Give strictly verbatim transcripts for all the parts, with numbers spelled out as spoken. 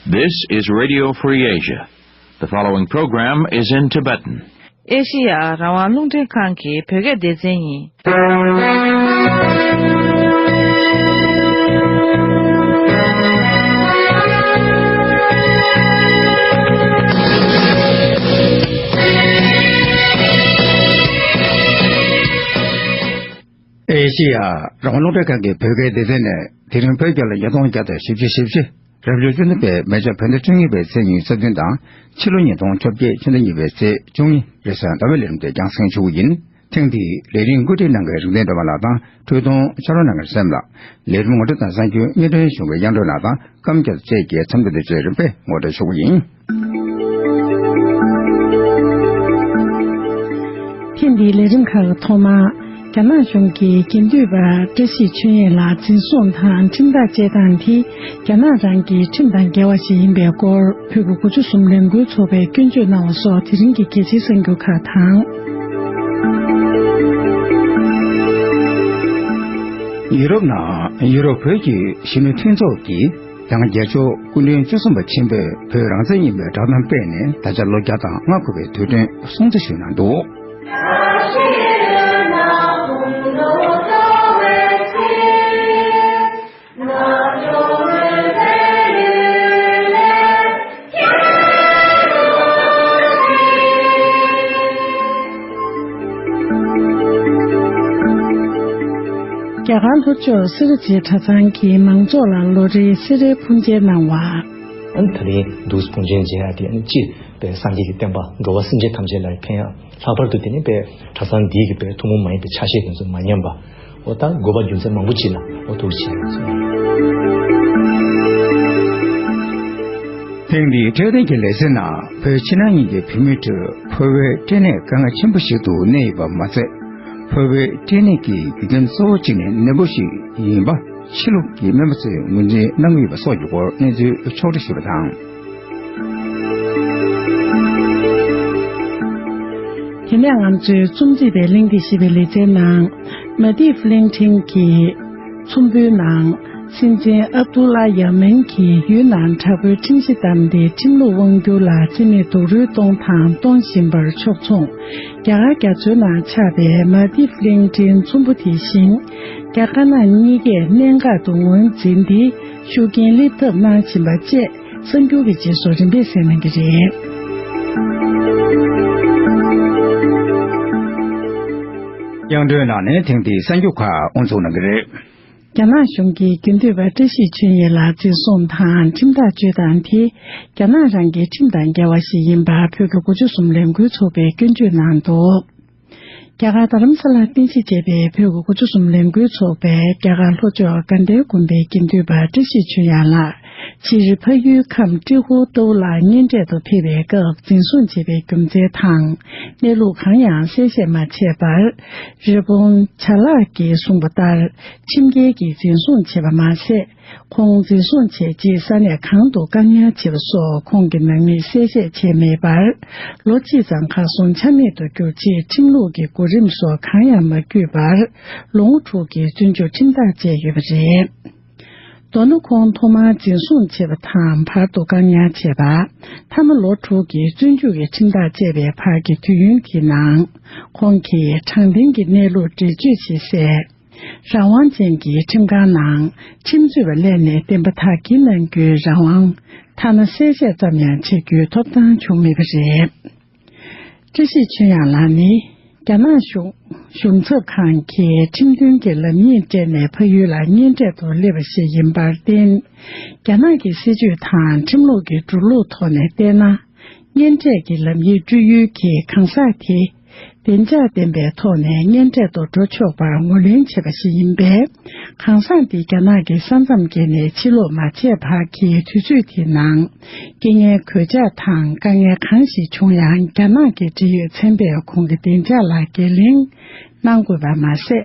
This is Radio Free Asia. The following program is in Tibetan. ཨེ་ཤི་ཡ་རང་དབང་རླུང་འཕྲིན་ཁང་གི་བོད་སྐད་སྡེ་ཚན་ཡིན། ཨེ་ཤི་ཡ་རང་དབང་རླུང་འཕྲིན་ཁང་གི་བོད་སྐད་སྡེ་ཚན་ནས་དེ་རིང་བོད་རྒྱལ་ལོ་ཉིས་སྟོང་བརྒྱ་དང་བཞི་བཅུ་ཞེ་བཞི། རབ་ལུག་བཅུ་གཉིས་པའི་མེ་བྱ་བོད་ཟླ་བཅུ་གཉིས་པའི་ཚེས་ཉི་ཤུ་རྩ་བདུན་དང་། ཕྱི་ལོ་ཉིས་སྟོང་བཅོ་བརྒྱད་ཕྱི་ཟླ་གཉིས་པའི་ཚེས་བཅུ་གཉིས། རེས་གཟའ་ཟླ་བའི་ལས་རིམ་དེ་རྒྱང་སྲིང་ཞུ་གི་ཡིན། ཐེངས་འདིའི་ལས་རིམ་བཀོད་སྒྲིག་གནང་མཁན་རིག་ལྡན་སྒྲོལ་མ་ལགས་དང་། འཕྲུལ་གཏོང་ཕྱག་རོགས་གནང་མཁན་སེམས་ལགས། ལས་རིམ་ངོ་སྤྲོད་དང་གསར་འགྱུར་སྙན་སྒྲོན་ཞུ་མཁན་དབྱངས་སྒྲོན་ལགས་དང་། རྐང་བརྒྱ་བཅས་ཀྱི་འཚམས་འདྲི་དང་བཅས་རིམ་པས་ངོ་སྤྲོད་ཞུ་གི་ཡིན། ཐེངས་འདིའི་ལས་རིམ་ཁག་ཐོག་མར། རྒྱ་ནག་གཞུང་གི་དགེ་འདུན་པ་བཀྲ་ཤིས་ཆོས་དབྱིངས་ལགས་འཛིན་བཟུང་དང་ཁྲིམས་ཐག་བཅད་སྟངས་དེ། རྒྱ་ནག་རང་གི་ཁྲིམས་དང་འགལ་བ་ཞིག་ཡིན་པའི་སྐོར། བོད་ཀྱི་དགུ་བཅུ་གསུམ་ལས་འགུལ་ཚོགས་པས་སྐྱོན་བརྗོད་གནང་བ་སོགས་དེ་རིང་གི་གལ་ཆེའི་གསར་འགྱུར་ཁག་དང་། ཡུ་རོབ་ནང་ཡུ་རོབ་བོད་ཀྱི་གཞོན་ནུ་མཐུན་ཚོགས་ཀྱིས། ཡང་རྒྱལ་མཆོག་སྐུ་ཕྲེང་བཅུ་གསུམ་པ་ཆེན་པོས་བོད་རང་བཙན་ཡིན་པའི་བསྒྲགས་གཏམ་སྤེལ་ནས་ད་ཆ་ལོ་བརྒྱ་དང་ལྔ་འཁོར་བའི་དུས་སྟོན་སྲུང་བརྩི་ཞུས་གནང་འདུག། རྒྱ་གར་ལྷོ་ཕྱོགས་སེ་ར་བྱེས་གྲྭ་ཚང་གི་མང་ཚོགས་ལ་ལོ་རེའི་སེ་རའི་ཕུང་མཇལ་གནང་བ། ཨ་ནི་ད་རིང་འདུག་ཕུང་མཇལ་མཇལ་ཡ་དེ་ཨ་ནི་སྤྱིར་པའི་སངས་རྒྱས་ཀྱི་བསྟན་པ་འགྲོ་བ་སེམས་ཅན་ཐམས་ཅད་ལ་ཕན་ཡ། ལྷག་པར་དུ་དེ་ནི་པའི་གྲྭ་ཚང་འདིའི་གི་པའི་ཐུན་མོང་མ་ཡིན་པའི་ཆ་ཤས་དེ་ཚོ་མ་ཉམས་པ། འོ་ད་དགོས་པ་རྒྱུ་མཚན་མང་པོ་ཅིག་ལ་འོ་ཐུགས་རྗེ་ཆེ། ཐེངས་འདིའི་འཕྲོད་བསྟེན་གྱི་ལེ་ཚན་ནང་བོད་ཕྱི་ནང་གཉིས་ཀྱི་བོད་མི་ཁྲོད་ཕོ་བའི་སྐྲན་ནད་དཀའ་ངལ་ཆེན་པོ་ཞིག་ཏུ་གནས་ཡོད་པ་མ་ཟད། ཕོ་བའི་སྐྲན་ནད་ཀྱི་རྒྱུ་རྐྱེན་གཙོ་བོ་གཅིག་ནི་ནད་འབུ་ཞིག་ཡིན་པ་ཕྱི་ལུགས་ཀྱི་སྨན་པ་ཚོས་ངོས་འཛིན་གནང་ཡོད་པ་སོགས་ཀྱི་སྐོར་གནས་ཚུལ་ཕྱོགས་བསྒྲིགས་ཞུས་པ་དང་། དེ་ནས་ང་ཚོའི་རྩོམ་སྒྲིག་པའི་གླེང་སྟེགས་ཞེས་པའི་ལེ་ཚན་ནང་། མ་ཏི་ཧྥི་ལིང་ཁྲིན་གྱི་ཚོམ་བུའི་ནང་། སྲིད་འཛིན་ཨབ་དུ་ལ་ཡ་མིན་གྱིས་ཡུན་ནན་དྲག་པོའི་ཁྲིམས་གཞི་བསྡམས་ཏེ་ཁྲིམས་ལུགས་དབང་སྒྱུར་ལ་རྩིས་མེད་རྡོག་རོལ་གཏོང་དང་གཏོང་བཞིན་པར་ཕྱོགས་མཚུངས། རྒྱ་གར་རྒྱ་མཚོའི་ནང་ཆགས་པའི་མ་ཏི་ཧྥི་ལིང་ཀྲིན་ཚོམ་བུ་དེ་བཞིན། རྒྱ་དཀར་ནག་གཉིས་ཀས་གནད་འགག་ཏུ་ངོས་འཛིན་ཏེ་ཤུགས་རྐྱེན་སླེབས་ཐབས་གནང་བཞིན་པ་བཅས་གསར་འགྱུར་གྱི་རྗེས་སུ་རིམ་པས་གསན་གནང་གི་རེད། དབྱངས་སྒྲོན་ལགས་ནས་ཐེངས་འདིའི་གསར་འགྱུར་ཁག་དབུ་འཛུགས་གནང་གི་རེད། རྒྱ་ནག་གཞུང་གིས་དགེ་འདུན་པ་བཀྲ་ཤིས་ཆོས་དབྱིངས་ལགས་འཛིན་བཟུང་དང་ཁྲིམས་ཐག་གཅོད་སྟངས་དེ། རྒྱ་ནག་རང་གི་ཁྲིམས་དང་འགལ་བ་ཞིག་ཡིན་པ་བོད་ཀྱི་དགུ་བཅུ་གསུམ་ལས་འགུལ་ཚོགས་པས་སྐྱོན་བརྗོད་གནང་འདུག། རྒྱ་གར་རྡ་རམ་ས་ལར་རྟེན་གཞི་བྱས་པའི་བོད་ཀྱི་དགུ་བཅུ་གསུམ་ལས་འགུལ་ཚོགས་པས་རྒྱ་གར་ལྷོ་ཕྱོགས་དགའ་ལྡན་དགོན་པའི་དགེ་འདུན་པ་བཀྲ་ཤིས་ཆོས་དབྱངས་ལགས་སྤྱིར་ཕ་ཡུལ་ཁམས་ཀྲི་ཧོར་ཏའུ་ལ་གཉེན་འཕྲད་དུ་ཕེབས་པའི་སྐབས་འཛིན་བཟུང་བྱས་པའི་རྒྱུ་མཚན་དང་གནས་ལུགས་གང་ཡང་གསལ་བཤད་མ་བྱས་པར། རི་བོང་བྱ་གླག་གིས་གསུངས་པ་ལྟར་ཁྲིམས་འགལ་གྱིས་འཛིན་བཟུང་བྱས་པ་མ་ཟད། ཁོང་འཛིན་བཟུང་བྱས་རྗེས་ས་གནས་གང་དུ་བཀག་ཉར་བྱས་པ་སོགས་ཁོང་གི་ནང་མིས་གསལ་བཤད་བྱས་མེད་པར། ལོ་གཅིག་ཙམ་ཁ་སོང་ཆ་མེད་དུ་གྱུར་རྗེས་ཁྲིམས་ལུགས་ཀྱི་གོ་རིམ་སོགས་གང་ཡང་མ་བརྒྱུད་པར། ལོ་ངོ་དྲུག་གི་བཙོན་འཇུག་ཁྲིམས་ཐག་བཅད་ཡོད་པ་རེད། མདོར་ན་ཁོང་ཐོག་མར་འཛིན་བཟུང་བྱས་པ་དང་བར་དུ་བཀག་ཉར་བྱས་པ། མཐའ་མ་ལོ་དྲུག་གི་བཙོན་འཇུག་གི་ཁྲིམས་ཐག་བཅད་པའི་བར་གྱི་དུས་ཡུན་དེའི་ནང་། ཁོང་གིས་དྲང་བདེན་གྱི་གནས་ལུགས་འགྲེལ་བརྗོད་བྱེད་སའི། རང་དབང་ཅན་གྱི་ཁྲིམས་ཁང་ནང་ཁྲིམས་རྩོད་པ་སླེབས་ནས་བདེན་པ་དག་སྐྱེལ་གནང་རྒྱུའི་རང་དབང་། ཐ་ན་གསལ་བཤད་ཙམ་ཡང་བྱེད་རྒྱུའི་ཐོབ་ཐང་བྱུང་མེད་པ་རེད། བཀྲ་ཤིས་ཆོས་དབྱངས་ལགས་ནི་རྒྱ་ནག་གཞུང་གཞུང་ཚབ་ཁང་གི་ཁྲིམས་མཐུན་གྱི་ལམ་ཡིག་སྤྲད་ནས་ཕ་ཡུལ་ལ་གཉེན་འཕྲད་དུ་སླེབས་པ་ཞིག་ཡིན་པར་བརྟེན། རྒྱ་ནག་གི་སྲིད་ཇུས་དང་ཁྲིམས་ལུགས་ཀྱི་འགྲོ་ལུགས་ཐོག་ནས་བལྟས་ན། གཉེན་འཕྲད་ཀྱི་ལམ་ཡིག་སྤྲོད་ཡུལ་གྱི་གང་ཟག་དེ། བདེ་འཇགས་ལྡན་པའི་ཐོག་ནས་གཉེན་འཕྲད་དུ་འགྲོ་ཆོག་པར་ངོས་ལེན་བྱས་པ་ཞིག་ཡིན་པས། གང་ཟག་འདི་རྒྱ་ནག་གི་ས་མཚམས་བརྒལ་ནས་ཕྱིར་ལོག་མ་བྱས་བར་གྱི་དུས་ཚོད་དེའི་ནང་། རྐྱེན་ངན་གོད་ཆག་དང་དཀའ་ངལ་གང་ཞིག་བྱུང་ཡང་། རྒྱ་ནག་གི་འབྲེལ་ཡོད་ཚན་པས་ཁོང་གི་བདེ་འཇགས་ལ་འགན་ལེན་གནང་དགོས་པ་མ་ཟད།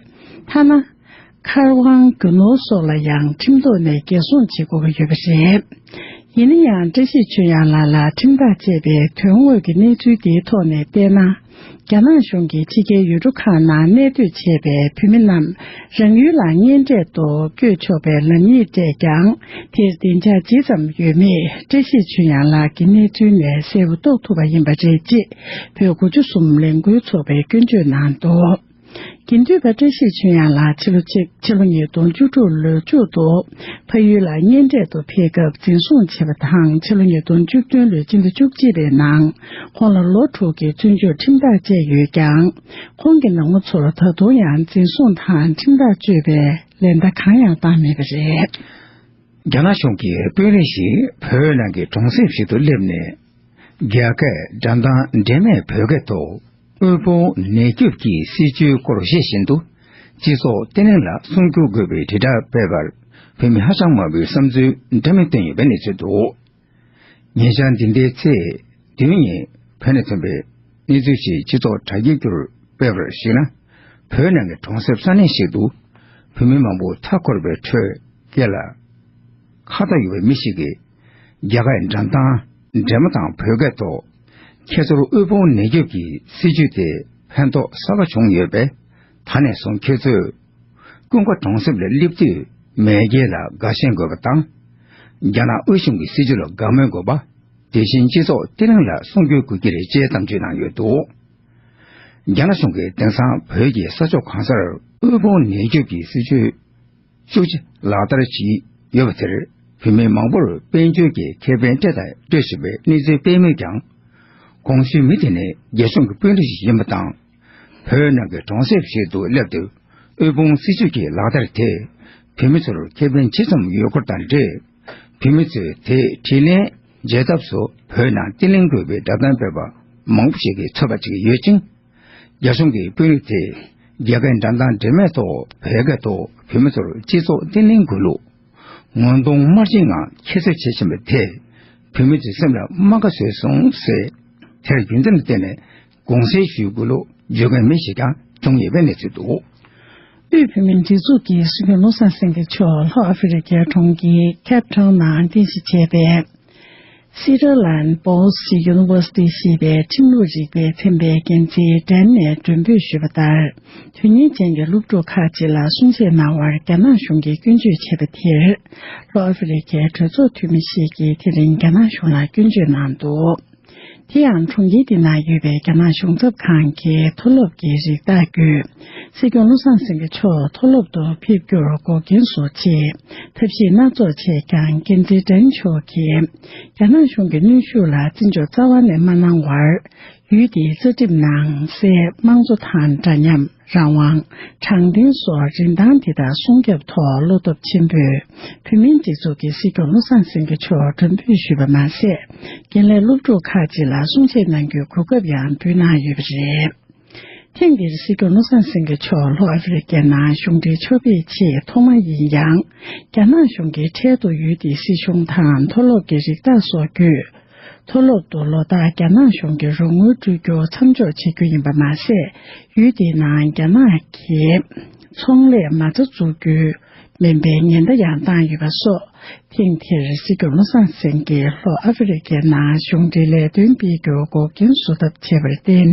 ཐ་ན། མཁར་དབང་རྒྱུ་ནོར་སོགས་ལ་ཡང་ཁྲིམས་ཐོག་ནས་འགན་སྲུང་བྱེད་དགོས་ཀྱི་ཡོད་པ་རེད། ཡིན་ན་ཡང་། བཀྲ་ཤིས་ཆོས་དབྱངས་ལགས་ལ་ཁྲིམས་ཐག་བཅད་པའི་དོན་དངོས་ཀྱི་གནས་ཚུལ་དེའི་ཐོག་ནས་བལྟས་ན། རྒྱ་ནག་གཞུང་གིས་ཕྱི་རྒྱལ་ཡུལ་གྲུ་ཁག་ནང་གནས་སྡོད་བྱས་པའི་བོད་མི་རྣམས་རང་ཡུལ་ལ་གཉེན་འཕྲད་དུ་བསྐྱོད་ཆོག་པའི་ལམ་ཡིག་སྤྲད་ཀྱང་། དེར་བདེ་འཇགས་ཇི་ཙམ་ཡོད་མེད་བཀྲ་ཤིས་ཆོས་དབྱངས་ལགས་ཀྱི་གནས་ཚུལ་ནས་གསལ་པོ་རྟོགས་ཐུབ་པ་ཡིན་པ་རེད་ཅེས། བོད་དགུ་བཅུ་གསུམ་ལས་འགུལ་ཚོགས་པས་སྐྱོན་བརྗོད་གནང་འདུག་དགེ་འདུན་པ་བཀྲ་ཤིས་ཆོས་དབྱངས་ལགས་ཕྱི་ལོ་ཕྱི་ཕྱི་ལོ་ཉིས་སྟོང་བཅུ་དྲུག་ལོ་མཇུག་ཏུ་ཕ་ཡུལ་ལ་གཉེན་འཕྲད་དུ་ཕེབས་སྐབས་འཛིན་བཟུང་བྱས་པ་དང་། ཕྱི་ལོ་ཉིས་སྟོང་བཅུ་བདུན་ལོའི་སྤྱི་ཟླ་བཅུ་གཅིག་པའི་ནང་ཁོང་ལ་ལོ་དྲུག་གི་བཙོན་འཇུག་ཁྲིམས་ཐག་བཅད་ཡོད་ཀྱང་། ཁོང་གི་ནང་མི་ཚོར་ད་དུང་ཡང་འཛིན་བཟུང་དང་ཁྲིམས་ཐག་གཅོད་པའི་ལན་བརྡ་གང་ཡང་བཏང་མེད་པ་རེད། རྒྱ་ནག་གཞུང་གི་དཔོན་རིགས་ཤིག་བོད་ནང་གི་གྲོང་གསེབ་ཞིག་ཏུ་སླེབས་ནས། རྒྱ་སྐད་འགྲམ་དང་འབྲེལ་མེད་བོད་སྐད་ཐོག་དབུལ་ཕོངས་ནད་སྐྱོབ་ཀྱི་སྲིད་ཇུས་སྐོར་བཤད་བཞིན་དུ། སྤྱི་ཚོགས་བརྟན་ལྷིང་ལ་སྲུང་སྐྱོབ་དགོས་པའི་དྲིལ་བསྒྲགས་སྤེལ་བར། བོད་མི་ཧ་ཅང་མང་པོས་བསམ་ཚུལ་འདྲ་མིན་བཏོན་ཡོད་པའི་གནས་ཚུལ་འདུག་ཉེ་ཆར་འདི་ཟླའི་ཚེས་བདུན་ཉིན་བོད་ནས་ཐོན་པའི་གནས་ཚུལ་ཞིག་སྤྱི་ཚོགས་དྲ་རྒྱའི་བརྒྱུད་སྤེལ་བར་གཞིགས་ན། བོད་ནང་གི་གྲོང་གསེབ་ས་གནས་ཤིག་ཏུ་བོད་མི་མང་པོ་མཐའ་འཁོར་བའི་ཁྲོད་སྐེ་ལ་ཁ་བཏགས་ཡོད་པའི་མི་ཞིག་གིས། རྒྱ་སྐད་འགྲམ་དང་འབྲེལ་མོ་དང་བོད་སྐད་ཐོག་ཁྱེད་ཚོར་དབུལ་ཕོངས་ནད་སྐྱོབ་ཀྱི་སྲིད་ཇུས་དེ་ཕན་ཐོགས་གསར་པ་བྱུང་ཡོད་པས། ད་ནས་བཟུང་ཁྱེད་ཚོས་ཀུན་དགའ་གྲོང་གསེབ་ལ་སླེབས་དུས་མེས་རྒྱལ་ལ་དགའ་ཞེན་དགོས་པ་དང་། རྒྱ་ནག་དབུས་གཞུང་གི་སྲིད་ཇུས་ལ་དགའ་མོས་དགོས་པ། དེ་བཞིན་སྤྱི་ཚོགས་བརྟན་ལྷིང་ལ་སྲུང་སྐྱོབ་དགོས་ཀྱི་རེད་ཅེས་གཏམ་བརྗོད་གནང་ཡོད་འདུག་རྒྱ་ནག་གཞུང་གིས་དེང་སང་བོད་ཀྱི་ས་ཕྱོགས་གང་སར་དབུལ་ཕོངས་ནད་སྐྱོབ་ཀྱི་སྲིད་ཇུས་བཅུ་གཅིག་ལག་བསྟར་བྱས་ཡོད་པ་དེར། བོད་མི་མང་པོར་དཔལ་འབྱོར་གྱི་ཁེ་ཕན་སྤྲད་དང་སྤྲོད་བཞིན་པའི་གནས་ཚུལ་སྤེལ་མོད་ཀྱང་། གོང་ཞུས་མི་དེ་ནི་རྒྱ་གཞུང་གི་དཔོན་རིགས་ཤིག་ཡིན་པ་དང་། བོད་ནང་གི་གྲོང་གསེབ་ཞིག་ཏུ་སླེབས་དུས་དབུལ་ཕོངས་སྲིད་ཇུས་ཀྱི་ལག་བསྟར་དེས་བོད་མི་ཚོར་ཁེ་ཕན་ཇི་ཙམ་ཡོད་སྐོར་དང་འབྲེལ། བོད་མི་ཚོས་དེའི་དྲིས་ལན་འཇལ་ཐབས་སུ་བོད་ནང་བརྟན་ལྷིང་དགོས་པའི་བསྒྲགས་གཏམ་སྤེལ་བ་མང་པོ་ཞིག་གིས་ཚོད་དཔག་བྱེད་ཀྱི་ཡོད་ཅིང་། རྒྱ་གཞུང་གི་དཔོན་རིགས་དེས་རྒྱ་སྐད་འགྲམ་དང་འབྲེལ་མེད་ཐོག་བོད་སྐད་ཐོག་བོད་མི་ཚོར་སྤྱི་ཚོགས་བརྟན་ལྷིང་དགོས་ལུགས་ངོ་གདོང་དམར་ཕྱིན་ངང་ཁྱད་གསོད་བྱེད་བཞིན་པ་དེས་བོད་མི་ཚོའི་སེམས་ལ་རྨ་ཁ་བཟོས་སོང་ཟེར། དེར་རྒྱུ་མཚན་ལ་བརྟེན་ནས་དགོངས་སེལ་ཞུ་དགོས་ལུགས་བརྗོད་མཁན་མི་ཞིག་ཀྱང་བྱུང་ཡོད་པའི་གནས་ཚུལ་འདུག་དབུས་བོད་མིའི་སྒྲིག་འཛུགས་ཀྱི་སྲིད་སྐྱོང་བློ་བཟང་སེང་གེ་མཆོག་ལྷོ་ཨ་ཧྥེ་རི་ཁའི་གྲོང་ཁྱེར་ཁེབ་ཁྲང་ནང་རྟེན་གཞི་བྱས་པའི་Sutherland Post University ཞེས་པའི་ཁྲིམས་ལུགས་རིག་པའི་ཚན་པའི་འགན་འཛིན་ཌན་ནས་མགྲོན་འབོད་ཞུས་པ་ལྟར། དོན་གཉེར་ཅན་གྱི་སློབ་ཕྲུག་ཁག་ཅིག་ལ་གསུང་བཤད་གནང་བར་རྒྱ་ནག་གཞུང་གིས་སྐྱོན་བརྗོད་བྱས་པ་དེར། ལྷོ་ཨ་ཧྥེ་རི་ཁའི་གྲོས་ཚོགས་འཐུས་མི་ཞིག་གིས་དེ་རིང་རྒྱ་ནག་གཞུང་ལ་སྐྱོན་བརྗོད་གནང་འདུག་དེ་ཡང་། གྲོང་ཁྱེར་འདི་ནང་ཡོད་པའི་རྒྱ་ནག་གཞུང་ཚབ་ཁང་གི་མཐོ་སློབ་ཀྱི་རིགས་བདག་བརྒྱུད། སྲིད་སྐྱོང་བློ་བཟང་སེང་གེ་མཆོག་མཐོ་སློབ་ཏུ་ཕེབས་རྒྱུར་འགོག་རྐྱེན་བཟོ་ཆེད་ཐབས་ཤེས་སྣ་ཚོགས་བྱས་ཀྱང་། འགན་འཛིན་ཌན་མཆོག་གིས་རྒྱ་ནག་གཞུང་གི་གནོན་ཤུགས་ལ་བརྩི་འཇོག་རྩ་བ་ནས་མ་གནང་བར། ཡུལ་དེའི་རྩ་ཁྲིམས་ནང་གསལ་དམངས་གཙོ་དང་འདྲ་མཉམ། རང་དབང་། དྲང་བདེན་སོགས་རིན་ཐང་འདི་དག་སྲུང་སྐྱོབ་ཐོག་བློ་སྟོབས་ཆེན་པོས་བོད་མིའི་སྒྲིག་འཛུགས་ཀྱི་སྲིད་སྐྱོང་བློ་བཟང་སེང་གེ་མཆོག་མགྲོན་འབོད་ཞུས་པ་མ་ཟད། རྒན་ལས་སློབ་ཕྲུག་ཁག་ཅིག་ལ་གསུང་བཤད་གནང་རྒྱུའི་གོ་སྐབས་ཡང་འབུལ་གནང་ཡོད་པ་རེད། ཐེངས་འདིར་སྲིད་སྐྱོང་བློ་བཟང་སེང་གེ་མཆོག་ལྷོ་ཨ་ཧྥེ་རི་ཁའི་ནང་གཞུང་འབྲེལ་ཕྱོགས་ཕེབས་ཆེས་ཐོག་མ་ཡིན་ཡང་། རྒྱ་ནག་གཞུང་གིས་འཕྲལ་དུ་ཡུལ་དེའི་སྲིད་གཞུང་དང་མཐོ་སློབ་ཀྱི་རིགས་བདག་སོགས་བརྒྱུད། མཐོ་སློབ་ཏུ་ལོ་ལྟར་རྒྱ་ནག་གཞུང་གིས་རོགས་དངུལ་སྤྲོད་རྒྱུ་མཚམས་འཇོག་བྱེད་རྒྱུ་ཡིན་པ་མ་ཟད། ཡུལ་དེའི་ནང་རྒྱ་ནག་གི་ཚོང་ལས་མ་རྩ་འཛུགས་རྒྱུ་མིན་པའི་ཉེན་བརྡ་ཡང་བཏང་ཡོད་པ་སོགས། ཐེངས་འདིར་སྲིད་སྐྱོང་བློ་བཟང་སེང་གེས་ལྷོ་ཨ་ཧྥེ་རི་ཁའི་ནང་གཞུང་འབྲེལ་ལས་དོན་སྤེལ་རྒྱུར་འགོག་རྐྱེན་བཟོ་ཐབས་བྱས་པར་བརྟེན།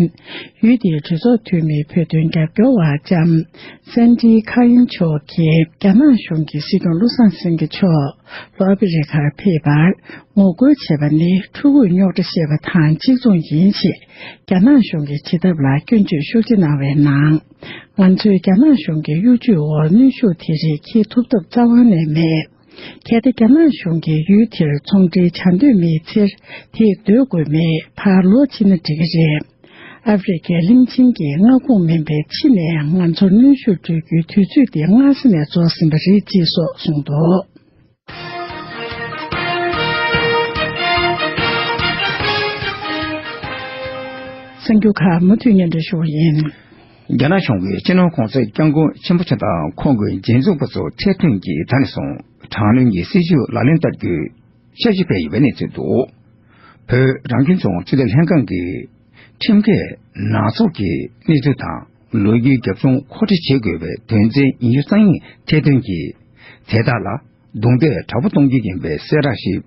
ཡུལ་དེའི་གྲོས་ཚོགས་འཐུས་མི་བོད་དོན་རྒྱབ་སྐྱོར་བ་ལྕམ་སན་ཏི་ཁ་ཡིན་མཆོག་གིས་རྒྱ་ནག་གཞུང་གིས་སྲིད་སྐྱོང་བློ་བཟང་སེང་གེ་མཆོག་ལྷོ་ཨ་ཧྥེ་རི་ཁར་ཕེབས་པར་ངོ་རྒོལ་བྱས་པ་ནི་ཕྲུ་གུར་རྙོག་དྲ་བཤད་པ་དང་གཅིག་མཚུངས་ཡིན་ཞེས་རྒྱ་ནག་གཞུང་གི་བྱེད་ཐབས་ལ་སྐྱོན་བརྗོད་ཤུགས་ཆེ་གནང་བའི་ནང་། ང་ཚོས་རྒྱ་ནག་གཞུང་གི་གཡོ་ཇུས་འོག་གནོན་ཤུགས་དེ་རིགས་འཁྱེར་ཐུབ་ཐབས་རྩ་བ་ནས་མེད། གལ་ཏེ་རྒྱ་ནག་གཞུང་གིས་ཡུལ་དེར་ཚོང་འབྲེལ་བྱ་འདོད་མེད་ཚེ། དེས་སྡོད་དགོས་མེད། ཕར་ལོག་ཕྱིན་ན་འགྲིག་གི་རེད། ཨ་ཧྥེ་རི་ཁའི་གླིང་ཆེན་གྱི་མངའ་ཁོངས་མིན་པའི་ཕྱི་ནས་ང་ཚོར་གནོན་ཤུགས་སྤྲོད་རྒྱུའི་དུས་ཚོད་དེ་སྔ་ས་ནས་རྫོགས་ཟིན་པ་རེད་ཅེས་སོགས་གསུངས་འདུག་གསར་འགྱུར་ཁག་མུ་མཐུད་སྙན་སྒྲོན་ཞུ་བ་ཡིན། རྒྱ་ནག་གཞུང་གིས་སྤྱི་ནོར་གོང་ས་སྐྱབས་མགོན་ཆེན་པོ་མཆོག་དང་ཁོང་གི་རྗེས་འཇུག་པ་ཚོ་འཕྲལ་བསྟུན་གྱིས་ད་ནས་བཟུང་དྲག་གནོན་གྱི་སྲིད་བྱུས་ལག་ལེན་བསྟར་རྒྱུའི་འཆར་གཞི་སྤེལ་ཡོད་པའི་གནས་ཚུལ་འདུག་བོད་རང་སྐྱོང་ལྗོངས་ཆོས་དད་ལྷན་ཁང་གིས་ཁྲིམས་འགལ་ནག་ཚོགས་ཀྱི་གནས་ཚུལ་དང་ལོ་རྒྱུས་རྒྱབ་ལྗོངས་མཁོ་སྤྲོད་བྱེད་དགོས་པའི་དོན་ཚན་ཉི་ཤུ་རྩ་གཉིས་འཐད་དོན་གྱིས་དེ་དག་ལ་རྡུང་རྡེག་དྲག་པོ་གཏོང་རྒྱུ་ཡིན་པའི་གསལ་བསྒྲགས་ཤིག་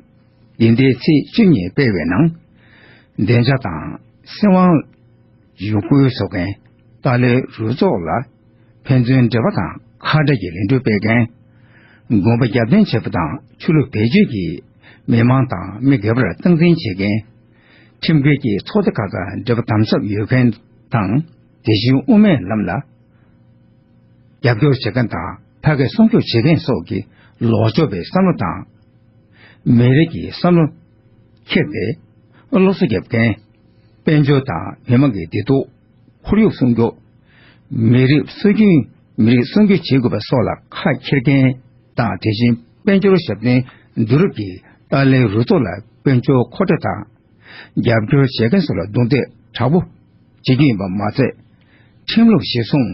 འདི་ཟླའི་ཚེས་བཅུ་གཉིས་སྤེལ་བའི་ནང་། བདེ་འཇགས་དང་སྲིད་དབང་ཡོང་སྒོའི་བཟོ་མཁན་ཏཱ་ལའི་རུ་ཚོགས་ལ་ཕན་ཚུན་འབྲེལ་བ་དང་ཁ་བྲལ་གྱི་ལས་འགུལ་སྤེལ་མཁན། དགོན་པ་རྒྱབ་རྟེན་བྱེད་པ་དང་ཆོས་ལུགས་བེད་སྤྱོད་ཀྱིས་མི་མང་དང་མི་སྒེར་བར་སྟངས་འཛིན་བྱེད་མཁན། ཁྲིམས་འགལ་གྱི་ཚོགས་སྡེ་ཁག་དང་འབྲེལ་བ་དམ་ཟབ་ཡོད་མཁན་དང་། དེ་བཞིན་དབུ་མའི་ལམ་ལ་རྒྱབ་སྐྱོར་བྱེད་མཁན་དང་ཕ་སྐད་སྲུང་སྐྱོབ་བྱེད་མཁན་སོགས་ཀྱི་ལོག་སྤྱོད་པའི་བསམ་བློ་དང་། མི་རིགས་ཀྱི་བསམ་བློ་འཁྱེར་ཏེ་སློབ་གསོ་རྒྱབ་མཁན། དཔལ་འབྱོར་དང་མི་མང་གི་བདེ་སྡུག་ཁོར་ཡུག་སྲུང་སྐྱོབ། མི་རིགས་སྲོལ་རྒྱུན། མི་རིགས་སྲུང་སྐྱོབ་བྱེད་དགོས་པ་སོགས་ལ་ཁ་འཁྱེར་མཁན་དང་། དེ་བཞིན་དཔལ་འབྱོར་ཞབས་བརྟན་བསྡུ་རུབ་ཀྱིས་ཏཱ་ལའི་རུ་ཚོགས་ལ་དཔལ་འབྱོར་མཁོ་སྤྲོད་དང་རྒྱབ་སྐྱོར་བྱེད་མཁན་སོགས་ལ་རྡུང་རྡེག་དྲག་པོ་བྱེད་ཀྱི་ཡིན་པ་མ་ཟད། ཁྲིམས་ལུགས་གཞིར་བཟུང་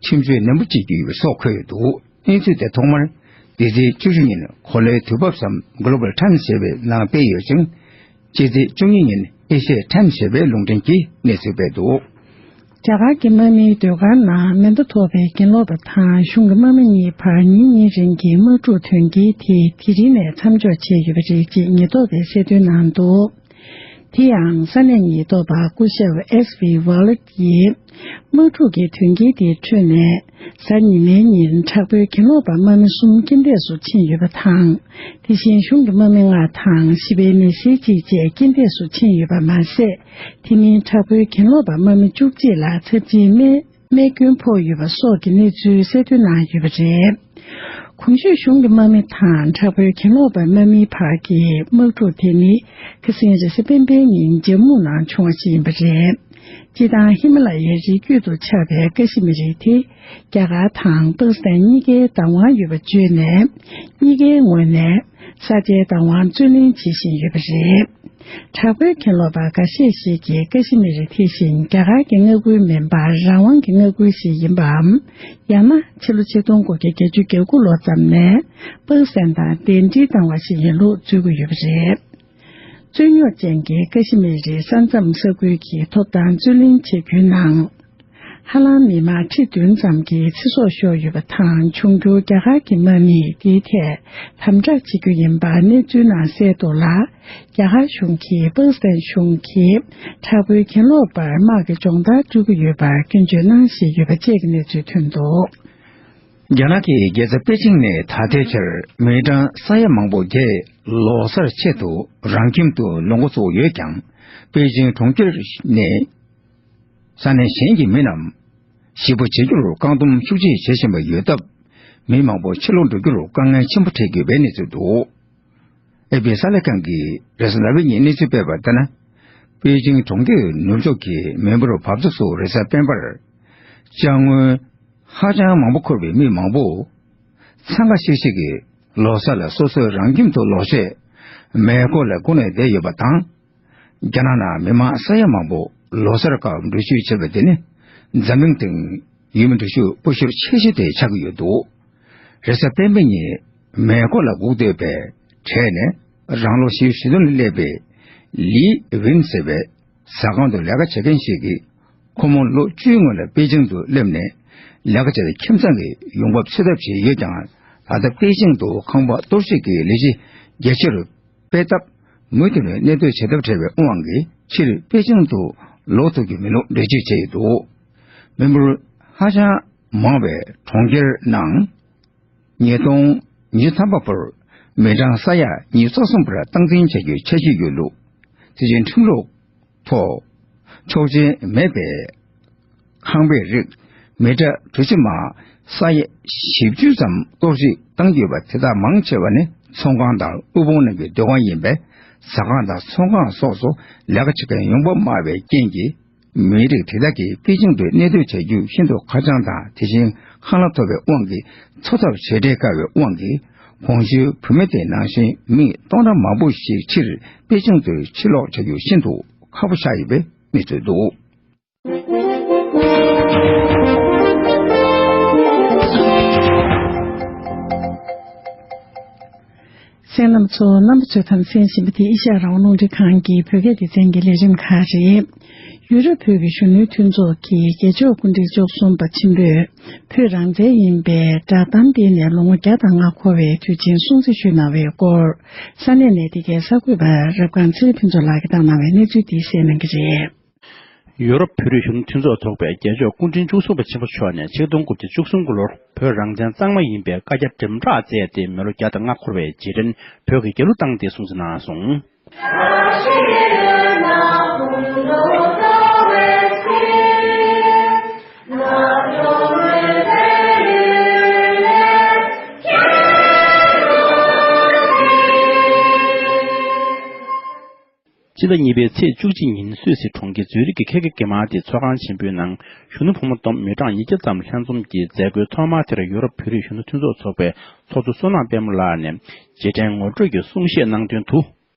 ཁྲིམས་གཅོད་ནན་པོ་བྱེད་ཀྱི་ཡོད་པ་སོགས་འཁོད་ཡོད་འདུག་གནས་ཚུལ་དེ་ཐོག་མར་འདི་ཟླའི་བཅུ་བཞི་ཉིན་གོ་ལའི་དུས་བབ་ཙམ་Global Times ཞེས་པའི་ནང་སྤེལ་ཡོད་ཅིང་། ཕྱི་ཚེས་བཅུ་གཉིས་ཉིན་ཨེ་ཤི་ཡ་ཊའིམ་ཞེས་པའི་ལུང་འདྲེན་གྱིས་གནས་ཚུལ་སྤེལ་འདུག་རྒྱ་གར་གྱི་དམག་མིའི་ཟློས་གར་ནང་མེ་མདའ་ཐོགས་པའི་གྱེན་ལོག་པ་དང་གཞུང་གི་དམག་མི་གཉིས་བར་ཉིན་གཉིས་རིང་གི་དམག་འཁྲུག་དོན་རྐྱེན་དེ་དེ་རིང་ནས་མཚམས་འཇོག་བྱས་ཡོད་པ་རེད་ཅེས་ཉེན་རྟོག་པས་གསལ་སྟོན་གནང་འདུག་དེ་ཡང་ས་གནས་ཉེན་རྟོག་པ་སྐུ་ཞབས་ཨེས་ཝི་ཝ་ལེ་ཡིས། དམག་འཁྲུག་གི་དོན་རྐྱེན་དེའི་ཁྲོད་ནས་གཟའ་ཉི་མའི་ཉིན་དྲག་པོའི་གྱེན་ལོག་པ་དམག་མི་གསུམ་རྐྱེན་འདས་སུ་ཕྱིན་ཡོད་པ་དང་། དེ་བཞིན་གཞུང་གི་དམག་མི་ལྔ་དང་ཤི་བའི་མི་སེར་གཅིག་བཅས་རྐྱེན་འདས་སུ་ཕྱིན་ཡོད་པ་མ་ཟད། དེ་མིན་དྲག་པོའི་གྱེན་ལོག་པ་དམག་མི་བཅུ་གཅིག་ལ་ཚབས་ཆེའི་རྨས་རྨས་སྐྱོན་ཕོག་ཡོད་པ་སོགས་ཀྱི་གནས་ཚུལ་གསལ་སྟོན་གནང་ཡོད་པ་རེད། གོང་ཞུས་གཞུང་གི་དམག་མི་དང་དྲག་པོའི་གྱེན་ལོག་པ་དམག་མིའི་བར་གྱི་དམག་འཁྲུག་དེ་ནི་ཁ་སང་རེས་གཟའ་སྤེན་པའི་ཉིན་ཇམ་མུ་ནང་བྱུང་བ་ཞིག་ཡིན་པ་རེད། སྤྱིར་བཏང་ཧི་མ་ལ་ཡའི་རི་རྒྱུད་དུ་ཆགས་པའི་ཀ་ཤི་མི་རི་དེ་རྒྱ་གར་དང་པ་ཀི་སི་ཐན་གཉིས་ཀའི་བདག་དབང་ཡོད་པ་བརྗོད་ནས། གཉིས་ཀའི་ངོས་ནས་ས་ཆའི་བདག་དབང་རྩོད་ལེན་བྱེད་བཞིན་ཡོད་པ་རེད། དྲག་པོའི་གྱེན་ལོག་པ་འགའ་ཤས་ཤིག་གིས་ཀ་ཤི་མི་རི་དེ་བཞིན་རྒྱ་གར་གྱི་མངའ་ཁུལ་མིན་པར་རང་དབང་གི་མངའ་ཁུལ་ཞིག་ཡིན་པའམ། ཡང་ན་ཕྱི་ལོ་ཆིག་སྟོང་དགུ་བརྒྱ་བརྒྱད་ཅུ་གྱ་དགུ་ལོ་ཙམ་ནས་པ་ཀི་སི་ཐན་དང་གདན་འདྲེན་བཏང་བ་ཞིག་ཡིན་ལུགས་རྩོད་ཀྱི་ཡོད་པ་རེད། རྩོད་རྙོག་ཅན་གྱི་ཀ་ཤི་མི་རི་ས་མཚམས་ས་ཁུལ་གྱི་ཐོབ་ཐང་རྩོད་ལེན་བྱེད་རྒྱུའི་ནང་། ཧ་ལམ་མི་མང་ཁྲི་བདུན་ཙམ་གྱིས་ཚེ་སྲོག་ཤོར་ཡོད་པ་དང་། འབྱུང་འགྱུར་རྒྱ་གར་གྱི་དམག་མིས་དེའི་ཐད་དམ་དྲག་བྱེད་རྒྱུ་ཡིན་པ་གནས་ཚུལ་ནང་གསལ་འདུག་ལ། རྒྱ་གར་གཞུང་གིས་པ་ཀི་སི་ཐན་གཞུང་གིས་དྲག་པོའི་གྱེན་ལོག་པར་དམག་གི་སྦྱོང་བརྡར་སྤྲོད་ཀྱི་ཡོད་པར་སྐྱོན་བརྗོད་གནང་བཞིན་ཡོད་པ་བཅས་ཀྱི་གནས་ཚུལ་ཐོན་འདུག་རྒྱ་ནག་གི་རྒྱལ་ས་པེ་ཅིང་ནས་ད་ལྟའི་ཆར་མི་གྲངས་ས་ཡ་མང་པོ་དེ་ལོ་སར་ཆེད་དུ་རང་ཁྱིམ་དུ་ལོག་འགོ་བཙུགས་ཡོད་ཀྱང་། པེ་ཅིང་གྲོང་ཁྱེར་ནས་ས་གནས་གཞན་གྱི་མི་རྣམས་གཞིས་སྤོ་བྱེད་རྒྱུར་བཀག་སྡོམ་ཤུགས་ཆེ་བྱེད་བཞིན་པ་ཡོད་སྟབས། མི་མང་པོ་ཕྱིར་ལོག་འགྲོ་རྒྱུར་དཀའ་ངལ་ཆེན་པོ་འཕྲད་ཀྱི་ཡོད་པའི་གནས་ཚུལ་འདུག་ཨེ་པི་གསར་ལས་ཁང་གིས་རེས་གཟའ་ཟླ་བའི་ཉིན་གནས་ཚུལ་སྤེལ་བར་ལྟར་ན། པེ་ཅིང་གྲོང་ཁྱེར་ནུབ་ཕྱོགས་ཀྱི་མི་འབོར་བབ་ཚ་སོགས་རེས་གཟའ་སྤེན་པར་ཅ་དངོས་ཧ་ཅང་མང་པོ་འཁོར་བའི་མི་མང་པོ་འཚང་ཁ་ཤིག་ཤིག་གིས་ལོ་གསར་ལ་སོ་སོའི་རང་ཁྱིམ་དུ་ལོག་ཆེད་མེ་འཁོར་ལ་སྒུག་ནས་བསྡད་ཡོད་པ་དང་། རྒྱ་ནག་ནང་མི་མང་ས་ཡ་མང་པོ་ལོ་གསར་སྐབས་འགྲུལ་བཞུད་བྱེད་པ་དེ་ནི་འཛམ་གླིང་སྟེང་ཡུལ་མི་འགྲུལ་བཞུད་སྤོ་བཤེར་ཆེ་ཤོས་དེ་ཆགས་ཀྱི་ཡོད་འདུག་རེས་གཟའ་སྤེན་པའི་ཉིན་མེ་འཁོར་ལ་སྒུག་སྡོད་པའི་གྲས་ནས་རང་ལོ་བཞི་བཅུ་ཞེ་བདུན་ལ་སླེབས་པའི་ལི་ཝིན་ཟེར་བའི་ཟ་ཁང་དུ་ལས་ཀ་བྱེད་མཁན་ཞིག་གིས། ཁོ་མོ་ལོ་བཅུའི་སྔོན་ལ་པེ་ཅིང་དུ་སླེབས་ནས་ལས་ཀ་བྱས་ཏེ་ཁྱིམ་ཚང་གི་ཡོང་འབབ་འཚོལ་ཐབས་བྱས་ཡོད་ཀྱང་། ད་ལྟ་པེ་ཅིང་དུ་ཁང་པ་གཏོར་བཤིག་གི་ལས་གཞི་རྒྱ་ཆེ་རུ་སྤེལ་སྟབས། མུ་མཐུད་ནས་གནས་སྡོད་བྱེད་ཐབས་བྲལ་བའི་དབང་གིས་ཕྱིར་པེ་ཅིང་དུ་ལོག་ཐུབ་ཀྱི་མིན་ལུགས་འགྲེལ་བརྗོད་བྱས་ཡོད་འདུག་མི་འབོར་ཧ་ཅང་མང་བའི་གྲོང་ཁྱེར་ནང་ཉིས་སྟོང་ཉི་ཤུ་ཐམ་པ་བར་མི་གྲངས་ས་ཡ་ཉི་ཤུ་རྩ་གསུམ་བར་སྟངས་འཛིན་བྱ་རྒྱུའི་འཆར་གཞི་ཡོད་ལུགས། དེ་བཞིན་ཁྲིམས་ལུགས་ཐོག་ཆོག་མཆན་མེད་པའི་ཁང་པའི་རིགས་མི་གྲངས་དྲུག་ཅུ་མ་ས་ཡ་བཞི་བཅུ་ཙམ་གཏོར་བཤིག་བཏང་ཡོད་པ། དེ་དག་མང་ཆེ་བ་ནི་ཚོང་ཁང་དང་དབུལ་ཕོངས་རྣམས་ཀྱི་སྡོད་ཁང་ཡིན་པས། ཟ་ཁང་དང་ཚོང་ཁང་སོགས་སུ་ལས་ཀ་བྱེད་མཁན་ཡོང་འབབ་དམའ་བའི་རྐྱེན་གྱིས། མི་རིགས་དེ་དག་གིས་པེ་ཅིང་དུ་གནས་སྡོད་བྱ་རྒྱུ་ཤིན་ཏུ་ཁ་བྱང་དང་། དེ་བཞིན་ཁང་གླ་མཐོ་བའི་དབང་གིས་འཚོ་ཐབས་བྱེད་འབྲས་དཀའ་བའི་དབང་གིས། གོང་ཞུས་བུད་མེད་དེ་ནང་བཞིན་མི་སྟོང་ཕྲག་མང་པོ་ཞིག་ཕྱིར་པེ་ཅིང་དུ་ཕྱིར་ལོག་བྱ་རྒྱུ་ཤིན་ཏུ་ཁག་པོ་ཆགས་ཡོད་པའི་གནས་ཚུལ་འདུག་གསན་མཁན་རྣམ་པ་ཚོ། རྣམ་པ་ཚོས་དང་གསན་བཞིན་པ་དེ་ཨེ་ཤ་ཡ་རང་དབང་རླུང་འཕྲིན་ཁང་གི་བོད་སྐད་སྡེ་ཚན་གྱི་ལས་རིམ་ཁག་རེད། ཡུ་རོབ་བོད་ཀྱི་གཞོན་ནུའི་མཐུན་ཚོགས་ཀྱིས་རྒྱལ་མཆོག་སྐུ་ཕྲེང་བཅུ་གསུམ་པ་ཆེན་པོས་བོད་རང་བཙན་ཡིན་པའི་བསྒྲགས་གཏམ་སྤེལ་ནས་ལོ་ངོ་བརྒྱ་དང་ལྔ་འཁོར་བའི་དུས་ཆེན་སྲུང་བརྩི་ཞུས་གནང་བའི་སྐོར། ས་གནས་ནས་འདི་གའི་གསར་འགོད་པ་རབ་སྒང་ཚེ་རིང་ཕུན་ཚོགས་ལགས་ཀྱིས་བཏང་གནང་བའི་གནས་ཚུལ་འདི་གསན་གནང་གི་རེད། ཡུ་རོབ་བོད་རིགས་གཞོན་ནུ་མཐུན་ཚོགས་ཚོགས་པས་རྒྱལ་མཆོག་སྐུ་ཕྲེང་བཅུ་གསུམ་པ་ཆེན་པོ་མཆོག་ནས་ཆིག་སྟོང་དགུ་བརྒྱ་བཅུ་གསུམ་གྱི་ལོར་བོད་རང་བཙན་གཙང་མ་ཡིན་པའི་བཀའ་རྒྱ་དམ་དྲག་བསྩལ་ཏེ་མི་ལོ་བརྒྱ་དང་ལྔ་འཁོར་བའི་རྗེས་དྲན་བོད་ཀྱི་རྒྱལ་གླུ་བཏང་སྟེ་སྲུང་བརྩི་གནང་སོང་། སྤྱི་ཟླ་གཉིས་པའི་ཚེས་བཅུ་གཅིག་ཉིན་སུད་སི་གྲོང་ཁྱེར་ཛུ་རིག་གི་ཁེ་ཁེ་དགེ་མང་སྟེ་ཚོགས་ཁང་ཆེན་པོའི་ནང་གཞོན་ནུ་ཕོ་མོ་བསྡོམས་མི་གྲངས་ཉིས་བརྒྱ་ཙམ་ལྷན་འཛོམས་ཀྱིས་མཛད་སྒོའི་ཐོག་མ་དེར་ཡུ་རོབ་བོད་རིགས་གཞོན་ནུ་མཐུན་ཚོགས་ཚོགས་པའི་ཚོགས་གཙོ་བསོད་ནམས་དཔལ་མོ་ལགས་ནས་རྗེས་དྲན་ངོ་སྤྲོད་ཀྱི་གསུང་བཤད་གནང་དོན་དུ།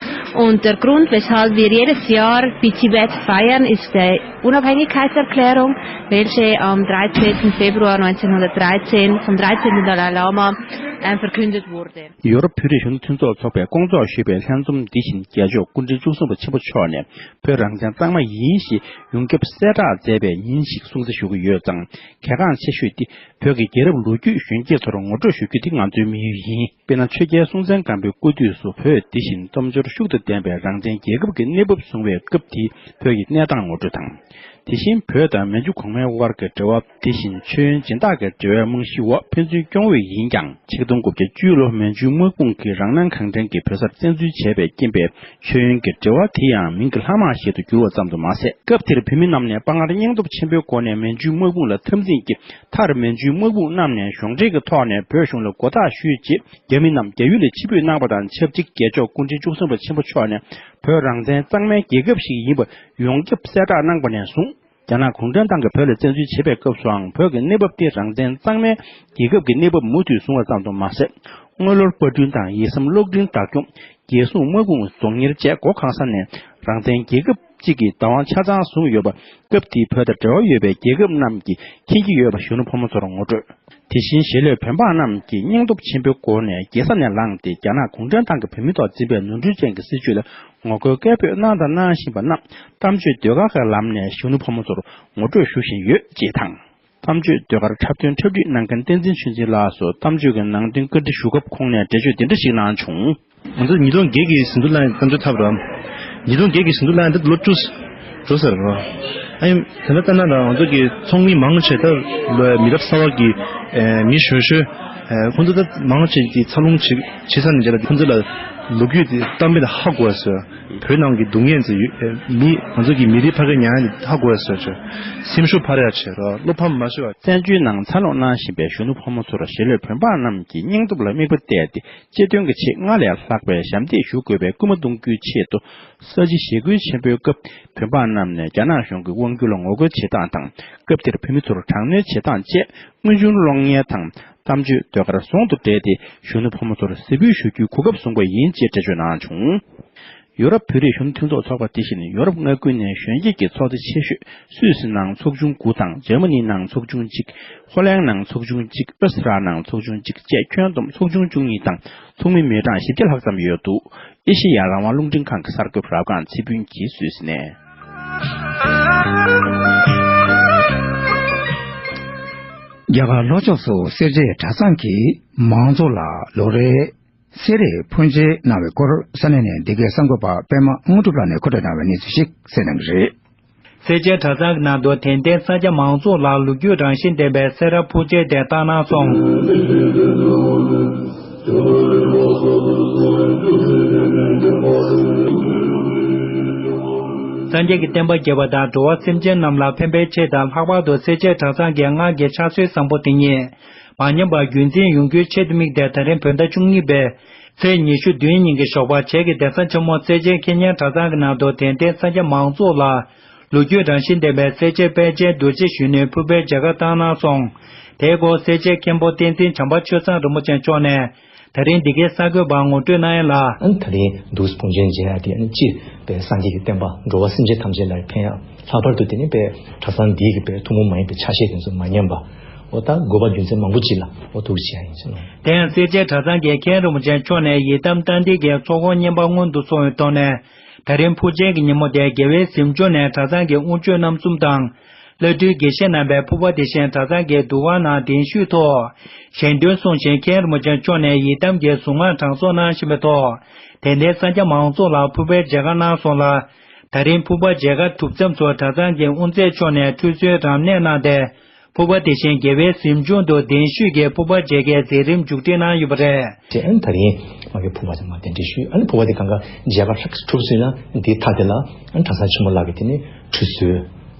Und der Grund, weshalb wir jedes Jahr Pichibet feiern, ist die Unabhängigkeitserklärung, welche am dreizehnten Februar neunzehnhundertdreizehn vom dreizehnten Dalai Lama, ähm, verkündet wurde. ཡོ་རོབ་བོད་རིགས་གཞོན་ནུ་མཐུན་ཚོགས་ཚོགས་པས་སྐོང་ཚོགས་ཞུས་པའི་ལྷན་འཛོམས་འདི་བཞིན་རྒྱལ་མཆོག་སྐུ་ཕྲེང་བཅུ་གསུམ་པ་ཆེན་པོ་མཆོག་ནས་བོད་རང་བཙན་གཙང་མ་ཡིན་ཞེས་ཡོངས་ཁྱབ་གསལ་བསྒྲགས་མཛད་པའི་ཉིན་ཞིག་སྲུང་བརྩི་ཞུ་གི་ཡོད་ཙང་། གལ་འགངས་ཆེ་ཤོས་འདི་བོད་ཀྱི་རྒྱལ་རབས་ལོ་རྒྱུས་གཞོན་སྐྱེས་ཚོར་ངོ་སྤྲོད་ཞུ་རྒྱུ་འདི་ང་ཚོའི་དམིགས་ཡུལ་ཡིན། དཔེར་ན། ཆོས་རྒྱལ་སྲོང་བཙན་སྒམ་པོའི་སྐུ་དུས་སུ་བོད་འདི་བཞིན་སྟོབས་འབྱོར་ཤུགས་དང་ལྡན་པའི་རང་བཙན་རྒྱལ་ཁབ་ཀྱི་གནས་བབ་བཟུང་བའི་སྐབས་དེའི་བོད་ཀྱི་གནས་སྟངས་ངོ་སྤྲོད་དང་། དེ་བཞིན་བོད་དང་མན་ཇུ་གོང་མའི་དབར་གྱི་འབྲེལ་བ། དེ་བཞིན་མཆོད་ཡོན་སྦྱིན་བདག་གི་འབྲེལ་བའི་རྨང་གཞིའི་འོག་ཕན་ཚུན་སྐྱོང་འོས་ཡིན་ཀྱང་། ཆིག་སྟོང་དགུ་བརྒྱ་བཅུ་ལོ་མན་ཇུའི་དམག་དཔུང་གིས་རང་སྣང་གང་དྲན་གྱིས་བོད་སར་བཙན་འཛུལ་བྱས་པས་རྐྱེན་པས། མཆོད་ཡོན་གྱི་འབྲེལ་བ་དེ་ཡང་མིང་གི་ལྷག་མ་ཞིག་ཏུ་གྱུར་བ་ཙམ་དུ་མ་ཟད། སྐབས་དེར་བོད་མི་རྣམས་ནས་དཔའ་ངར་སྙིང་སྟོབས་ཆེན་པོའི་སྒོ་ནས་མན་ཇུའི་དམག་དཔུང་ལ་འཐབ་འཛིང་གིས། མཐར་མན་ཇུའི་དམག་དཔུང་རྣམས་ནས་གཞུང་འབྲེལ་གྱི་ཐོག་ནས་བོད་གཞུང་ལ་མགོ་བཏགས་ཞུས་རྗེས། རྒྱ་མི་རྣམས་རྒྱ་ཡུལ་ལ་ཕྱིར་འབུད་གནང་བ་དང་ཆབས་ཅིག་རྒྱལ་མཆོག་སྐུ་ཕྲེང་བཅུ་གསུམ་པ་ཆེན་པོ་མཆོག་ནས་བོད་རང་བཙན་གཙང་མའི་རྒྱལ་ཁབ་ཞིག་ཡིན་པ་ཡོངས་ཁྱབ་གསལ་བསྒྲགས་གནང་བ་ནས་བཟུང་། རྒྱ་ནག་གུང་ཁྲན་ཏང་གིས་བོད་ལ་བཙན་འཛུལ་བྱེད་པའི་སྐབས་སུའང་བོད་ཀྱི་གནས་བབ་དེ་རང་བཙན་གཙང་མའི་རྒྱལ་ཁབ་ཀྱི་གནས་བབ་མུ་མཐུད་བཟུང་བ་ཙམ་དུ་མ་ཟད། དངུལ་ལོར་པར་སྐྲུན་དང་ཡིག་ཟམ་གློག་འཕྲིན་བདག་སྐྱོང་། རྒྱལ་སྲུང་དམག་དཔུང་རྫོང་གཉེར་བཅས་སྒོ་གང་ས་ནས་རང་བཙན་རྒྱལ་ཁབ་གཅིག་གི་བདག་དབང་ཆ་ཚང་བཟུང་ཡོད་པ། སྐབས་དེའི་བོད་དང་འབྲེལ་བ་ཡོད་པའི་རྒྱལ་ཁབ་རྣམས་ཀྱིས་མཁྱེན་གྱི་ཡོད་པ་གཞོན་ནུ་ཕོ་མོ་ཚོར་ངོ་སྤྲོད། དེ་བཞིན་གཞིས་ལུས་བོད་འབངས་རྣམས་ཀྱིས་སྙིང་སྟོབས་ཆེན་པོའི་སྒོ་ནས་རྒྱལ་ས་ནས་ལངས་ཏེ། རྒྱ་ནག་གུང་ཁྲན་ཏང་གིས་བོད་མིའི་ཐོག་འཛིན་པའི་ནོར་འཁྲུལ་ཅན་གྱི་སྲིད་བྱུས་ལ་ངོ་རྒོལ་སྐད་འབོད་གནང་དང་གནང་བཞིན་པ་རྣམས་གཏམ་བརྗོད་ཟློས་གར་གྱི་ལམ་ནས་གཞོན་ནུ་ཕོ་མོ་ཚོར་ངོ་སྤྲོད་ཞུ་བཞིན་ཡོད་ཅེས་དང་། གཏམ་བརྗོད་ཟློས་གར་འཁྲབ་སྟོན་འཁྲབ་ཁྲིད་གནང་མཁན་བསྟན་འཛིན་ཆོས་འཛིན་ལགས་སུ་གཏམ་བརྗོད་ཀྱི་ནང་དོན་བཀའ་འདྲི་ཞུ་སྐབས་ཁོང་ནས་འགྲེལ་བརྗོད་འདི་འདྲ་ཞིག་གནང་བྱུང་། ང་ཚོ་ཉིས་སྟོང་བརྒྱད་ཀྱི་ཟིན་ཐོ་བླངས་གཏམ་བརྗོད་འཁྲབ་རམ། ཉིས་སྟོང་བརྒྱད་ཀྱི་ཟིན་ཐོ་བླངས་འདི་ལོ་དྲུག་འགྲོ་ཟེར་རོ། ཨ་ནི་དེ་འདྲ་ལྟ་ན་རང་ང་ཚོ་གི་ཚོགས་མི་མང་ཆེ་ད་ལོའི་མི་རབས་གསར་བ་གི་ཨེ་མི་གཞོན་གཞོན་ཨེ་ཁོང་ཚོ་ད་མང་ཆེ་གི་འཚར་ལོངས་བྱེད་བྱེད་ས་ནས་རྗེས་ལ་ཁོང་ཚོ་ལ་ལོ་རྒྱུས་དེ་གཏམ་དཔེ་དེ་ཧ་གོ་བ་བཟོས། བོད་ནང་གི་སྡུག་བསྔལ་ཚོ་ཡོད་ཨེ་མི་ང་ཚོ་གི་མི་རིགས་ཕ་གིར་མྱངས་ཡ་དེ་ཧ་གོ་བ་བཟོས་བྱས། སེམས་ཤུགས་འཕར་ཡ་བྱས་རོ། བློ་ཕམ་མ་བྱེད་པ། བཙན་བྱོལ་ནང་འཚར་ལོངས་གནང་བཞིན་པའི་གཞོན་ནུ་ཕོ་མོ་ཚོར་གཞིས་ལུས་བོད་འབངས་རྣམས་ཀྱི་སྙིང་སྟོབས་ལ་མིག་དཔེ་བལྟས་ཏེ། སྤྱི་དོན་གྱི་ཆེད་སྔར་ལས་ལྷག་པའི་ཞབས་འདེགས་ཞུ་དགོས་པའི་སྐུལ་མ་གཏོང་རྒྱུའི་ཆེད་དུ། ས་བྱི་ཞི་རྒོལ་ཆེན་པོའི་སྐབས་བོད་འབངས་རྣམས་ནས་རྒྱ་ནག་གཞུང་གི་དབང་སྒྱུར་ལ་ངོ་རྒོལ་བྱེད་སྟངས་དང་། སྐབས་དེར་བོད་མི་ཚོར་དྲག་གནོན་བྱེད་སྟངས་བཅས་དངོས་བྱུང་གློག་བརྙན་དང་གཏམ་བརྗོད་ཟློས་གར་ཟུང་དུ་སྦྲེལ་ཏེ་གཞོན་ནུ་ཕོ་མོ་ཚོར་གཟིགས་འབུལ་ཞུ་རྒྱུའི་གོ་སྐབས་བཟུང་བ་ཡིན་ཅེས་འགྲེལ་བརྗོད་གནང་བྱུང་། ཡོ་རོབ་བོད་རིགས་གཞོན་ནུ་མཐུན་ཚོགས་ཚོགས་པ་དེ་བཞིན་ཡོ་རོབ་མངའ་ཁུལ་ནས་གཞོན་སྐྱེས་ཀྱི་ཚོགས་སྡེ་ཆེ་ཤོས་སུད་སི་ནང་ཚོགས་ཆུང་དགུ་དང་འཇར་མ་ནི་ནང་ཚོགས་ཆུང་གཅིག་ཧོ་ལན་ནང་ཚོགས་ཆུང་གཅིག་ཨོ་སི་ཀྲ་ནང་ཚོགས་ཆུང་གཅིག་བཅས་ཁྱོན་བསྡོམས་ཚོགས་ཆུང་བཅུ་གཉིས་དང་ཚོགས་མི་མི་གྲངས་བཞི་བརྒྱ་ལྷག་ཙམ་ཡོད་འདུག་ཨེ་ཤེ་ཡ་རང་དབང་རླུང་འཕྲིན་ཁང་གི་གསར་འགོད་པ་རབ་སྒང་ཚེ་ཕུན་གྱིས་སུད་སི་ནས། རྒྱ་གར་ལྷོ་ཕྱོགས་སུ་སེར་བྱེས་གྲྭ་ཚང་གིས་མང་ཚོགས་ལ་ལོ་རེའི་སེར་བྱེས་ཕོན་ཆེ་གནང་བའི་སྐོར་ས་གནས་ནས་འདི་གའི་གསར་འགོད་པ་པད་མ་དངོས་གྲུབ་ལགས་ནས་མཁོ་སྤྲོད་གནང་བའི་གནས་ཚུལ་ཞིག་གསན་གནང་གི་རེད། སེར་བྱེས་གྲྭ་ཚང་གི་ནང་དུ་དད་ལྡན་ས་སྐྱ་མང་ཚོགས་ལ་ལོ་རྒྱུས་རང་བཞིན་ལྡན་པའི་སེ་ར་ཕུར་ཆེན་དེ་བཏང་གནང་སོང་། སངས་རྒྱས་ཀྱི་བསྟན་པ་རྒྱས་པ་དང་འགྲོ་བ་སེམས་ཅན་རྣམས་ལ་ཕན་པའི་ཆེད་དང་། ལྷག་པར་དུ་སེར་བྱེས་གྲྭ་ཚང་གི་སྔགས་ཀྱི་ཕྱག་སྲོལ་བཟང་པོ་དེ་ཉིད་མ་ཉམས་པར་རྒྱུན་འཛིན་ཡོང་རྒྱུའི་ཆེད་དུ་དམིགས་ཏེ། ད་རིང་བོད་ཟླ་བཅུ་གཉིས་པའི་ཚེས་ཉི་ཤུ་བདུན་ཉིན་གྱི་ཞོགས་པར་བྱེས་ཀྱི་གདན་ས་ཆེན་མོ་སེར་བྱེས་མཁས་སྙན་གྲྭ་ཚང་གི་ནང་དུ་དད་ལྡན་ས་སྐྱ་མང་ཚོགས་ལ་ལོ་རྒྱུས་རང་བཞིན་ལྡན་པའི་སེར་བྱེས་དཔལ་ཆེན་རྡོ་རྗེ་གཞོན་ནུའི་ཕུར་པའི་མཇལ་ཁ་བཏང་གནང་སོང་། དེའི་སྐོར་སེར་བྱེས་མཁན་པོ་བསྟན་འཛིན་བྱམས་པ་ཆོས་བཟང་རིན་པོ་ཆེ་མཆོག་ནས་ད་རིང་འདི་གའི་གསར་འགོད་པར་ངོ་སྤྲོད་གནང་ཡ་ལ། ཨ་ནི་ད་རིང་འདུག་སེ་ཕུང་ཆེན་མཇལ་ཡ་དེ་ཨ་ནི་སྤྱིར་པའི་སངས་རྒྱས་ཀྱི་བསྟན་པ་འགྲོ་བ་སེམས་ཅན་ཐམས་ཅད་ལ་ཕན་ཡ། ལྷག་པར་དུ་དེ་ནི་པའི་གྲྭ་ཚང་འདིའི་གི་པའི་ཐུན་མོང་མ་ཡིན་པའི་ཆ་ཤས་དེ་ཚོ་མ་ཉམས་པ། འོ་ད་དགོས་པ་རྒྱུ་མཚན་མང་པོ་ཅིག་ལ་འོ་ཐུགས་རྗེ་ཆེ་ཡིན་ཟེར་ནོ། དེ་ཡང་སེར་བྱེས་གྲྭ་ཚང་གི་མཁན་རིན་པོ་ཆེ་མཆོག་ནས་ཡི་དམ་རྟ་མགྲིན་གྱི་ཚོགས་འཁོར་བསྙེན་པ་སྔོན་དུ་སོང་བའི་ཐོག་ནས། ད་རིང་ཕུག་ཆེན་གྱི་ཉིན་མོ་དེ་རྒྱལ་བའི་གཟིམ་ཆུང་ནས་གྲྭ་ཚང་གི་དབུ་མཆོད་རྣམ་གསུམ་དང་། བླ་སྤྲུལ་དགེ་བཤེས་རྣམ་པས་ཕུག་པ་དེ་བཞིན་གྲྭ་ཚང་གི་འདུ་ཁང་ནང་གདན་ཞུས་ཐོག་ཞལ་འདོན་གསུངས་ཤིང་མཁན་རིན་པོ་ཆེ་མཆོག་ནས་ཡི་དམ་གྱི་གཟུངས་སྔགས་གྲངས་གསོག་གནང་བཞིན་པའི་ཐོག་དད་ལྡན་གསན་མཁན་མང་ཚོགས་ལ་ཕུར་པའི་མཇལ་ཁ་གནང་སོང་ལ། ད་རིང་ཕུར་པ་མཇལ་ཁ་གྲུབ་མཚམས་སུ་གྲྭ་ཚང་གི་དབུ་མཛད་མཆོག་ནས་ཁྲུས་གསོལ་རབ་གནས་གནང་སྟེ། ཕུར་པ་དེ་བཞིན་རྒྱལ་བའི་གཟིམ་ཆུང་དུ་གདན་ཞུས་ཀྱིས་ཕུར་པ་མཇལ་ཁའི་མཛད་རིམ་མཇུག་སྒྲིལ་གནང་ཡོད་པ་རེད། དེ་ཨ་ནི་ད་རིང་མ་གི་ཕུར་པ་དེ་མ་གདན་འདྲེན་ཞུས། ཨ་ནི་ཕུར་པ་དེ་གང་ག་མཇལ་ཁ་ཧྲག་གྲུབ་ཟིན་ན་འདི་ཐ་དེ་ལ་ཨ་ནི་གྲྭ་ཚང་ཆེན་མོ་ལགས་ཀྱིས་དེ་ནི་ཁྲུས་གསོལ་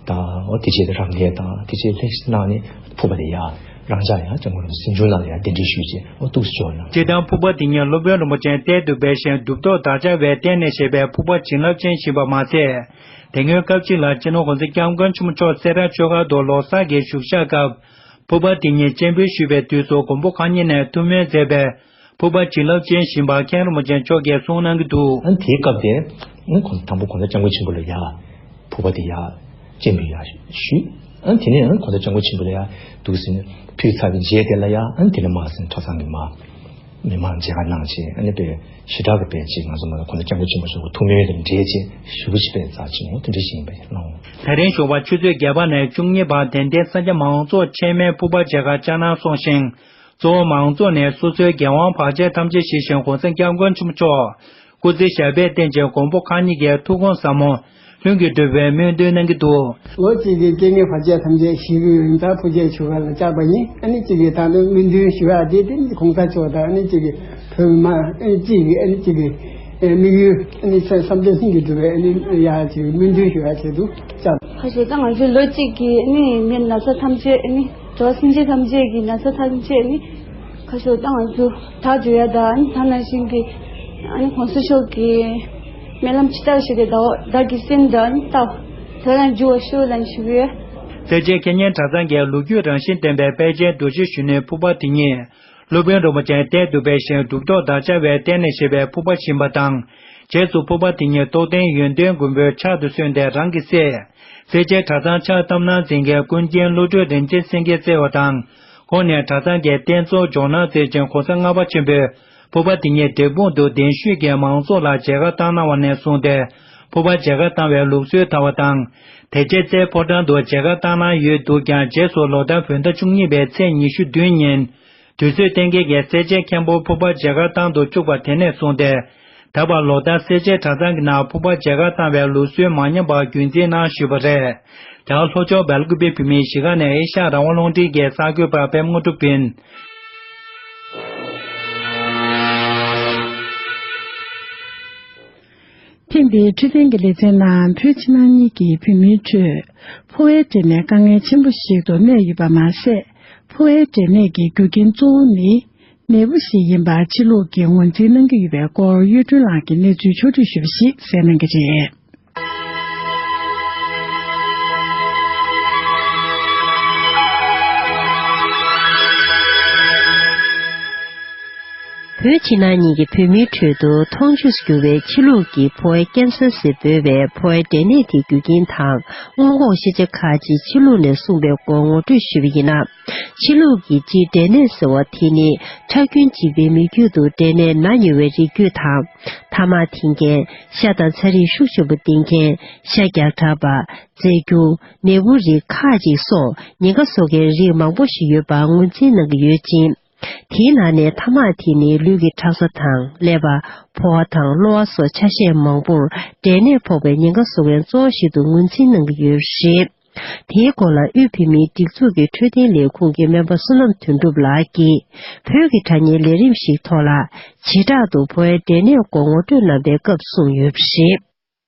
དང་། འོ་དེ་རྗེས་དེ་རབ་གནས་དང་དེ་རྗེས་ལྷན་ཅིག་གནང་ནས་ཕུར་པ་དེ་ཡར་རང་འཇགས་ཡར་སྐྱབས་མགོན་རིན་པོ་ཆེ་གཟིམ་ཆུང་ནང་ལ་ཡར་གདན་འདྲེན་ཞུས་རྗེས། འོ་འདུག་སེ་འབྱོར་ན། སྤྱིར་བཏང་ཕུར་པ་དེ་ཉིད་སློབ་དཔོན་རིན་པོ་ཆེ་གཏེར་དུ་སྦས་ཤིང་གྲུབ་ཐོབ་དར་ཆ་བའི་རྟེན་ལས་བཞེངས་པའི་ཕུར་པ་བྱིན་རླབས་ཅན་ཞིག་ཡིན་པ་མ་ཟད། དེ་སྔོན་སྐབས་གཅིག་ལ་སྤྱི་ནོར་༸གོང་ས་༸སྐྱབས་མགོན་ཆེན་པོ་མཆོག་སེ་ར་ཆོས་སྒར་དུ་ལོ་གསར་གྱི་བཞུགས་ཞག་སྐབས། ཕུར་པ་དེ་ཉིད་སྤྱན་འབུལ་ཞུས་པའི་དུས་སུ་མགོན་པོ་གང་ཉིད་ནས་ཐུགས་སྨོན་མཛད་པའི་ཕུར་པ་བྱིན་རླབས་ཅན་ཞིག་ཡིན་པ་མཁན་རིན་པོ་ཆེ་མཆོག་གིས་གསུངས་གནང་གི་འདུག་ཨ་ནི་དེའི་སྐབས་དེར་ཨ་ནི་ཁོང་དང་པོ་༸གོང་ས་༸སྐྱབས་མགོན་ཆེན་པོ་ལ་ཡར་ཕུར་པ་དེ་ཡར་སྤྱན་འབུལ་ཡར་ཞུས། ཨ་ནི་དེ་ནས་ཨ་ནི་༸གོང་ས་༸སྐྱབས་མགོན་ཆེན་པོ་ལ་ཡར་འདུག་ཟེར་ནས་ཕུལ་ཚར་བའི་རྗེས་དེ་ལ་ཡར་ཨ་ནི་དེ་ནས་མར་ཟིན་གྲྭ་ཚང་གི་མར། མི་མང་མཇལ་ཁ་གནང་བྱས། ཨ་ནི་དཔེ་ཞེ་དྲག་གི་དཔེ་ཅིག་ང་ཚོ་མ་ད་༸གོང་ས་༸སྐྱབས་མགོན་ཆེན་པོ་མཆོག་གི་ཐུགས་སྨོན་དང་འབྲེལ་བྱས་ཞུ་ཞིག་དཔེ་རྩ་ཆེན་མོ་དེ་འདྲ་ཞིག་ཡིན་པ་ཡིན་ལགས། ད་རིང་ཞོགས་པ་ཆུ་ཚོད་བརྒྱད་པ་ནས་བཅུ་གཉིས་བར་དད་ལྡན་གསན་མཁན་མང་ཚོགས་ཆད་མེད་ཕུར་པ་མཇལ་ཁ་བཅར་གནང་སོང་ཞིང་། གཙོ་བོ་མང་ཚོགས་ནས་སོ་སོའི་འགན་དབང་བར་ཆད་ཐམས་ཅད་ཞི་ཞིང་༸གོང་ས་༸སྐྱབས་མགོན་ཆེན་པོ་མཆོག་སྐུ་ཚེ་ཞབས་པད་བརྟན་ཅིང་མགོན་པོ་གང་ཉིད་ཀྱི་ཐུགས་དགོངས་ཟབ་མོ་ལྷུན་གྱིས་གྲུབ་པའི་སྨོན་འདུན་གནང་གི་འདུག་ལོ་གཅིག་གི་རྐྱེན་ངན་བར་ཆད་ཐམས་ཅད་ཞི་གི་ཡོད་ཙང་ཕུར་པ་ཆུ་སྒར་ལ་བཅར་བ་ཡིན། ཨ་ནི་གཅིག་གིས་ད་ལྟ་སྨོན་འདུན་ཞུ་ཡག་དེ་དེ་ནི་༸གོང་ས་མཆོག་དང་ཨ་ནི་གཅིག་གིས་བོད་མི་མང་ཨ་ནི་གཅིག་གིས་ཨ་ནི་གཅིག་གི་དམིགས་ཡུལ་ཨ་ནི་བསམ་བསམ་བློ་ལྷུན་གྱིས་གྲུབ་པའི་ཨ་ནི་ཡག་ཅིག་སྨོན་འདུན་ཞུ་ཡག་ཆེད་དུ་བཅར། ཁ་ཤས་ད་ང་ཚོའི་ལོ་གཅིག་གི་ཨ་ནི་མི་ན་ཚ་ཐམས་ཅད་ཨ་ནི་འགྲོ་བ་སེམས་ཅན་ཐམས་ཅད་ཀྱི་ན་ཚ་ཐམས་ཅད་ཨ་ནི་ཁ་ཤས་ད་ང་ཚོ་དག་འཇོག་ཡག་དང་ཨ་ནི་ད་ནང་བཞིན་གྱི་ཨ་ནི་༸གོང་ས་མཆོག་གི་སྨོན་ལམ་ཇི་ལྟར་བཞེས་ཏེ་བདག་བདག་གི་སེམས་དང་ཨ་ནི་བཏབ། དེ་ལ་འཇུག་པར་ཤོག་ལབ་ཞུ་གི་ཡོད། སེར་བྱེས་ཁེ་ཉན་གྲྭ་ཚང་གི་ལོ་རྒྱུས་རང་བཞིན་ལྡན་པའི་དཔལ་ཆེན་རྡོ་རྗེ་གཞོན་ནུའི་ཕུར་པ་དེ་ཉིད་སློབ་དཔོན་རིན་པོ་ཆེ་གཏེར་དུ་སྦས་ཤིང་གྲུབ་ཐོབ་དར་ཆ་བའི་རྟེན་ལས་བཞེངས་པའི་ཕུར་པ་ཡིན་པ་དང་། རྗེས་སུ་ཕུར་པ་དེ་ཉིད་རྟོགས་ལྡན་ཡོན་ཏན་མགོན་པོའི་ཕྱག་ཏུ་སོན་ཏེ་རང་གི་སྲས་སེར་བྱེས་གྲྭ་ཚང་ཕྱག་བཏབ་གནང་མཛད་མཁན་ཀུན་མཁྱེན་བློ་གྲོས་རིན་ཆེན་སེང་གེས་གཙོས་པ་དང་། ཁོང་ནས་གྲྭ་ཚང་གི་རྟེན་གཙོ་ཇོ་ནང་རྩེ་ཆེན་གོང་ས་ལྔ་པ་ཆེན་པོའི་ཕུར་པ་དེ་ཉིད་འབྲས་སྤུངས་དུ་གདན་ཞུས་ཀྱིས་མང་ཚོགས་ལ་མཇལ་ཁ་བཏང་གནང་བ་ནས་བཟུང་སྟེ་ཕུར་པ་མཇལ་ཁ་བཏང་བའི་ལུགས་སྲོལ་དར་བ་དང་། དེ་རྗེས་རྩེའི་ཕོ་བྲང་དུ་མཇལ་ཁ་བཏང་གནང་ཡོད་འདུག་ཀྱང་། རྗེས་སུ་ལོ་ཟླ་བོད་ཟླ་བཅུ་གཉིས་པའི་ཚེས་ཉི་ཤུ་བདུན་ཉིན་དུས་ཚོད་གཏན་འཁེལ་གྱི་སེར་བྱེས་མཁན་པོ་ཕུར་པ་མཇལ་ཁ་བཏང་དུ་བཅུག་པ་དེ་ནས་བཟུང་སྟེ། ད་བར་ལོ་ལྟར་སེར་བྱེས་གྲྭ་ཚང་གི་ནང་ཕུར་པ་མཇལ་ཁ་བཏང་བའི་ལུགས་སྲོལ་མ་ཉམས་པར་རྒྱུན་འཛིན་གནང་བཞིན་པ་རེད། རྒྱ་གར་ལྷོ་ཕྱོགས་སྦེལ་ཀུ་པེ་བོད་མིའི་གཞིས་ཀ་ནས་ཨེ་ཤ་ཡ་རང་དབང་རླུང་འཕྲིན་གྱི་གསར་འགོད་པ་པད་མ་དངོས་གྲུབ་ཡིན། ཐེངས་འདིའི་འཕྲོད་བསྟེན་གྱི་ལེ་ཚན་ནང་བོད་ཕྱི་ནང་གཉིས་ཀྱི་བོད་མིའི་ཁྲོད་ཕོ་བའི་འབྲས་ནད་དཀའ་ངལ་ཆེན་པོ་ཞིག་ཏུ་གནས་ཡོད་པ་མ་ཟད། ཕོ་བའི་འབྲས་ནད་ཀྱི་རྒྱུ་རྐྱེན་གཙོ་བོ་ནི་ནད་འབུ་ཞིག་ཡིན་པ་ཕྱི་ལུགས་ཀྱིས་ངོས་འཛིན་གནང་གི་ཡོད་པའི་སྐོར་གཡུ་སྒྲོན་ལགས་ཀྱིས་གནས་ཚུལ་ཕྱོགས་བསྒྲིགས་ཞུས་པ་ཞིག་གསན་གནང་གི་རེད། བོད་ཕྱི་ནང་གཉིས་ཀྱི་བོད་མིའི་ཁྲོད་དུ་མཐོང་ཆོས་སུ་གྱུར་བའི་ཕྱི་ལུགས་ཀྱི་ཕོ་བའི་ཀེན་སར་ཟེར་འབོད་པའི་ཕོ་བའི་འབྲས་ནད་དེའི་རྒྱུ་རྐྱེན་དང་སྔོན་འགོག་ཤེས་བྱ་ཁག་ཅིག་ཕྱི་ལུགས་ནས་གསུངས་པའི་སྐོར་ངོ་སྤྲོད་ཞུས་པ་ཡིན་ན། ཕྱི་ལུགས་ཀྱིས་སྤྱིར་འབྲས་ནད་ཟེར་བ་དེ་ནི་ཁྲག་རྒྱུན་གཅིག་པའི་མི་རྒྱུད་དུ་འབྲས་ནད་ན་ཉེ་བའི་རིགས་རྒྱུད་དང་། ཐ་མག་འཐེན་མཁན། ཤ་དང་ཚ་རིགས་ཤུགས་ཆེན་པོ་ལྡན་མཁན། ཤ་རྒྱགས་དྲགས་པ། རྫས་འགྱུར། ནད་འབུ་རིགས་ཁག་ཅིག་སོགས་ཉེན་ཁ་བཟོ་མཁན་རིགས་མང་པོ་ཞིག་ཡོད་པ་ངོས་འཛིན་གནང་གི་ཡོད་ཅིང་། དེའི་ནང་ནས་ཐ་མག་དེ་ནི་ལུས་ཀྱི་ཁྲག་རྩ་དང་ཀླད་པ། ཕོ་བ་དང་གློ་བ་སོགས་ཆ་ཤས་མང་པོར་འབྲས་ནད་ཕོག་པའི་ཉེན་ཁ་བཟོ་མཁན་གཙོ་བོ་ཞིག་ཏུ་ངོས་འཛིན་གནང་གི་ཡོད་པ་རེད། དེའི་སྐོར་ལ་དབུས་བོད་མིའི་སྒྲིག་འཛུགས་ཀྱི་འཕྲོད་བསྟེན་ལས་ཁུངས་ཀྱི་སྨན་པ་བསོད་ནམས་དོན་གྲུབ་ལགས་ཀྱིས་བོད་ཀྱི་དྲ་བརྙན་ལས་རིམ་ཞིག་ཐོག་ལ་བྱེ་བྲག་ཏུ་ཕོ་བའི་འབྲས་ནད་སྐོར་ངོ་སྤྲོད་གནང་པའི་སྐབས་གསུངས་ཡོད་པ་རེད།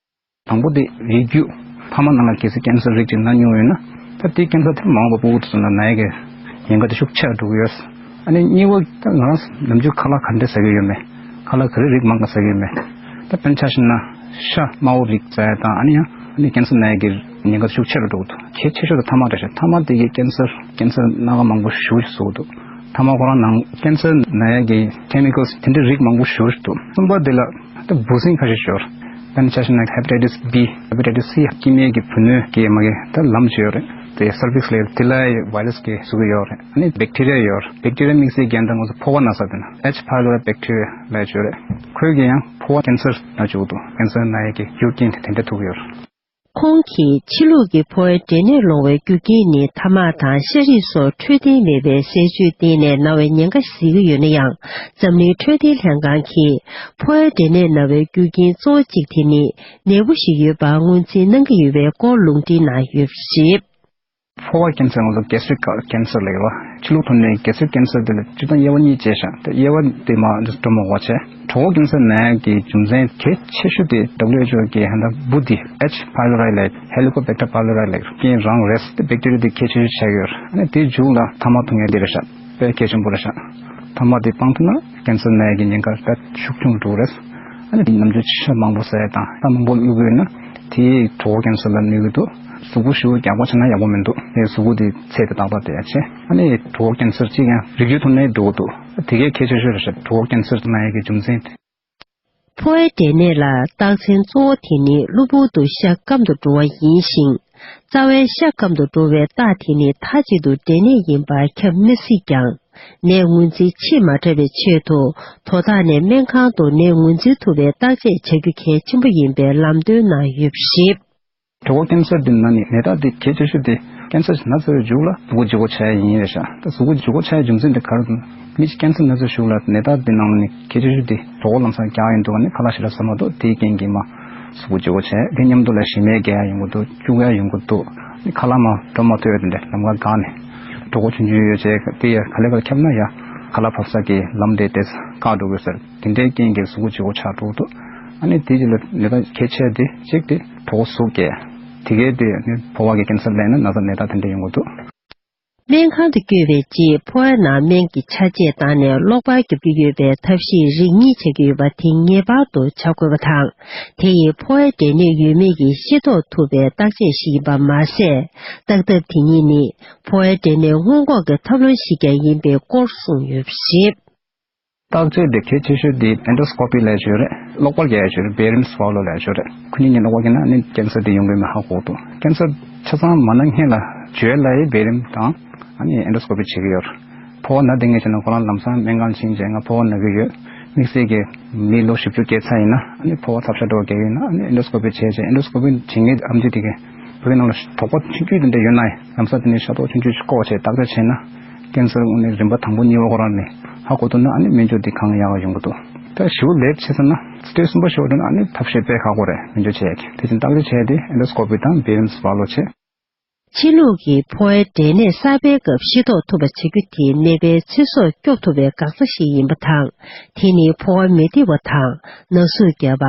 དང་པོ་དེ་རིགས་རྒྱུད་ཕ་མ་ནང་ལ་གལ་སྲིད་ཀེན་སར་རིགས་ཅིག་ན་མྱོང་ཡོད་ན་ད་དེ་ཀེན་སར་དེ་མ་འོངས་པ་ཕྲུ་གུ་དེ་ཚོ་ལ་ན་ཡ་གི་ཉེན་ཁ་དེ་ཤུགས་ཆེ་རུ་འགྲོ་གི་ཡོད། ཨ་ནི་གཉིས་པ་ད་ང་རང་ནམ་རྒྱུན་ཁ་ལག་ག་འདྲ་ཟ་གི་ཡོད་མེད། ཁ་ལག་ག་རེ་རིགས་མང་ག་ཟ་གི་ཡོད་མེད། ད་དཔེར་ན་ཆ་བཞག་ན་ཤ་དམར་པོ་རིགས་ཟ་ཡ་དང་ཨ་ནི་ཡང་ཨ་ནི་ཀེན་སར་ན་ཡ་གི་ཉེན་ཁ་ཤུགས་ཆེ་རུ་འགྲོ་གི་འདུག་གལ་ཆེ་ཤོས་དེ་ཐ་མག་རེད་ཤག་ཐ་མག་དེ་གིས་ཀེན་སར་ཀེན་སར་སྣ་ཁ་མང་པོ་ཞེ་པོ་ཅིག་བཟོ་གི་འདུག་ཐ་མག་ཁོ་རང་ནང་ཀེན་སར་ན་ཡ་གི་ཀེ་མི་ཀལ་སི་དེ་འདྲའི་རིགས་མང་པོ་ཞེ་པོ་ཅིག་འདུག་གསུམ་པ་དེ་ལ་ད་འབུ་སྲིན་ཁ་ཤས་ཤོར། ད་ནི་ཆ་བཞག་ན་ཧེ་པ་ཊའི་ཊི་སི་བྷི། ཧེ་པ་ཊའི་ཊི་སི་སི། སྐྱེ་དམན་གྱི་བུ་སྣོད་ཀྱི་མ་གི་ད་ལམ་ཅིག་ཡོད་རེད། དེ་སར་བིག་སི་ལབ་དེ་ལ་ཡ་བྷའི་ར་སི་གི་བཟོ་གི་ཡོད་རེད། ཨ་ནི་བེག་ཊི་རི་ཡ་ཡོད་རེད། བེག་ཊི་རི་ཡ་དམིགས་བསལ་རྐྱེན་དང་ང་ཚོ་ཕོ་བ་ན་ཚ་དེ་ན་ཨེཆ་ཕའི་ལོ་རའི་བེག་ཊི་རི་ཡ་ལབ་ཡ་ཅིག་ཡོད་རེད། ཁོས་གི་ཡང་ཕོ་བ་ཀེན་སར་ན་བཅུག་འདུག་ཀེན་སར་ན་ཡ་གི་རྒྱུ་རྐྱེན་དེ་དེ་འདྲ་ཐུག་གི་ཡོད་རེད། ཁོང་གིས་ཕྱི་ལུགས་ཀྱི་ཕོ་བའི་འབྲས་ནད་སློང་བའི་རྒྱུ་རྐྱེན་ནི་ཐ་མག་དང་ཤ་རིགས་སོགས་འཕྲོད་བསྟེན་མེད་པའི་ཟས་སྤྱོད་སྟེང་ནས་ན་བའི་ཉེན་ཁ་གཟིགས་ཀྱི་ཡོད་ན་ཡང་། འཛམ་གླིང་འཕྲོད་བསྟེན་ལྷན་ཁང་གིས་ཕོ་བའི་འབྲས་ནད་ན་བའི་རྒྱུ་རྐྱེན་གཙོ་བོ་གཅིག་དེ་ནི་ནད་འབུ་ཞིག་ཡོད་པར་ངོས་འཛིན་གནང་གི་ཡོད་པའི་སྐོར་ལུང་འདྲེན་གནང་ཡོད་པ་རེད། ཕོ་བ་ཀེན་སར་ང་ཚོ་གེ་སི་རིག་ཀེན་སར་ལབ་ཡོད་པ། ཕྱི་ལུགས་ཐོག་ནས་གེ་སི་རིག་ཀེན་སར་དེ་ལ་སྤྱིར་བཏང་དབྱེ་བ་གཉིས་བྱས་ཤག་དེ་དབྱེ་བ་དེ་མར་འགྲོ་མ་དགོས་པ་བྱས། གྲོད་ཁོག་ཀེན་སར་ན་ཡག་གི་རྒྱུ་མཚན་གལ་ཆེ་ཤོས་དེ་W H O གི་ཧ་ད་འབུ་དེ་H pylori ལབ། Helicobacter pylori ལབ་རྐྱེན་རང་རེད། དེ་བེག་ཊི་རི་ཡ་དེ་གལ་ཆེ་ཤོས་ཆགས་ཀྱི་ཡོད་རེད། ཨ་ནི་དེའི་མཇུག་ལ་ཐ་མག་འཐུང་ཡག་དེ་རེད་ཤག་དཔེ་གལ་ཆེན་པོ་རེད་ཤག་ཐ་མག་དེ་སྤང་ཐུབ་ན་ཀེན་སར་ན་ཡག་གི་ཉེན་ཁ་ད་ཤུགས་ཆུང་དུ་འགྲོ་གི་རེད། ཨ་ནི་ནམ་རྒྱུན་ཤ་མང་པོ་ཟ་ཡག་དང་ས་མང་པོ་བླུག་གི་ཡོད་ན། དེས་གྲོད་ཁོག་ཀེན་སར་ལ་གནོད་ཀྱི་འདུག་གཟུགས་པོ་ཞེ་པོ་རྒྱགས་པ་བྱས་ན་ཡག་པོ་མི་འདུག་དེ་གཟུགས་པོ་དེ་ཚད་དེ་ཏག་ཏག་བསྡད་ཡག་བྱས། ཨ་ནི་གྲོད་ཁོག་ཀེན་སར་གཅིག་ཀྱང་རིགས་རྒྱུད་ཐོག་ནས་འགྲོ་གི་འདུག་དེ་གས་གལ་ཆེ་ཤོས་རེད་ཤག་གྲོད་ཁོག་ཀེན་སར་ན་ཡག་གི་རྒྱུ་མཚན་དེ། ཕོ་བའི་འབྲས་ནད་ལ་རྟགས་མཚན་གཙོ་བོ་དེ་ནི་གློ་བུར་དུ་ཤ་སྐམ་དུ་འགྲོ་བ་ཡིན་ཞིང་། རྩ་བའི་ཤ་སྐམ་དུ་འགྲོ་བའི་རྟགས་དེ་ནི་མཐའ་གཅིག་ཏུ་འབྲས་ནད་ཡིན་པར་ཁྱབ་མི་སྲིད་ཀྱང་། ནད་ངོས་འཛིན་ཕྱིས་མ་འཁྲབ་པའི་ཆེད་དུ། དོ་བདག་ནས་སྨན་ཁང་དུ་ནད་ངོས་འཛིན་ཐུབ་པའི་བརྟག་དཔྱད་བྱ་རྒྱུ་གལ་ཆེན་པོ་ཡིན་པའི་ལམ་སྟོན་གནང་ཡོད་པ་རེད། གྲོད་ཁོག་ཀེན་སར་འདི་ནང་ནས་ནད་རྟགས་འདི་གལ་ཆེ་ཤོས་དེ་ཀེན་སར་ན་ཚར་བའི་མཇུག་ལ་གཟུགས་པོ་ལྗིད་ཁོག་ཆགས་ཡ་ཡིན་རེད་ཤག་ད་གཟུགས་པོ་ལྗིད་ཁོག་ཆགས་ཡའི་རྒྱུ་མཚན་དེ་ག་རེ་འདུག་མི་གཅིག་ཀེན་སར་ན་ཚར་གཞུག་ལ་ནད་རྟགས་འདི་ནང་ནས་གལ་ཆེ་ཤོས་དེ་གྲོད་ཁོག་ལམ་སང་རྒྱགས་ཡིན་འདུག་ཨ་ནི་ཁ་ལག་ཞེ་དྲག་ཟ་མ་གཏོགས། དེའི་རྐྱེན་གྱིས་མ་གཟུགས་པོ་ལྗིད་ཁོག་ཆགས། དེ་མཉམ་དུ་ལ་ཞེ་མེར་རྒྱག་ཡ་ཡོང་གི་འདུག་སྐྱུག་ཡ་ཡོང་གི་འདུག་ཨ་ནི་ཁ་ལག་མར་འགྲོ་མ་ཐུབ་ཡ་དེ་འདྲ་ལམ་ཁ་འགག་ནས་གྲོད་ཁོག་ཆུང་ཆུང་ཡོད་བྱས་དེ་ཡ་ག་ལེ་ག་ལེ་ཁྱབ་ན་ཡ་ཁ་ལག་ཕབ་ས་གི་ལམ་དེ་དེ་བཀག་འགྲོ་དགོས་ཟེར། དེ་འདྲའི་རྐྱེན་གྱིས་གཟུགས་པོ་ལྗིད་ཁོག་ཆགས་འགྲོ་གི་འདུག་ཨ་ནི་དེ་རྗེས་ལ་ནད་རྟགས་གལ་ཆེ་དེ་གཅིག་དེ་གྲོད་ཁོག་ཟུག་སྐྱེ། དེ་གའི་དེ་ནི་ཕོ་བ་གི་ཀེན་སར་ལབ་ན་ན་ཚ་ནད་རྟགས་དེ་འདྲ་ཡོང་གི་འདུག་སྨན་ཁང་དུ་བསྐྱོད་པའི་རྗེས་ཕོ་བའི་ནང་སྨན་གྱི་ཆ་དཔྱད་བཏང་ནས་གློག་པར་རྒྱོབ་ཀྱི་ཡོད་པའི་ཐབས་ཤེས་རིགས་གཉིས་བྱེད་ཀྱི་ཡོད་པ་དེ་ངེས་པར་དུ་བྱ་དགོས་པ་དང་། དེ་ཡིས་ཕོ་བའི་འབྲས་ནད་ཡོད་མེད་ཀྱི་ཤེས་རྟོགས་ཐུབ་པའི་བརྟག་དཔྱད་ཞིག་ཡིན་པ་མ་ཟད། བརྟག་ཐབས་དེ་གཉིས་ནི་ཕོ་བའི་འབྲས་ནད་སྔོན་འགོག་གི་ཐབས་ལམ་ཞིག་ཀྱང་ཡིན་པའི་སྐོར་གསུངས་ཡོད་པ་རེད། བརྟག་དཔྱད་དེ་གལ་ཆེ་ཤོས་དེ་ཨེན་ཌོ་སྐོ་པི་ལབ་ཡ་ཅིག་ཡོད་རེད། གློག་པར་རྒྱག་ཡ་ཅིག་ཡོད་རེད། བེ་རིམ་སུ་ཝ་ལོ་ལབ་ཡ་ཅིག་ཡོད་རེད། ཁོ་གཉིས་གཉིས་གློག་པར་རྒྱག་ན་ནི་ཀེན་སར་དེ་ཡོང་གི་མེད་ཧ་གོ་འདུག་ཀེན་སར་ཆ་ཚང་མ་ན་སྔོན་ལ་བརྗོད་ལ་ཡི་བེ་རིམ་དང་ཨ་ནི་ཨེན་ཌོ་སྐོ་པི་བྱེད་ཀྱི་ཡོད་རེད། ཕོ་བ་ན་དེ་ངས་བྱས་ན་ཁོ་རང་ལམ་སང་སྨན་ཁང་ཕྱིན་བྱས་ང་ཕོ་བ་ན་གི་ཡོད། དམིགས་བསལ་གྱི་མི་ལོ་བཞི་བཅུ་བརྒལ་ཚར་ཡིན་ན་ཨ་ནི་ཕོ་བ་ཚབས་ཆེ་འགྲོ་གི་ཡོད་ན་ཨ་ནི་ཨེན་ཌོ་སྐོ་པི་བྱས་བྱས། ཨེན་ཌོ་སྐོ་པི་བྱེད་མཁན་ཨེམ་ཆི་དེ་གས་བོད་ནང་ལ་དོགས་པ་ཆུང་ཆུང་དེ་འདྲ་ཡོད་ན་ཡང་ལམ་སང་དེ་ནས་ཤ་རྡོག་ཆུང་ཆུང་ཞིག་བཀོག་བྱས་བརྟག་དཔྱད་བྱས་ན་ཀེན་སར་དངོས་གནས་རིམ་པ་དང་པོ་གཉིས་པ་ཁོ་རང་ནས་ཧ་གོ་ཐུབ་ན་ཨ་ནི་སྨན་བཅོས་དེ་གང་ཡག་ཡོང་གི་འདུག་ད་ཞེ་པོ་ལེཊ་བྱས་ཚར་ན་སི་ཊེཇ་གསུམ་པ་བཞི་པ་འགྲོ་ན་ཨ་ནི་ཐབས་ཤེས་དཔེ་ཁག་པོ་རེད། སྨན་བཅོས་བྱས་ཀྱི་དེ་བཞིན་བརྟག་དཔྱད་བྱས་ཏེ་ཨེན་ཌོ་སྐོ་པི་དང་བེ་རིམ་སུ་ཝ་ལོ་བྱས། ཕྱི་ལུགས་ཀྱི་ཕོ་བའི་འབྲས་ནད་གསར་པའི་སྐབས་ཤེས་རྟོགས་ཐུབ་པ་བྱ་རྒྱུ་དེ་ནད་པའི་ཚེ་སྲོག་སྐྱོབ་ཐུབ་པའི་འགག་རྩ་ཞིག་ཡིན་པ་དང་། དེ་ནི་ཕོ་བ་མི་བདེ་བ་དང་ན་ཟུག་བརྒྱབ་པ།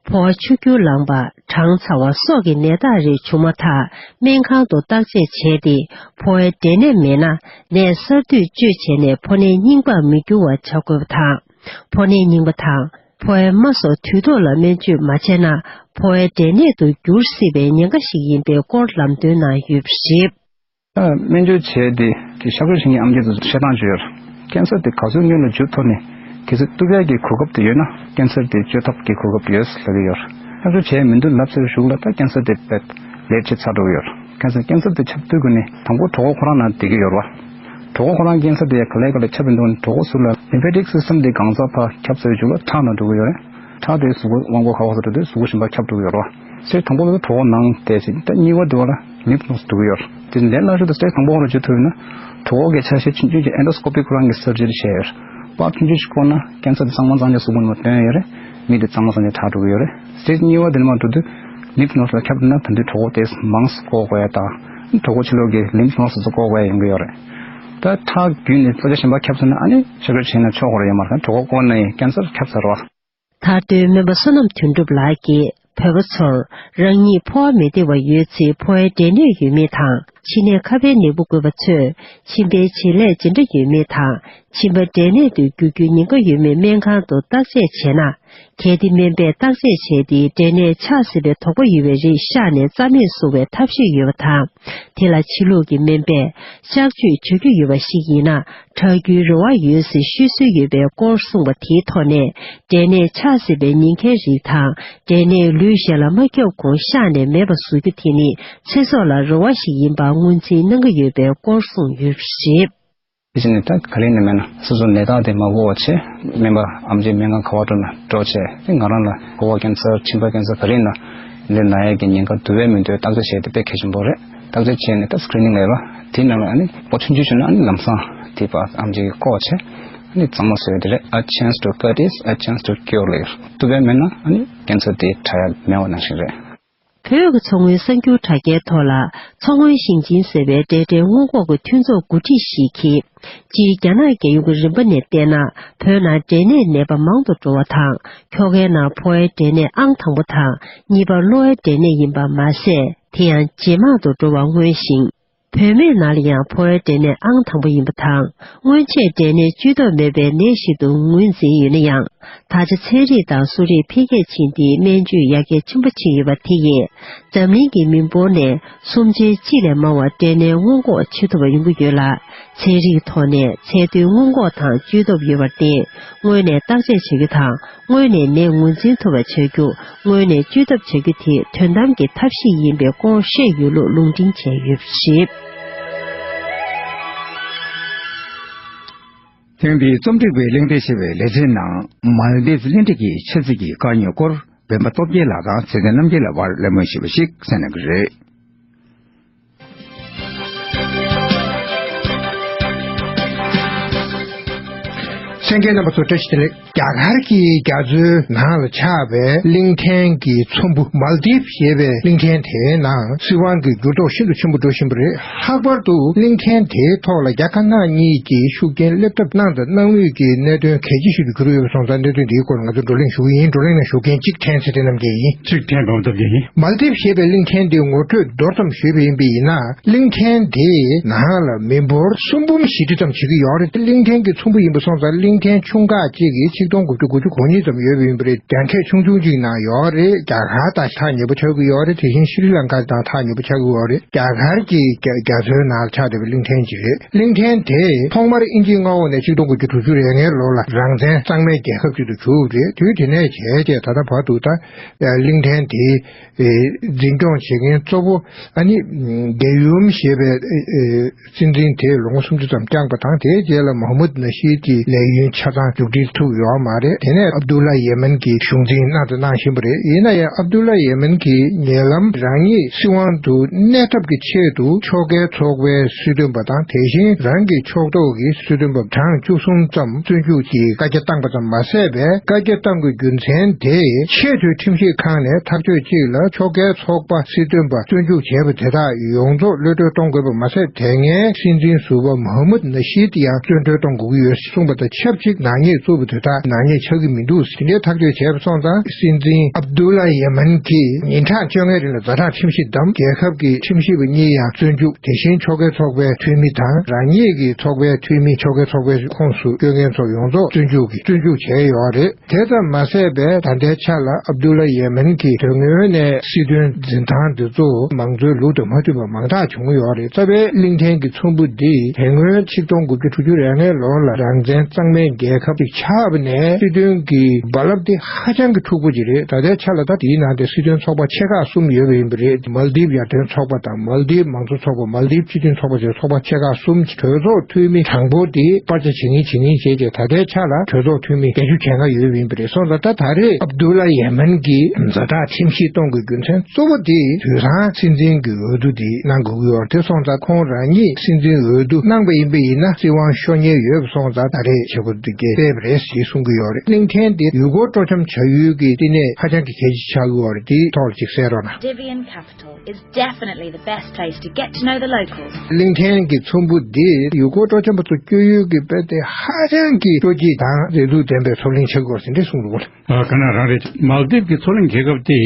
ཕོ་བ་ཆུ་སྐྱུར་ལངས་པ། གྲང་ཚ་བ་སོགས་ཀྱི་ནད་རྟགས་རེ་བྱུང་མ་ཐག་སྨན་ཁང་དུ་བརྟག་དཔྱད་བྱས་ཏེ། ཕོ་བའི་འབྲས་ནད་མེད་ན་ནད་གསར་དུས་བཅོས་བྱས་ནས་ཕོ་ནད་རྙིང་པར་མི་འགྱུར་བ་བྱ་དགོས་པ་དང་། ཕོ་ནད་རྙིང་པ་དང་། ཕོ་བའི་རྨ་སོགས་དུས་ཐོག་ལ་སྨན་བཅོས་མ་བྱས་ན་ཕོ་བའི་འབྲས་ནད་དུ་འགྱུར་སྲིད་པའི་ཉེན་ཁ་ཞིག་ཡིན་པའི་སྐོར་ལམ་སྟོན་གནང་ཡོད་པ་རེད། ད་སྨན་བཅོས་བྱས་ཏེ་དེ་གཤག་བཅོས་བྱེད་མཁན་ཨེམ་ཆི་ཚོས་བཤད་སྟངས་ཅིག་ཡོད་རེད། ཀེན་སར་དེ་ག་ཚོད་སྔོན་ལ་འཇུ་ཐུབ་ནས་གལ་སྲིད་གཏུབ་ཡག་གི་གོ་སྐབས་དེ་ཡོད་ན་ཀེན་སར་དེ་བཅོས་ཐབས་ཀྱི་གོ་སྐབས་ཡོད་ལབ་ཀྱི་ཡོད་རེད། གཤག་བཅོས་བྱས་མི་འདུག་ལབ་ཚར་གཞུག་ལ་ད་ཀེན་སར་དེ་རྦད་ལེཊ་བྱས་ཚར་འགྲོ་གི་ཡོད་རེད། ཀེན་སར་ཀེན་སར་དེ་ཁྱབ་དུས་གོ་ནས་དང་པོ་གྲོད་ཁོག་ཁོ་རང་ནང་བསྡད་ཀྱི་ཡོད་རེད་བ། གྲོད་ཁོག་ཁོ་རང་ཀེན་སར་དེ་ཡ་ག་ལེ་ག་ལེ་ཁྱབ་ཡིན་འདུག་ནི་གྲོད་ཁོག་ཟུར་ལ་ལིམ་ཕེ་ཊིག་སི་སི་ཊམ་དེ་གང་ཟག་ཕར་ཁྱབ་ཚར་བའི་གཞུག་ལ་ཁྲག་ནང་འགྲོ་གི་ཡོད་རེད། ཁྲག་དེ་གཟུགས་པོ་དབང་པོ་ག་པར་སོང་འགྲོ་དུས་གཟུགས་པོ་གཞན་པ་ཁྱབ་འགྲོ་གི་ཡོད་རེད་བ། སྤྱིར་དང་པོ་ལ་གྲོད་ཁོག་ནང་བསྡད་ཅིང་ད་གཉིས་པ་དེ་བ་ལ་ལིམཕ་ནོཌ་འགྲོ་གི་ཡོད་རེད། དེ་ལས་སླ་ཤོས་དེ་སི་ཊེཇ་དང་པོ་ལ་འཇུ་ཐུབ་ཡོད་ན་གྲོད་ཁོག་གི་ཆ་ཤས་ཆུང་ཆུང་ཅིག་ཨེན་ཌོ་སྐོ་པིག་ཁོ་རང་གི་སར་ཇི་རི་བྱས་ཡོད་རེད། པར་ཆུང་ཆུང་ཞིག་བཀོག་ན་ཀེན་སར་དེ་གཙང་མ་གཙང་རྐྱང་གཟུགས་པོ་ནང་བཏོན་ཡོད་རེད། མི་དེ་གཙང་མ་གཙང་རྐྱང་དྲག་འགྲོ་གི་ཡོད་རེད། སི་ཊེཇ་གཉིས་པ་དེ་ནས་མར་འགྲོ་དུས་ལིམཕ་ནོཌ་ལ་ཁྱབ་ན་ད་དུང་གྲོད་ཁོག་དེ་མང་ཙམ་བཀོག་དགོས་ཡ་དང་། གྲོད་ཁོག་ཕྱི་ལོགས་ཀྱི་ལིམཕ་ནོཌ་སོགས་བཀོག་དགོས་ཡ་ཡོང་གི་ཡོད་རེད། ད་ཁྲག་བརྒྱུད་ནས་གཙོ་ཆེ་གཞན་པ་ཁྱབ་སོང་ན་ཨ་ནི་གཤག་བཅོས་བྱས་ན་ཆོག་གི་རེད། ཡོད་མ་རེད། གྲོད་ཁོག་བཀོག་ནས་ཀེན་སར་ཁྱབ་ཚར་བ། མཐར་དོན་སྨན་པ་བསོད་ནམས་དོན་གྲུབ་ལགས་ཀྱིས་བོད་པ་ཚོར་རང་ཉིད་ཕོ་བ་མི་བདེ་བ་ཡོད་ཚེ་ཕོ་བའི་འབྲས་ནད་ཡོད་མེད་དང་། མཆིན་ནད་ཁ་པའི་ནད་འབུ་འགོས་པ་ཚོས་མཆིན་པའི་བྱེད་ལས་ཇི་འདྲ་ཡོད་མེད་དང་། མཆིན་པ་འབྲས་ནད་དུ་འགྱུར་རྒྱུའི་ཉེན་ཁ་ཡོད་མེད་སྨན་ཁང་དུ་བརྟག་དཔྱད་བྱས་ན། གལ་ཏེ་སྨན་པས་བརྟག་དཔྱད་བྱས་ཏེ་འབྲས་ནད་ཆགས་སྲིད་པའི་དོགས་པ་ཡོད་པའི་རིགས་ཤ་ནས་རྩ་མེད་བཟོ་བའི་ཐབས་ཤེས་ཡོད་པ་དང་། དེ་ལ་ཕྱི་ལུགས་ཀྱི་སྨན་པས་གཤག་བཅོས་བྱ་རྒྱུ་ཡོད་པ་ཞིག་ཡིན་ན་དྲག་རྒྱུའི་རེ་བ་ཡོད་ཟེར་ཤོད་སྲོལ་ཡོད་པའི་སྐོར་གསུངས་པ་དེའི་ཐོག་ནས། འབྲས་ནད་ཆགས་སྲིད་པའི་ཉེན་ཁའི་རིགས་དང་། འབྲས་ནད་ལུས་གཞན་ལ་མ་ཁྱབ་གོང་ཤ་ནས་མེད་པ་བཟོ་རྒྱུ་དེ་ནི་ཚེ་སྲོག་ལ་རེ་བ་ཞིག་ཡིན་པ་ངོས་འཛིན་གནང་གི་ཡོད་པའི་སྐོར་གསུངས་ཡོད་པ་རེད། དེ་བཞིན་ད་ག་རེ་ཡིན་ན་མེད་ན་སོ་སོ་ནད་རྟགས་དེ་མ་གོ་བ་བྱས། སྨན་པ་ཨེམ་ཆིས་སྨན་ཁང་ག་པར་འགྲོ་ན་འགྲོ་བྱས། དེ་ང་རང་ལ་གོ་བ་ཀན་སར་མཆིན་པ་ཀན་སར་ག་རེ་ཡིན་ན་འདི་ན་ཡས་ཀྱི་ཉེན་ཁ་འདུག་པས་མི་འདུག་བརྟག་དཔྱད་བྱས་ཏེ་དཔེ་གལ་ཆེན་པོ་རེད། བརྟག་དཔྱད་བྱས་ནས་ད་སི་ཀི་རི་ནིང་ལས་ལ་དེའི་ནང་ལ་ཨ་ནི་པོ་ཆུང་ཆུང་བྱུང་ན་ཨ་ནི་ལམ་སང་དེ་པ་ཨེམ་ཆིས་བཀོག་བྱས་ཨ་ནི་གཙང་མ་བཟོས་དེ་རེད། A chance to cut is a chance to cure ལབ་ཡོད། འདུག་པས་མེད་ན་ཨ་ནི་ཀན་སར་དེ་དྲག་ཡ་མེད་པ་ནང་བཞིན་རེད། བོད་ཀྱི་མཚོ་སྔོན་གསར་འགྱུར་དྲ་རྒྱའི་ཐོག་ལ་མཚོ་སྔོན་ཞིང་ཆེན་ཟེར་བའི་འབྲས་འབྲས་སྔོན་འགོག་གི་མཐུན་ཚོགས་འགོ་ཁྲིད་ཞིག་གིས། སྤྱིར་རྒྱ་ནག་རྒྱལ་ཡོངས་ཀྱི་རིམ་པ་ནས་བལྟས་ན། བོད་ནང་འབྲས་ནད་ནད་པ་མང་དུ་འགྲོ་བ་དང་། ཁྱོ་གའི་ནང་ཕོ་བའི་འབྲས་ནད་ཨང་དང་པོ་དང་། གཉིས་པ་གློ་བའི་འབྲས་ནད་ཡིན་པ་མ་ཟད། དེ་ཡང་ཇེ་མང་དུ་འགྲོ་བ་མངོན་ཞིང་། བུད་མེད་ནང་ལ་ཡང་ཕོ་བའི་འབྲས་ནད་ཨང་དང་པོ་ཡིན་པ་དང་། སྔོན་ཆད་འབྲས་ནད་བཅོས་ཐབས་མེད་པའི་ནད་ཞིག་ཏུ་ངོས་འཛིན་ཡོད་ན་ཡང་། ད་ཆ་ཚན་རིག་དང་གསོ་རིག་འཕེལ་རྒྱས་ཕྱིན་ཏེ་སྨན་བཅོས་ཡར་རྒྱས་ཆེན་པོ་ཕྱིན་ཡོད་པ་དེ་ཡིས། འཛམ་གླིང་གི་མི་འབོར་ནས་གསུམ་ཆའི་གཅིག་ལས་མང་བ་འབྲས་ནད་སྔོན་འགོག་བྱེད་ཐུབ་པ་ཡོང་གི་ཡོད་ལ། ཚན་རིག་ཐོག་ནས་ཚད་མཐོའི་སྔོན་འགོག་དང་བཅོས་ཐབས་ཡོད་པར་བརྟེན། སྔོན་ནས་བརྟག་དཔྱད་བྱ་རྒྱུ་དང་། སྔོན་ནས་ནད་ངོས་འཛིན་ཐུབ་པ་བྱ་རྒྱུ། སྔོན་ནས་བཅོས་ཐབས་བྱ་རྒྱུ་དེ་དོན་དམ་གྱི་ཐབས་ཤེས་ཡིན་པའི་སྐོར་བཤད་ཡོད་ལུགས་ལུང་འདྲེན་བྱས་ཡོད་པ་རེད། ཐེངས་འདིའི་རྩོམ་སྒྲིག་པའི་གླེང་སྟེགས་ཞེས་པའི་ལེ་ཚན་ནང་། མལ་དིབ་གླིང་སྟེགས་ཀྱི་ཆབ་སྲིད་ཀྱི་དཀའ་རྙོག་སྐོར། འབེན་པ་སྟོབས་རྒྱལ་ལགས་དང་ཚེ་བརྟན་རྣམ་རྒྱལ་ལགས་དབར་གླེང་མོལ་ཞེས་པ་ཞིག་གསན་གནང་གི་རེད། གསན་མཁན་རྣམ་པ་ཚོ་བཀྲ་ཤིས་བདེ་ལེགས། རྒྱ་གར་གྱི་རྒྱ་མཚོའི་ནང་ལ་ཆགས་པའི་གླིང་ཕྲན་གྱི་ཚོམ་བུ་མལ་དིབ་ཞེས་པའི་གླིང་ཕྲན་དེའི་ནང་སྲིད་དབང་གི་འགྱུར་ལྡོག་ཤིན་ཏུ་ཆེན་པོ་འགྲོ་བཞིན་པ་རེད། ལྷག་པར་དུ་གླིང་ཕྲན་དེའི་ཐོག་ལ་རྒྱ་དཀར་ནག་གཉིས་ཀྱིས་ཤུགས་རྐྱེན་སླེབས་ཐབས་གནང་དང་གནང་མུས་ཀྱི་གནད་དོན་གལ་ཆེ་ཞིག་ཏུ་གྱུར་ཡོད་པ་སོང་ཙང་། གནད་དོན་འདིའི་སྐོར་ང་ཚོ་བགྲོ་གླེང་ཞུ་གི་ཡིན། བགྲོ་གླེང་ནང་ཞུགས་མཁན་གཅིག་ཕྲན་ཚེ་བརྟན་རྣམ་རྒྱལ་ཡིན། གཅིག་ཕྲན་འབུམ་ཐུབ་རྒྱལ་ཡིན། མལ་དིབ་ཞེས་པའི་གླིང་ཕྲན་འདི་ངོ་སྤྲོད་མདོར་ཙམ་ཞུས་པ་ཡིན་པ་ཡིན་ན། གླིང་ཕྲན་དེའི་ནང་ལ་མི་འབོར་སུམ་འབུམ་བཞི་ཁྲི་ཙམ་བྱེད་ཀྱི་ཡོད་རེད། གླིང་ཕྲན་གྱི་ཚོམ་བུ་ཡིན་པ་སོང་ཙང་། གླིང་ཕྲན་ཆུང་ཁག་གཅིག་གིས་ཆིག་སྟོང་དགུ་བརྒྱ་དགུ་བཅུ་གོ་གཉིས་ཙམ་ཡོད་པ་ཡིན་པ་རེད། རྒྱལ་ཁབ་ཆུང་ཆུང་གཅིག་ནང་ཡོད་རེད། རྒྱ་གར་དང་ཐག་ཉེ་པོ་ཆགས་ཀྱི་ཡོད་རེད། དེ་བཞིན་ཤྲི་ལང་ཀ་དང་ཐག་ཉེ་པོ་ཆགས་ཀྱི་ཡོད་རེད། རྒྱ་གར་གྱི་རྒྱ་རྒྱ་མཚོའི་ནང་ལ་ཆགས་བསྡད་པའི་གླིང་ཕྲན་ཅིག་རེད། གླིང་ཕྲན་དེ་ཐོག་མར་དབྱིན་ཇིའི་མངའ་འོག་ནས་ཆིག་སྟོང་དགུ་བརྒྱ་དྲུག་ཅུ་རེ་ལྔའི་ལོ་ལ་རང་བཙན་གཙང་མའི་རྒྱལ་ཁབ་ཅིག་ཏུ་གྱུར་པ་རེད། དུས་དེ་ནས་བྱས་རྗེས་ད་ལྟ་བར་དུ་ད་གླིང་ཕྲན་དེའི་འཛིན་སྐྱོང་བྱེད་མཁན་གཙོ་བོ་ཨ་ནི་གེ་ཡུམ་ཞེས་པའི་སྲིད་འཛིན་དེས་ལོ་ངོ་སུམ་ཅུ་ཙམ་བསྐྱངས་པ་དང་། དེའི་རྗེས་ལ་མོ་ཧ་མུད་ན་ཤི་ཏིའི་ལས་ཡུན་ཆ་ཚང་མཇུག་སྒྲིལ་ཐུབ་ཡོད་མ་རེད། དེ་ནས་ཨབ་དུ་ལ་ཡེ་མན་གྱིས་གཞུང་འཛིན་གནང་དང་གནང་བཞིན་པ་རེད། ཡིན་ན་ཡང་ཨབ་དུ་ལ་ཡེ་མན་གྱིས་ཉེ་ལམ་རང་ཉིད་སྲིད་དབང་དུ་གནས་ཐབས་ཀྱི་ཆེད་དུ་ཕྱོགས་འགལ་ཚོགས་པའི་སྲིད་དོན་པ་དང་། དེ་བཞིན་རང་གི་ཕྱོགས་གཏོགས་ཀྱི་སྲིད་དོན་པ་གྲངས་བཅུ་གསུམ་ཙམ་བཙོན་འཇུག་གིས་བཀའ་རྒྱ་བཏང་པ་ཙམ་མ་ཟད་པའི། བཀའ་རྒྱ་བཏང་བའི་རྒྱུ་མཚན་དེ་ཆེས་མཐོའི་ཁྲིམས་ཞིབ་ཁང་ནས་ཐག་གཅོད་ཅིག་ལ་ཕྱོགས་འགལ་ཚོགས་པ་སྲིད་དོན་པ་བཙོན་འཇུག་བྱས་པ་དེ་དག་ཡོངས་རྫོགས་གློད་གྲོལ་གཏོང་དགོས་པ་མ་ཟད། དེ་སྔའི་སྲིད་འཛིན་ཟུར་པ་མོ་ཧ་མུད་ན་ཤི་ཏི་ཡང་བཙོན་གྲོལ་གཏོང་དགོས་ཀྱི་ཡོད་གསུངས་པ་དང་ཆབས་ཅིག་ནག་ཉེས་བཙུགས་པ་དེ་དག་ནག་ཉེས་ཆགས་ཀྱི་མི་འདུག། དེ་འདྲའི་ཐག་གཅོད་བྱས་པ་སོང་ཙང་། སྲིད་འཛིན་ཨབ་དུ་ལ་ཡེ་མན་གྱིས་ཉིན་གྲངས་བཅོ་ལྔའི་རིང་ལ་ཛ་དྲག་ཁྲིམས་ཞིབ་བདམས། རྒྱལ་ཁབ་ཀྱི་ཁྲིམས་ཞིབ་པ་གཉིས་ཡང་བཙོན་འཇུག། དེ་བཞིན་ཕྱོགས་འགལ་ཚོགས་པའི་འཐུས་མི་དང་རང་ཉིད་ཀྱི་ཚོགས་པའི་འཐུས་མི། ཕྱོགས་འགལ་ཚོགས་པའི་ཁོངས་སུ་སྐྱོད་མཁན་ཚོ་ཡོངས་རྫོགས་བཙོན་འཇུག་གིས་བཙོན་འཇུག་བྱས་ཡོད་རེད། དེ་ཙམ་མ་ཟད་པའི་ད་ལྟའི་ཆ་ལ་ཨབ་དུ་ལ་ཡེ་མན་གྱི་དོན་དངོས་ནས་སྲིད་དོན་འཛིན་སྟངས་འདི་ཚོ་མང་གཙོའི་ལུགས་དང་མ་མཐུན་པ་མང་དག་བྱུང་ཡོད་རེད། རྩ་བའི་གླིང་ཕྲན་གྱི་ཚོམ་བུ་འདི་དེ་སྔོན་ཆིག་སྟོང་དགུ་བརྒྱ་དྲུག་ཅུ་རེ་ལྔའི་ལོ་ལ་རང་བཙན་གཙང་མའི་རྒྱལ་ཁབ་ཅིག་ཆགས་པ་ནས་སྲིད་དོན་གྱི་རྦ་རླབས་འདི་ཧ་ཅང་གི་འཁྲུག་པོ་ཅིག་རེད། ད་ལྟའི་ཆ་ལ་ད་དེའི་ནང་དེ་སྲིད་དོན་ཚོགས་པ་ཆེ་ཁག་གསུམ་ཡོད་པ་ཡིན་པ་རེད། མལ་དིབ་ཡར་ཐོན་ཚོགས་པ་དང་། མལ་དིབ་མང་གཙོ་ཚོགས་པ། མལ་དིབ་སྤྱི་མཐུན་ཚོགས་པ་བཅས་ཚོགས་པ་ཆེ་ཁག་གསུམ། གྲོས་ཚོགས་འཐུས་མི་དང་པོ་དེ་སྤར་ཆ་བྱེད་མཁན་བྱེད་མཁན་བྱས་རྗེས། ད་ལྟའི་ཆ་ལ་གྲོས་ཚོགས་འཐུས་མི་བརྒྱད་ཅུ་གྱ་ལྔ་ཡོད་པ་ཡིན་པ་རེད། སོང་ཙང་ད་ད་རེས་ཨབ་དུ་ལ་ཡེ་མན་གྱིས་ཛ་དྲག་ཁྲིམས་ཞིབ་གཏོང་དགོས་རྒྱུ་མཚན་གཙོ་བོ་དེ་དུས་སང་སྲིད་འཛིན་གྱི་འོས་བསྡུ་དེ་གནང་དགོས་ཀྱི་ཡོད་རེད། དེ་སོང་ཙང་ཁོང་རང་ཉིད་སྲིད་འཛིན་འོས་བསྡུ་གནང་པ་ཡིན་པ་ཡིན་ན་སྲིད་དབང་ཤོར་ཉེན་ཡོད་པ་སོང་ཙང་། ད་རེས་བྱེད་སྒོ་འདི་གས་སྤེལ་བ་རེད་ཞེས་གསུང་གི་ཡོད་རེད། གླིང་ཕྲན་དེ་ཡུལ་སྐོར་སྤྲོ་འཆམ་བྱ་ཡུལ་གྱི་བསྟི་གནས་ཧ་ཅང་གི་གལ་ཆེ་ཆགས་ཀྱི་ཡོད་རེད། དེའི་ཐོག་ལ་ཅིག་གསན་རོགས་གནང་། Devian Capital is definitely the best place to get to know the locals. གླིང་ཕྲན་གྱི་ཚོམ་བུ་འདི་ཡུལ་སྐོར་སྤྲོ་འཆམ་པ་ཚོ་སྐྱོད་ཡུལ་གྱི་དཔེ་དེ་ཧ་ཅང་གི་སྤྲོ་སྐྱིད་དང་མཛེས་སྡུག་ལྡན་པའི་མཚོ་གླིང་ཆགས་ཀྱི་ཡོད་རེད་ཟེར་འདྲ་གསུངས་འདུག་གོ། ཨ། ག་ན་རང་རེད། མལ་དིབ་ཀྱི་མཚོ་གླིང་རྒྱལ་ཁབ་དེ་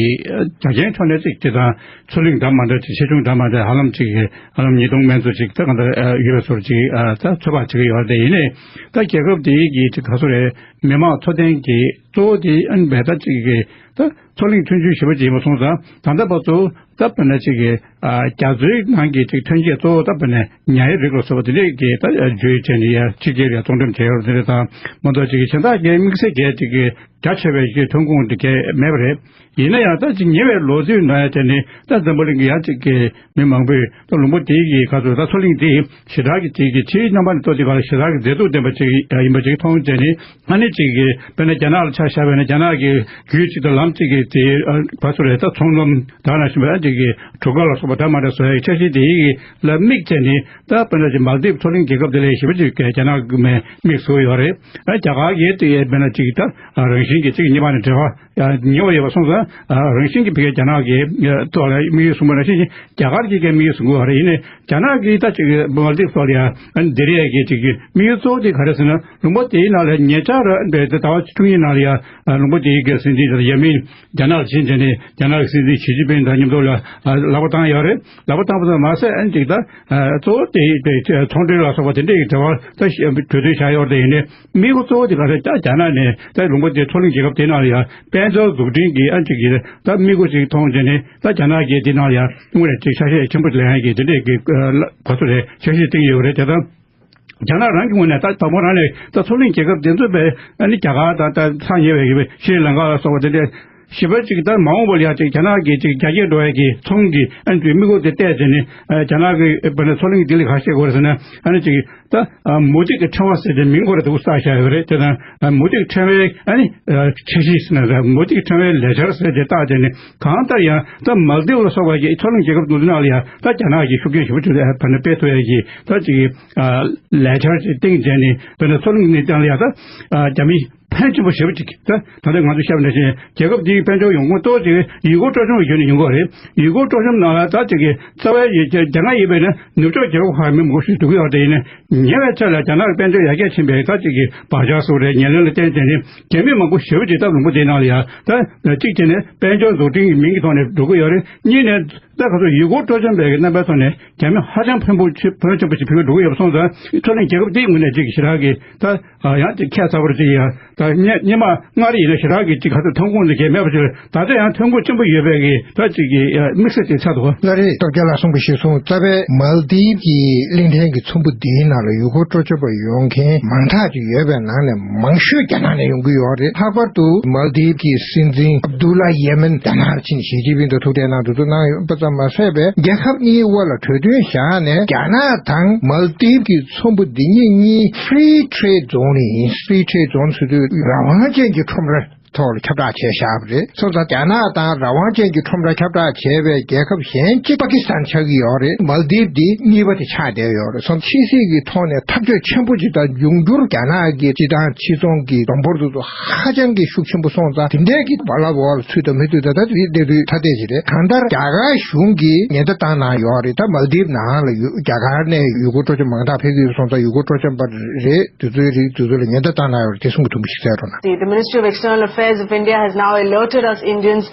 རྒྱ་ཆེན་ཕྱོགས་ནས་ཅིག་དེ་དང་མཚོ་གླིང་འདྲ་མ་འདྲ་ཅིག་ཆེ་ཆུང་འདྲ་མ་འདྲ་ཧ་ལམ་ཅིག་ཧ་ལམ་ཉིས་སྟོང་མན་ཙམ་ཅིག་ད་ག་འདྲ་ཡོད་པའི་བཟོ་འདྲ་ཅིག་ད་ཚོད་དཔག་བྱེད་ཀྱི་ཡོད་རེད། དེ་ཡིན་ནའི་ད་རྒྱལ་ཁབ་དེ། གི་ཅིག་ག་སུ་རེད། མི་མང་འཚོ་རྟེན་གྱི་གཙོ་བོ་དེ་ཨ་ནི་བས་ད་ཅིག་གི་ད་མཚོ་གླིང་ཐོན་རྒྱུ་ཞེ་པོ་ཅིག་ཡིན་པ་སོང་ཙང་། ད་ལྟ་བར་དུ་ད་དཔེར་ན་ཅིག་གི་ཨ་རྒྱ་མཚོའི་ནང་གི་ཅིག་ཐོན་སྐྱེད་གཙོ་བོ་ད་དཔེར་ན་ཉ་ཡི་རིགས་ལ་སོགས་པ་དེ་འདྲས་ཀྱི་ད་བརྗོད་བྱས་ནས་ཡ་ཕྱི་རྒྱལ་ལ་ཡ་བཙོང་འགྲེམས་བྱས་ཡོད་རེད། དེ་རེད། ད་མ་གཏོགས་ཅིག་གི་གཞན་དག་གི་དམིགས་བསལ་གྱི་ཅིག་གི་རྒྱ་ཆེ་བའི་ཅིག་ཐོན་ཁུངས་དེ་གས་མེད་པ་རེད། ཡིན་ན་ཡང་ད་ཅིག་ཉེ་བའི་ལོ་ཚོད་ནང་ཡང་དེ་ནི་ད་འཛམ་བུ་གླིང་གི་ཡང་ཅིག་གི་མི་མང་པོས་ད་ལུང་པ་དེའི་གི་ག་ཚོད་ད་མཚོ་གླིང་དེ་ཞེ་དྲག་གི་ཅིག་གི་ཕྱིའི་རྣམ་པ་ནས་ལྟོས་དེ་ག་ལ་ཞེ་དྲག་གི་མཛེས་སྡུག་ལྡན་པ་ཅིག་ཡིན་པ་ཅིག་མཐོང་བྱས་ནས། ཨ་ནི་ཅིག་གི་དཔེར་ན་རྒྱ་ནག་ལ་ཆ་བཞག་པ་ཡིན་ན། རྒྱ་ནག་གི་རྒྱུད་ཅིག་དང་ལམ་ཅིག་གི་དེ་ག་ཚོད་རེད། ད་ཚོང་ལམ་ད་ནང་བཞིན་པ་ཅིག་གི་གྲུ་ཁ་ལ་སོགས་པ་ད་མ་འདྲ་བཟོ་ཡ་གི་འཆར་གཞི་དེའི་གི་ལ་དམིགས་བྱས་ནས། ད་དཔེར་ན་ཅིག་མལ་དིབ་མཚོ་གླིང་རྒྱལ་ཁབ་དེ་ལ་ཞེ་པོ་ཅིག་གི་རྒྱ་ནག་གི་མི་དམིགས་སུ་ཡོད་རེད། ཨ་རྒྱ་གར་གྱི་དེ་དཔེར་ན་ཅིག་ད་རང་བཞིན་གྱི་ཅིག་གཉིས་པ་ནས་འབྲེལ་བ་ཉེ་བ་ཡོད་པ་སོང་ཙང་། རང་བཞིན་གྱི་ཕ་གིའི་རྒྱ་ནག་གི་ཐོག་ལ་དམིགས་ཡུལ་བཟུང་བ་ནང་བཞིན་རྒྱ་གར་གྱིས་ཀྱང་དམིགས་ཡུལ་བཟུང་དགོས་པ་རེད། ཡིན་ནའི་རྒྱ་ནག་གིས་ད་ཅིག་མལ་དིབ་ཐོག་ལ་ཡ་འདིར་ཡས་ཀྱི་ཅིག་གི་དམིགས་ཡུལ་གཙོ་བོ་དེ་ག་རེ་ཟེར་ན། ལུང་པ་དེའི་ནང་ལ་ཉེ་ཆར་ཟླ་བ་བཅུ་གཉིས་ནང་ལ་ཡ་ལུང་པ་དེའི་གི་སྲིད་འཛིན་དེ་ཡ་མིན་རྒྱ་ནག་ལ་ཕྱིན་བྱས་ནས་རྒྱ་ནག་གི་སྲིད་འཛིན་ཞི་ཅིན་ཕིང་དང་མཉམ་དུ་ལ་ལག་པ་བཏང་ཡོད་རེད། ལག་པ་བཏང་པ་ཙམ་མ་ཟད། ཨ་ནི་ཅིག་ད་གཙོ་བོ་དེ་ཚོང་འབྲེལ་ལ་སོགས་པ་དེ་འདྲའི་གི་འབྲེལ་བ་ད་གྲོས་མཐུན་བཞག་ཡོད་རེད། ཡིན་ནའི་དམིགས་ཡུལ་གཙོ་བོ་དེ་ག་རེ། ད་རྒྱ་ནག་ནས་ད་ལུང་པ་དེ་མཚོ་གླིང་རྒྱལ་ཁབ་དེ་ནང་ལ་ཡ་དཔལ་འབྱོར་འཛུགས་སྐྲུན་གྱི་ཨ་ཅིག་གི་ད་དམིགས་སྒོ་ཅིག་མཐོང་བྱས་ནས། ད་རྒྱ་ནག་གིས་དེ་ནང་ལ་ཡ་དངོས་གནས་ཅིག་ཆ་ཤས་ཆེན་པོ་ལེན་ཡ་གི་དེ་འདྲས་ཀྱི་ག་ཚོད་རེད། འཆར་གཞི་བཏིང་ཡོད་རེད། དེ་ལྟར་རྒྱ་ནག་རང་གི་ངོས་ནས་ད་དང་པོ་རང་ནས་ད་མཚོ་གླིང་རྒྱལ་ཁབ་དེ་ཚོ་བས་ཨ་ནི་རྒྱ་གར་དང་ད་ཐག་ཉེ་བའི་གི་ཤྲི་ལང་ཀ་ལ་སོགས་པ་དེ་འདྲས་ཞེ་པོ་ཅིག་ད་མ་འོངས་པ་ལ་ཡ་ཅིག་རྒྱ་ནག་གིས་ཅིག་རྒྱ་སྐྱེད་འགྲོ་ཡ་གི་ཚོང་གི་ཨ་ནི་དམིགས་སྒོ་དེ་གཏད་བྱས་ནས། ཨ་རྒྱ་ནག་གི་དཔེར་ན་མཚོ་གླིང་ལྡི་ལི་ག་ཤེས་དགོས་རེད་ཟེར་ན། ཨ་ནི་ཅིག་ད་མུ་ཏིག་གི་ཕྲེང་བ་ཟེར་ཏེ་མིང་ཁོ་རང་དེ་བསགས་བཞག་ཡོད་རེད། དེ་དང་མུ་ཏིག་ཕྲེང་བའི་ཨ་ནི་འཆར་གཞི་ཟེར་ན་རེད། མུ་ཏིག་ཕྲེང་བའི་ལས་འཆར་ཟེར་ཏེ་བཏགས་བྱས་ནས། གང་ལྟར་ཡང་ད་མལ་དིབ་ལ་སོགས་པ་གི་མཚོ་གླིང་རྒྱལ་ཁབ་དེ་ཚོའི་ནང་ལ་ཡང་ད་རྒྱ་ནག་གིས་ཤུགས་རྐྱེན་ཞེ་པོ་ཅིག་ལ་དཔེར་ན་སྤེལ་ཐུབ་ཡ་གི་ད་ཅིག་ལས་འཆར་ཅིག་བཏིང་བྱས་ནས། དཔེར་ན་མཚོ་གླིང་གནས་སྟངས་ལ་ཡང་ད་རྒྱ་མི་ཕན་ཆེན་པོ་ཞེ་པོ་ཅིག་ད་ད་ལྟ་ང་ཚོས་བཤད་པ་ནང་བཞིན་རྒྱལ་ཁབ་འདིའི་དཔལ་འབྱོར་ཡོང་ཁུངས་གཙོ་བོ་ཅིག་ཡུལ་སྐོར་སྤྲོ་འཆམ་གྱི་ངོས་ནས་ཡོང་གི་ཡོད་རེད། ཡུལ་སྐོར་སྤྲོ་འཆམ་ནང་ལ་ད་ཅིག་གི་རྩ་བའི་རྒྱ་རྒྱ་ནག་ཡིན་པས་ན་ནུབ་ཕྱོགས་རྒྱལ་ཁབ་ཁག་མི་མང་པོ་ཞིག་འགྲོ་གི་ཡོད་རེད། ཡིན་ནའི་ཉེ་བའི་ཆར་ལ་རྒྱ་ནག་གི་དཔལ་འབྱོར་ཡར་རྒྱས་ཕྱིན་པའི་ད་ཅིག་གི་བག་ཆགས་སོགས་རེད། ཉེར་ལེན་ལ་བརྟེན་བྱས་ནས་རྒྱ་མི་མང་པོ་ཞེ་པོ་ཅིག་ད་ལུང་པ་དེའི་ནང་ལ་ཡ་ད་གཅིག་བྱས་ནས་དཔལ་འབྱོར་འཛུགས་སྐྲུན་གྱི་མིང་གི་ཐོག་ནས་འགྲོ་གི་ཡོད་རེད། གཉིས་ནས་ད་ག་ཚོད་ཡུལ་སྐོར་སྤྲོ་འཆམ་པའི་གི་རྣམ་པའི་ཐོག་ནས་རྒྱ་མི་ཧ་ཅང་ཕོན་པོ་ཆེ་ཕོན་ཆེན་པོ་ཞིག་ཕུལ་གི་འགྲོ་གི་ཡོད་པ་སོང་ཙང་། མཚོ་གླིང་རྒྱལ་ཁབ་དེའི་ངོས་ནས་ཅིག་ཞེ་དྲག་གི་ད་ཡང་ཅིག་ཁྱད་མཚར་པོ་ཅིག་ཡ། ད་སྙེ་སྙེ་མ་སྔར་ཡིན་ན་ཞེ་དྲག་གི་ཅིག་ག་ཚོད་ཐོན་ཁུངས་དེ་གས་མེད་པ་ཅིག་རེད། ད་ལྟ་ཡང་ཐོན་ཁུངས་ཆེན་པོ་ཡོད་པའི་གི་ད་ཅིག་གི་དམིགས་བསལ་དེ་ཆགས་འདུག་ལགས་རེད། སྟོབས་རྒྱལ་ལགས་གསུངས་པ་གཞིར་བཟུང་རྩ་བའི་མལ་དིབ་ཀྱི་གླིང་ཕྲན་གྱི་ཚོམ་བུ་འདིའི་ནང་ལ་ཡུལ་སྐོར་སྤྲོ་འཆམ་པ་ཡོང་མཁན་མང་དྲགས་ཅིག་ཡོད་པའི་ནང་ནས་མང་ཤོས་རྒྱ་ནག་ནས་ཡོང་གི་ཡོད་རེད། ལྷག་པར་དུ་མལ་དིབ་ཀྱི་སྲིད་འཛིན་ཨབ་དུ་ལ་ཡེ་མེན་རྒྱ་ནག་ཕྱིན་ཞི་ཅིན་ཕིང་དང་ཐུག་འཕྲད་གནང་དུས་ཚོད་གནང་ཡོད་པ་ཙམ་མ་ཟད་པའི་རྒྱལ་ཁབ་གཉིས་དབར་ལ་གྲོས་མཐུན་བཞག་ནས་རྒྱ་ནག་དང་མལ་དིབ་ཀྱི་ཚོམ་བུ་འདི་གཉིས་གཉིས་Free Trade Zone ཡིན། Free Trade Zone ཟེར་དུས་རང་དབང་ཅན་གྱི་ཁྲོམ་ར་ཐོག་ལ་ཁྱབ་བསྒྲགས་བྱས་བཞག་པ་རེད། སོང་ཙང་རྒྱ་ནག་དང་རང་དབང་ཅན་གྱི་ཁྲོམ་ར་ཁྱབ་བསྒྲགས་བྱས་པའི་རྒྱལ་ཁབ་གཞན་གཅིག་པ་ཀི་སི་ཐན་ཆགས་ཀྱི་ཡོད་རེད། མལ་དིབ་འདི་གཉིས་པ་དེ་ཆགས་བསྡད་ཡོད་རེད། སོང་ཕྱི་སྲིད་ཀྱི་ཐོག་ནས་འཐབ་ཕྱོགས་ཆེན་པོ་ཅིག་དང་འབྱུང་འགྱུར་རྒྱ་ནག་གི་སྤྱི་བཏང་ཕྱི་ཚོང་གི་གྲངས་འབོར་དེ་ཚོ་ཧ་ཅང་གི་ཤུགས་ཆེན་པོ་སོང་ཙང་། དེ་འདྲའི་གི་བར་ལ་བར་ལ་ཚུད་དང་མི་ཚུད་དང་ད་དེ་གནས་ཚུལ་ཐ་དད་ཅིག་རེད། གང་ལྟར་རྒྱ་གར་གཞུང་གིས་ཉེན་བརྡ་བཏང་གནང་ཡོད་རེད། ད་མལ་དིབ་ནང་ལ་ཡོད་རྒྱ་གར་ནས་ཡུལ་སྐོར་སྤྲོ་འཆམ་མང་དག་ཕེབས་ཀྱི་ཡོད་སོང་ཙང་ཡུལ་སྐོར་སྤྲོ་འཆམ་པ་རེད། དེ་ཚོའི་རིགས་དེ་ཚོ་ལ་ཉེན་བརྡ་བཏང་གནང་ཡོད་རེད། དེ་གསུང་གི་ཐུགས་མི་ཞིག་གསལ་རོགས་གནང་། See, the Ministry of External Affairs of India has now alerted us Indians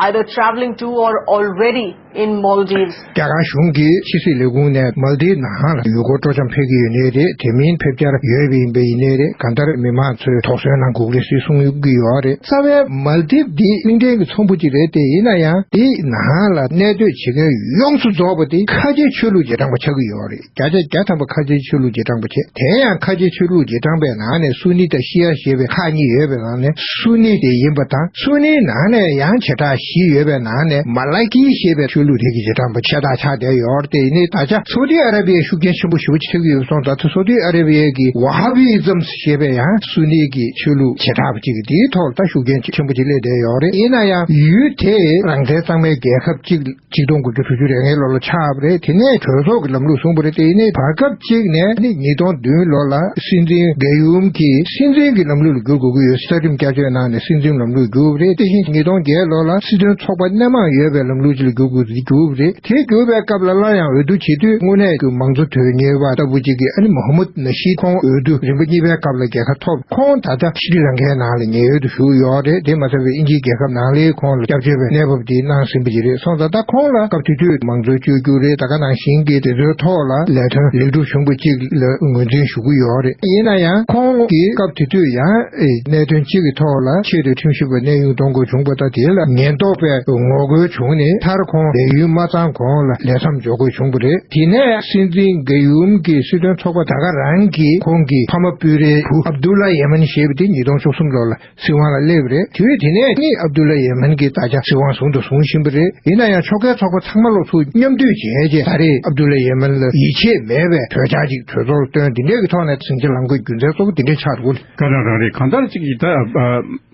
either traveling to or already in Maldives. རྒྱ་གར་གཞུང་གིས་ཕྱི་སྲིད་ལས་ཁུངས་ནས་མལ་དིབ་ནང་ལ་ཡུལ་སྐོར་སྤྲོ་འཆམ་ཕེབས་ཀྱི་ཡོད་ནའི་རེད། དེ་མིན་ཕེབས་འཆར་ཡོད་པ་ཡིན་པ་ཡིན་ནའི་རེད། གང་ལྟར་མི་མང་ཚོས་དོགས་ཟོན་གནང་དགོས་ཀྱི་རེད་ཟེར་གསུང་ཡོང་གི་ཡོད་རེད། རྩ་བའི་མལ་དིབ་འདི་གླིང་ཕྲན་གྱི་ཚོམ་བུ་ཅིག་རེད་དེ། ཡིན་ན་ཡང་དེའི་ནང་ལ་གནས་སྡོད་བྱེད་མཁན་ཡོངས་སུ་རྫོགས་པ་དེ་ཁ་ཆེའི་ཆོས་ལུགས་རྗེས་འབྲང་པ་ཆགས་ཀྱི་ཡོད་རེད། བརྒྱ་ཆ་བརྒྱ་ཐམ་པ་ཁ་ཆེའི་ཆོས་ལུགས་རྗེས་འབྲང་པ་བྱས། དེ་ཡང་ཁ་ཆེའི་ཆོས་ལུགས་རྗེས་འབྲང་པའི་ནང་ནས་སུ་ནི་དང་ཤི་ཡ་ཞེས་པའི་ཁག་གཉིས་ཡོད་པའི་ནང་ནས་སུ་ནི་དེ་ཡིན་པ་དང་། སུ་ནིའི་ནང་ནས་ཡང་བྱེ་བྲག་བཞི་ཡོད་པའི་ནང་ནས་མ་ལ་ཀི་ཞེས་པའི་ཆོས་ལུགས་དེ་གི་རྗེས་འབྲང་པ་ཆེ་ཐག་ཆགས་བསྡད་ཡོད་རེད། དེ་ནི་ད་ཆ་སོ་ཏི་ཨ་ར་བི་ཡའི་ཤུགས་རྐྱེན་ཆེན་པོ་ཞེ་པོ་ཅིག་ཐེབས་ཀྱི་ཡོད་སོང་། ད་ལྟ་སོ་ཏི་ཨ་ར་བི་ཡའི་གི་ཝ་ཧ་བི་ཨི་ཛམ་ཞེས་པའི་ཡང་སུ་ནི་གི་ཆོས་ལུགས་བྱེ་བྲག་པ་ཅིག་གི་དེའི་ཐོག་ལ་ད་ཤུགས་རྐྱེན་ཆེན་པོ་ཅིག་སླེབས་བསྡད་ཡོད་རེད། ཡིན་ན་ཡང་ཡུལ་དེ་རང་བཙན་གཙང་མའི་རྒྱལ་ཁབ་ཅིག་ཆིག་སྟོང་དགུ་བརྒྱ་དྲུག་ཅུ་རེ་ལྔའི་ལོ་ལ་ཆགས་པ་རེད། དེ་ནས་གྲོས་ཚོགས་ཀྱི་ལམ་ལུགས་བཟུང་བ་རེད། དེ་ནས་བར་སྐབས་གཅིག་ནས་ནི་ཉིས་སྟོང་བདུན་ལོ་ལ་སྲིད་འཛིན་གེ་ཡུམ་གྱིས་སྲིད་འཛིན་གྱི་ལམ་ལུགས་ལ་བསྒྱུར་དགོས་ཀྱི་ཡོད། རྩ་ཁྲིམས་བསྐྱར་བཅོས་གནང་ནས་སྲིད་འཛིན་ལམ་ལུགས་བསྒྱུར་བ་རེད། དེ་བཞིན་ཉིས་སྟོང་བརྒྱད་ལོ་ལ་སྲིད་དོན་ཚོགས་པ་སྣེ་མང་ཡོད་པའི་ལམ་ལུགས་ཅིག་ལ་བསྒྱུར་དགོས་ གྱུར་པ་རེད། དེ་གྱུར་པའི་སྐབས་ལ་སླར་ཡང་འོས་བསྡུ་བྱེད་དུས་དངོས་གནས་ཀྱི་མང་གཙོ་དོན་གཉེར་བ་ལྟ་བུ་ཅིག་གིས། ཨ་ནི་མོ་ཧ་མུད་ནཱ་ཤིད་ཁོང་འོས་བསྡུ་རིམ་པ་གཉིས་པའི་སྐབས་ལ་རྒྱལ་ཁ་ཐོབ། ཁོང་ད་ལྟ་ཤྲི་ལང་ཀའི་ནང་ལ་ཉེན་གཡོལ་དུ་བཞུགས་ཡོད་རེད། དེ་མ་ཟད་པའི་དབྱིན་ཇིའི་རྒྱལ་ཁབ་ནང་ལའང་ཁོང་ལ་སྐྱབས་བཅོལ་བའི་གནས་བབ་དེ་གནང་ཟིན་པ་ཅིག་རེད། སོང་ཙང་ད་ཁོང་ལ་སྐབས་དེ་དུས་མང་གཙོའི་བཅོས་བསྒྱུར་རེད། ད་ག་ནང་བཞིན་གྱི་དེ་ཚོའི་ཐོག་ལ་ལས་དོན་ལེགས་གྲུབ་བྱུང་བ་ཅིག་ལ་ངོས་འཛིན་ཞུ་གི་ཡོད་རེད། ཡིན་ན་ཡང་ཁོང་གིས་སྐབས་དེ་དུས་ཡང་ཨེ་གནད་དོན་གཅིག་གི་ཐོག་ལ་ཆེས་མཐོའི་ཁྲིམས་ཞིབ་པ་གནས་དབྱུང་གཏོང་དགོས་བྱུང་བ་དང་། དེ་ལ་ཉེན་རྟོག་པས་ངོ་རྒོལ་བྱུང་ནས་མཐར་ཁོང་ལས་ཡུན་མ་ཚང་གོང་ལ་ལས་མཚམས་འཇོག་དགོས་བྱུང་བ་རེད། དེ་ནས་སྲིད་འཛིན་རྒྱལ་ཡུམ་གྱི་སྲིད་དོན་ཚོགས་པ་ད་ག་རང་གིས་ཁོང་གི་ཕ་མ་སྤུན་རེའི་བུ་ཨབ་དུ་ལ་ཡེ་མན་ཞེས་པ་དེ་ཉིས་སྟོང་བཅུ་གསུམ་ལོ་ལ་སྲིད་དབང་ལ་སླེབས་པ་རེད། དེ་བས་དེ་ནས་ནི་ཨབ་དུ་ལ་ཡེ་མན་གྱིས་ད་ཆ་སྲིད་དབང་ཟུང་དུ་བཟུང་བཞིན་པ་རེད། ཡིན་ན་ཡང་ཕྱོགས་འགལ་ཚོགས་པ་ཚང་མ་ལོ་ཚུར་མཉམ་འདུས་བྱས་རྗེས་ད་རེས་ཨབ་དུ་ལ་ཡེ་མན་ལ་ཡིད་ཆེས་མེད་པའི་གྲོས་འཆར་ཅིག་གྲོས་ཚོགས་ལ་བཏོན། དེ་འདྲའི་གི་ཐོག་ནས་ཟིང་ཆ་ལངས་དགོས་རྒྱུ་མཚན་གཙོ་བོ་དེ་འདྲའི་ཆགས་འདུག་ག་རང་རང་རེད། གང་ལྟར་ཅིག་གིས་ད་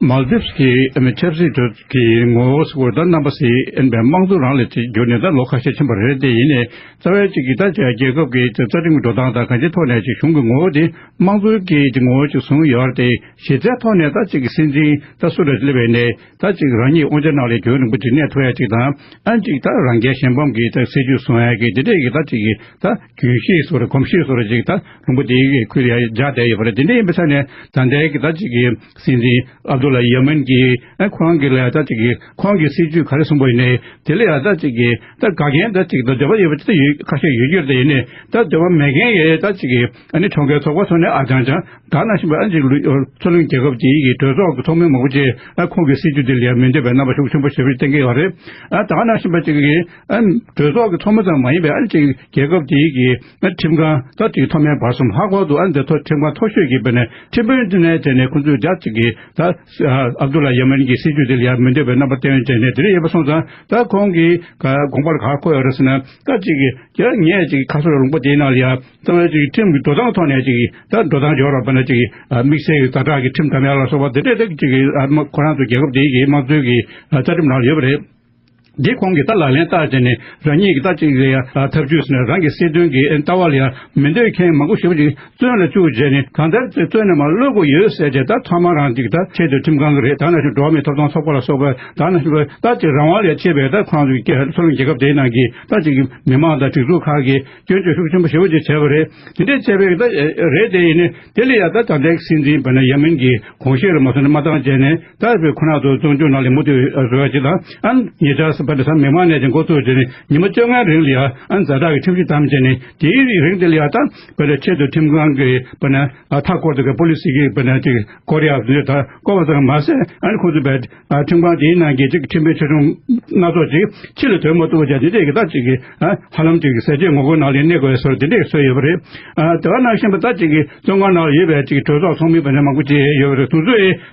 མཱལ་དིབ་ཀྱི་ཆབ་སྲིད་ཁྲོད་ཀྱི་ངོ་བོ་ཟེར་བ་དང་རྣམ་པ་ཟེར་ཨེ་འབའ་མང་གཙོ་རང་ལ་ཅིག་གྱུར་ནས་ད་ལོ་ཁ་ཤས་ཕྱིན་པ་རེད། དེ་ཡིན་ནའི་རྩ་བའི་ཅིག་གིས་ད་རྒྱལ་ཁབ་ཀྱི་རྩ་ཁྲིམས་ཀྱི་འགྲོ་སྟངས་དང་གང་ཅིའི་ཐོག་ནས་ཅིག་གཞུང་གི་ངོ་བོ་དེ་དམངས་གཙོའི་གི་ཅིག་ངོ་བོ་ཅིག་བཟུང་ཡོད་རེད་དེ། གཞི་རྩའི་ཐོག་ནས་ད་ཅིག་གི་སྲིད་འཛིན་ད་སུ་རེད་སླེབས་པ་ཡིན་ནའི་ད་ཅིག་རང་ཉིད་དབང་ཆ་ནང་ལ་རྒྱུན་རིང་པོ་ཅིག་གནས་ཐུབ་ཡ་ཅིག་དང་། ཨ་ཅིག་ད་རང་རྒྱལ་གཞན་ཕམ་གྱི་ད་སྲིད་ཇུས་བཟུང་ཡ་གི་དེ་འདྲས་ཀྱི་ད་ཅིག་གི་ད་རྒྱུན་ཤེས་བཟོ་འདྲ་གོམས་གཤིས་བཟོ་འདྲ་ཅིག་ད་ལུང་པ་དེའི་གི་ཁུལ་ལ་ཡ་འཇགས་བསྡད་ཡོད་པ་རེད། དེ་འདྲ་ཡིན་པའི་ཆ་ནས་ད་ལྟའི་གི་ད་ཅིག་གི་སྲིད་འཛིན་ཨབ་དུ་ལ་ཡེ་མན་གྱིས་ཨ་ཁོང་གི་ལ་ཡ་ད་ཅིག་གི་ཁོང་གི་སྲིད་ཇུས་ག་རེ་གསུངས་པ་ཡིན་ནའི་དེ་ལ་ཡ་ད་ཅིག་གི་ད་དགའ་མཁན་ད་ཅིག་ད་འདོད་པ་ཡོད་པ་ཅིག་ད་ཡོད་ཁ་ཤས་ཡོད་རྒྱུ་རེད། ཡིན་ནའི་ད་འདོད་པ་མེད་མཁན་ཡོད་ད་ཅིག་གི་ཨ་ནི་ཁྲོམ་སྐད་ཚོགས་པ་ཚོ་ནས་ཨ་ཅང་ཅང་ད་ནང་བཞིན་པ་ཨ་ཅིག་ལུ་མཚོ་གླིང་རྒྱལ་ཁབ་དེའི་གི་གྲོས་ཚོགས་ཀྱི་ཚོགས་མི་མང་པོ་ཅིག་ཨ་ཁོང་གི་སྲིད་ཇུས་དེ་ལ་ཡ་མི་འདོད་པའི་རྣམ་པ་ཤུགས་ཆེན་པོ་ཞེ་པོ་བསྟན་གྱི་ཡོད་རེད། ཨ་ད་ག་ནང་བཞིན་པ་ཅིག་གིས་ཨ་གྲོས་ཚོགས་ཀྱི་ཚོགས་མི་ཙམ་མ་ཡིན་པའི་ཨ་ཅིག་རྒྱལ་ཁབ་དེའི་གི་ཨ་ཁྲིམས་ཁང་ད་ཅིག་མཐོ་དམན་བར་གསུམ་ཧ་གོ་འདུག་ཨ་འདི་ཐོག་ཁྲིམས་ཁང་མཐོ་ཤོས་ཀྱི་བར་ནས་ཁྲིམས་དཔོན་དེ་ནས་དེ་ནས་ཁོང་ཚོས་རྒྱ་ཅིག་གིས་ད་ཨ་ཨབ་དུ་ལ་ཡེ་མན་གྱི་སྲིད་ཇུས་དེ་ལ་ཡ་མི་འདོད་པའི་རྣམ་པ་བསྟན་བྱས་ནས་དེ་འདྲ་ཡོད་པ་སོང་ཙང་། ད་ཁོང་གིས་ག་དགོངས་པ་ལ་ག་རེ་འཁོད་ཡོད་རེད་ཟེར་ན། ད་ཅིག་གིས་ཁྱེད་ངས་ཅིག་ཁ་སོ་རེ་ལུང་པ་དེའི་ནང་ལ་ཡ་ད་ཅིག་ཁྲིམས་ཀྱི་འགྲོ་སྟངས་ཐོག་ནས་ཅིག་ད་འགྲོ་སྟངས་སྦྱོར་བ་བ་ན་ཅིག་དམིགས་བསལ་གྱི་ཛ་དྲག་གི་ཁྲིམས་དམ་ཡག་ལ་སོགས་པ་དེ་འདྲས་དེ་ཅིག་གི་ཨ་མ་ཁོ་རང་ཚོ་རྒྱལ་ཁབ་དེའི་གི་དམངས་གཙོའི་གི་ཨ་རྩ་ཁྲིམས་ནང་ལ་ཡོད་པ་རེད། འདི་ཁོང་གིས་ད་ལག་ལེན་བསྟར་བྱས་ནས་རང་ཉིད་ཀྱི་ད་ཅིག་ལ་ཡ་ཨ་ཐབས་ཇུས་ཟེར་ན་རང་གི་སྲིད་དོན་གྱི་ཨ་ལྟ་བ་ལ་ཡ་མི་འདོད་མཁན་མང་པོ་ཞེ་པོ་ཅིག་བཙོན་ལ་བཅུག་བྱས་ནས་གང་ལྟར་བཙོན་ནས་མར་གློད་དགོས་ཡོད་ཟེར་བྱས། ད་ཚང་མ་རང་ཅིག་ད་ཆེས་མཐོའི་ཁྲིམས་ཁང་གི་རེད། ད་ནང་བཞིན་འགྲོ་བ་མིའི་ཐོབ་ཐང་ཚོགས་པ་ལ་སོགས་པ་ད་ནང་བཞིན་པ་ད་ཅིག་རང་དབང་ལ་ཡ་ཆད་པའི་ད་ཁོང་ཚོ་གི་མཚོ་གླིང་རྒྱལ་ཁབ་དེའི་ནང་གི་ད་ཅིག་མི་མང་དང་སྒྲིག་འཛུགས་ཁག་གིས་སྐྱོན་བརྗོད་ཤུགས་ཆེན་པོ་ཞེ་པོ་ཅིག་བྱས་པ་རེད། དེ་འདྲས་བྱས་པའི་ད་རེད། དེ་ཡིན་ནའི་དེ་ལ་ཡ་ད་ད་ལྟའི་སྲིད་འཛིན་བ་ན་ཡ་མིན་གྱི་དགོངས་བཞེད་ལ་མ་སོང་ནས་མ་བཏང་བྱས་ནས། ད་བའི་ཁོ་ན་ཚོ་བཙོན་འཇུག་ནང་ལ་མུ་མཐུད་བཟོ་བ་ཅིག་དང་། ཨ་ཉེ་ཆར་སུ་བ་ད་ས་མི་མང་ནས་ཀྱང་འགོ་བཙུགས་བྱས་ནས་ཉི་མ་བཅོ་ལྔའི་རིང་ལ་ཡ་ཨ་ཛ་དྲག་གི་ཁྲིམས་གཞི་བསྡམས་བྱས་ནས། དེའི་རིང་དེ་ལ་ཡ་ད་བ་ད་ཆེས་མཐོའི་ཁྲིམས་ཁང་གི་བ་ན་མཐའ་སྐོར་དུ་གི་པོ་ལི་སི་གི་བ་ན་ཅིག་སྐོར་ཡག་ད་བསྐོར་བ་ཙམ་མ་ཟད། ཨ་ནི་ཁོ་ཚོ་བས་ཁྲིམས་ཁང་དེའི་ནང་གི་ཅིག་ཁྲིམས་དཔོན་ཆེ་ཆུང་སྣ་ཚོགས་ཅིག་ཕྱི་ལ་ཐོན་མ་ཐུབ་པ་བྱས། དེ་འདྲས་ཀྱི་ད་ཅིག་གི་ཧ་ལམ་ཅིག་གི་ཟས་བཅད་ངོ་རྒོལ་ནང་ལ་གནས་དགོས་པའི་སྲོལ་དེ་འདྲས་བཟོས་ཡོད་པ་རེད། ཨ་དེ་ག་ནང་བཞིན་པ་ད་ཅིག་གི་བཙོན་ཁང་ནང་ལ་ཡོད་པའི་ཅིག་གྲོས་ཚོགས་ཚོགས་མི་བ་ན་མང་པོ་ཅིག་ཡོད་པ་རེད། དེ་ཚོས་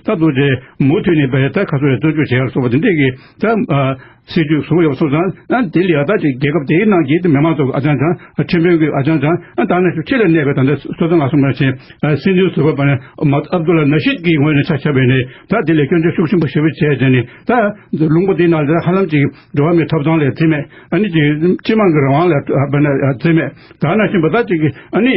ད་དུ་ཅིག་མུ་མཐུད་ནས་བས་ད་ཁ་སོ་རེ་བཙོན་འཇུག་བྱས་ཡོད་སོགས་པ་དེ་འདྲས་ཀྱི་ད་ཨ་སྲིད་ཇུས་བཟུང་ཡོད་སོང་ཙང་། ཨ་དེ་ལ་ཡ་ད་ཅིག་རྒྱལ་ཁབ་དེའི་ནང་གི་མི་མང་ཚོ་ཨ་ཅང་ཅང་ཁྲིམས་དཔོན་གྱི་ཨ་ཅང་ཅང་ཨ་ད་ནང་བཞིན་ཕྱི་ལ་གནས་པའི་ད་ལྟ་སོ་ཏང་ང་སོང་མ་ཕྱིན་སྲིད་འཛིན་ཟུར་པ་བ་ན་མ་ཨབ་དུ་ལ་ནཱ་ཤིད་ཀྱི་ངོས་ནས་ཆ་བཞག་པ་ཡིན་ནའི་ད་དེ་ལ་སྐྱོན་བརྗོད་ཤུགས་ཆེན་པོ་ཞེ་པོ་བྱས་བྱས་ནས། ད་ལུང་པ་དེའི་ནང་ལ་ཧ་ལམ་ཅིག་འགྲོ་བ་མིའི་ཐོབ་ཐང་ལ་བརྩི་མེད། ཨ་ནི་ཅིག་སྤྱི་དམངས་ཀྱི་རང་དབང་ལ་བརྩི་མེད། ད་ནང་བཞིན་པ་ད་ཅིག་ཨ་ནི་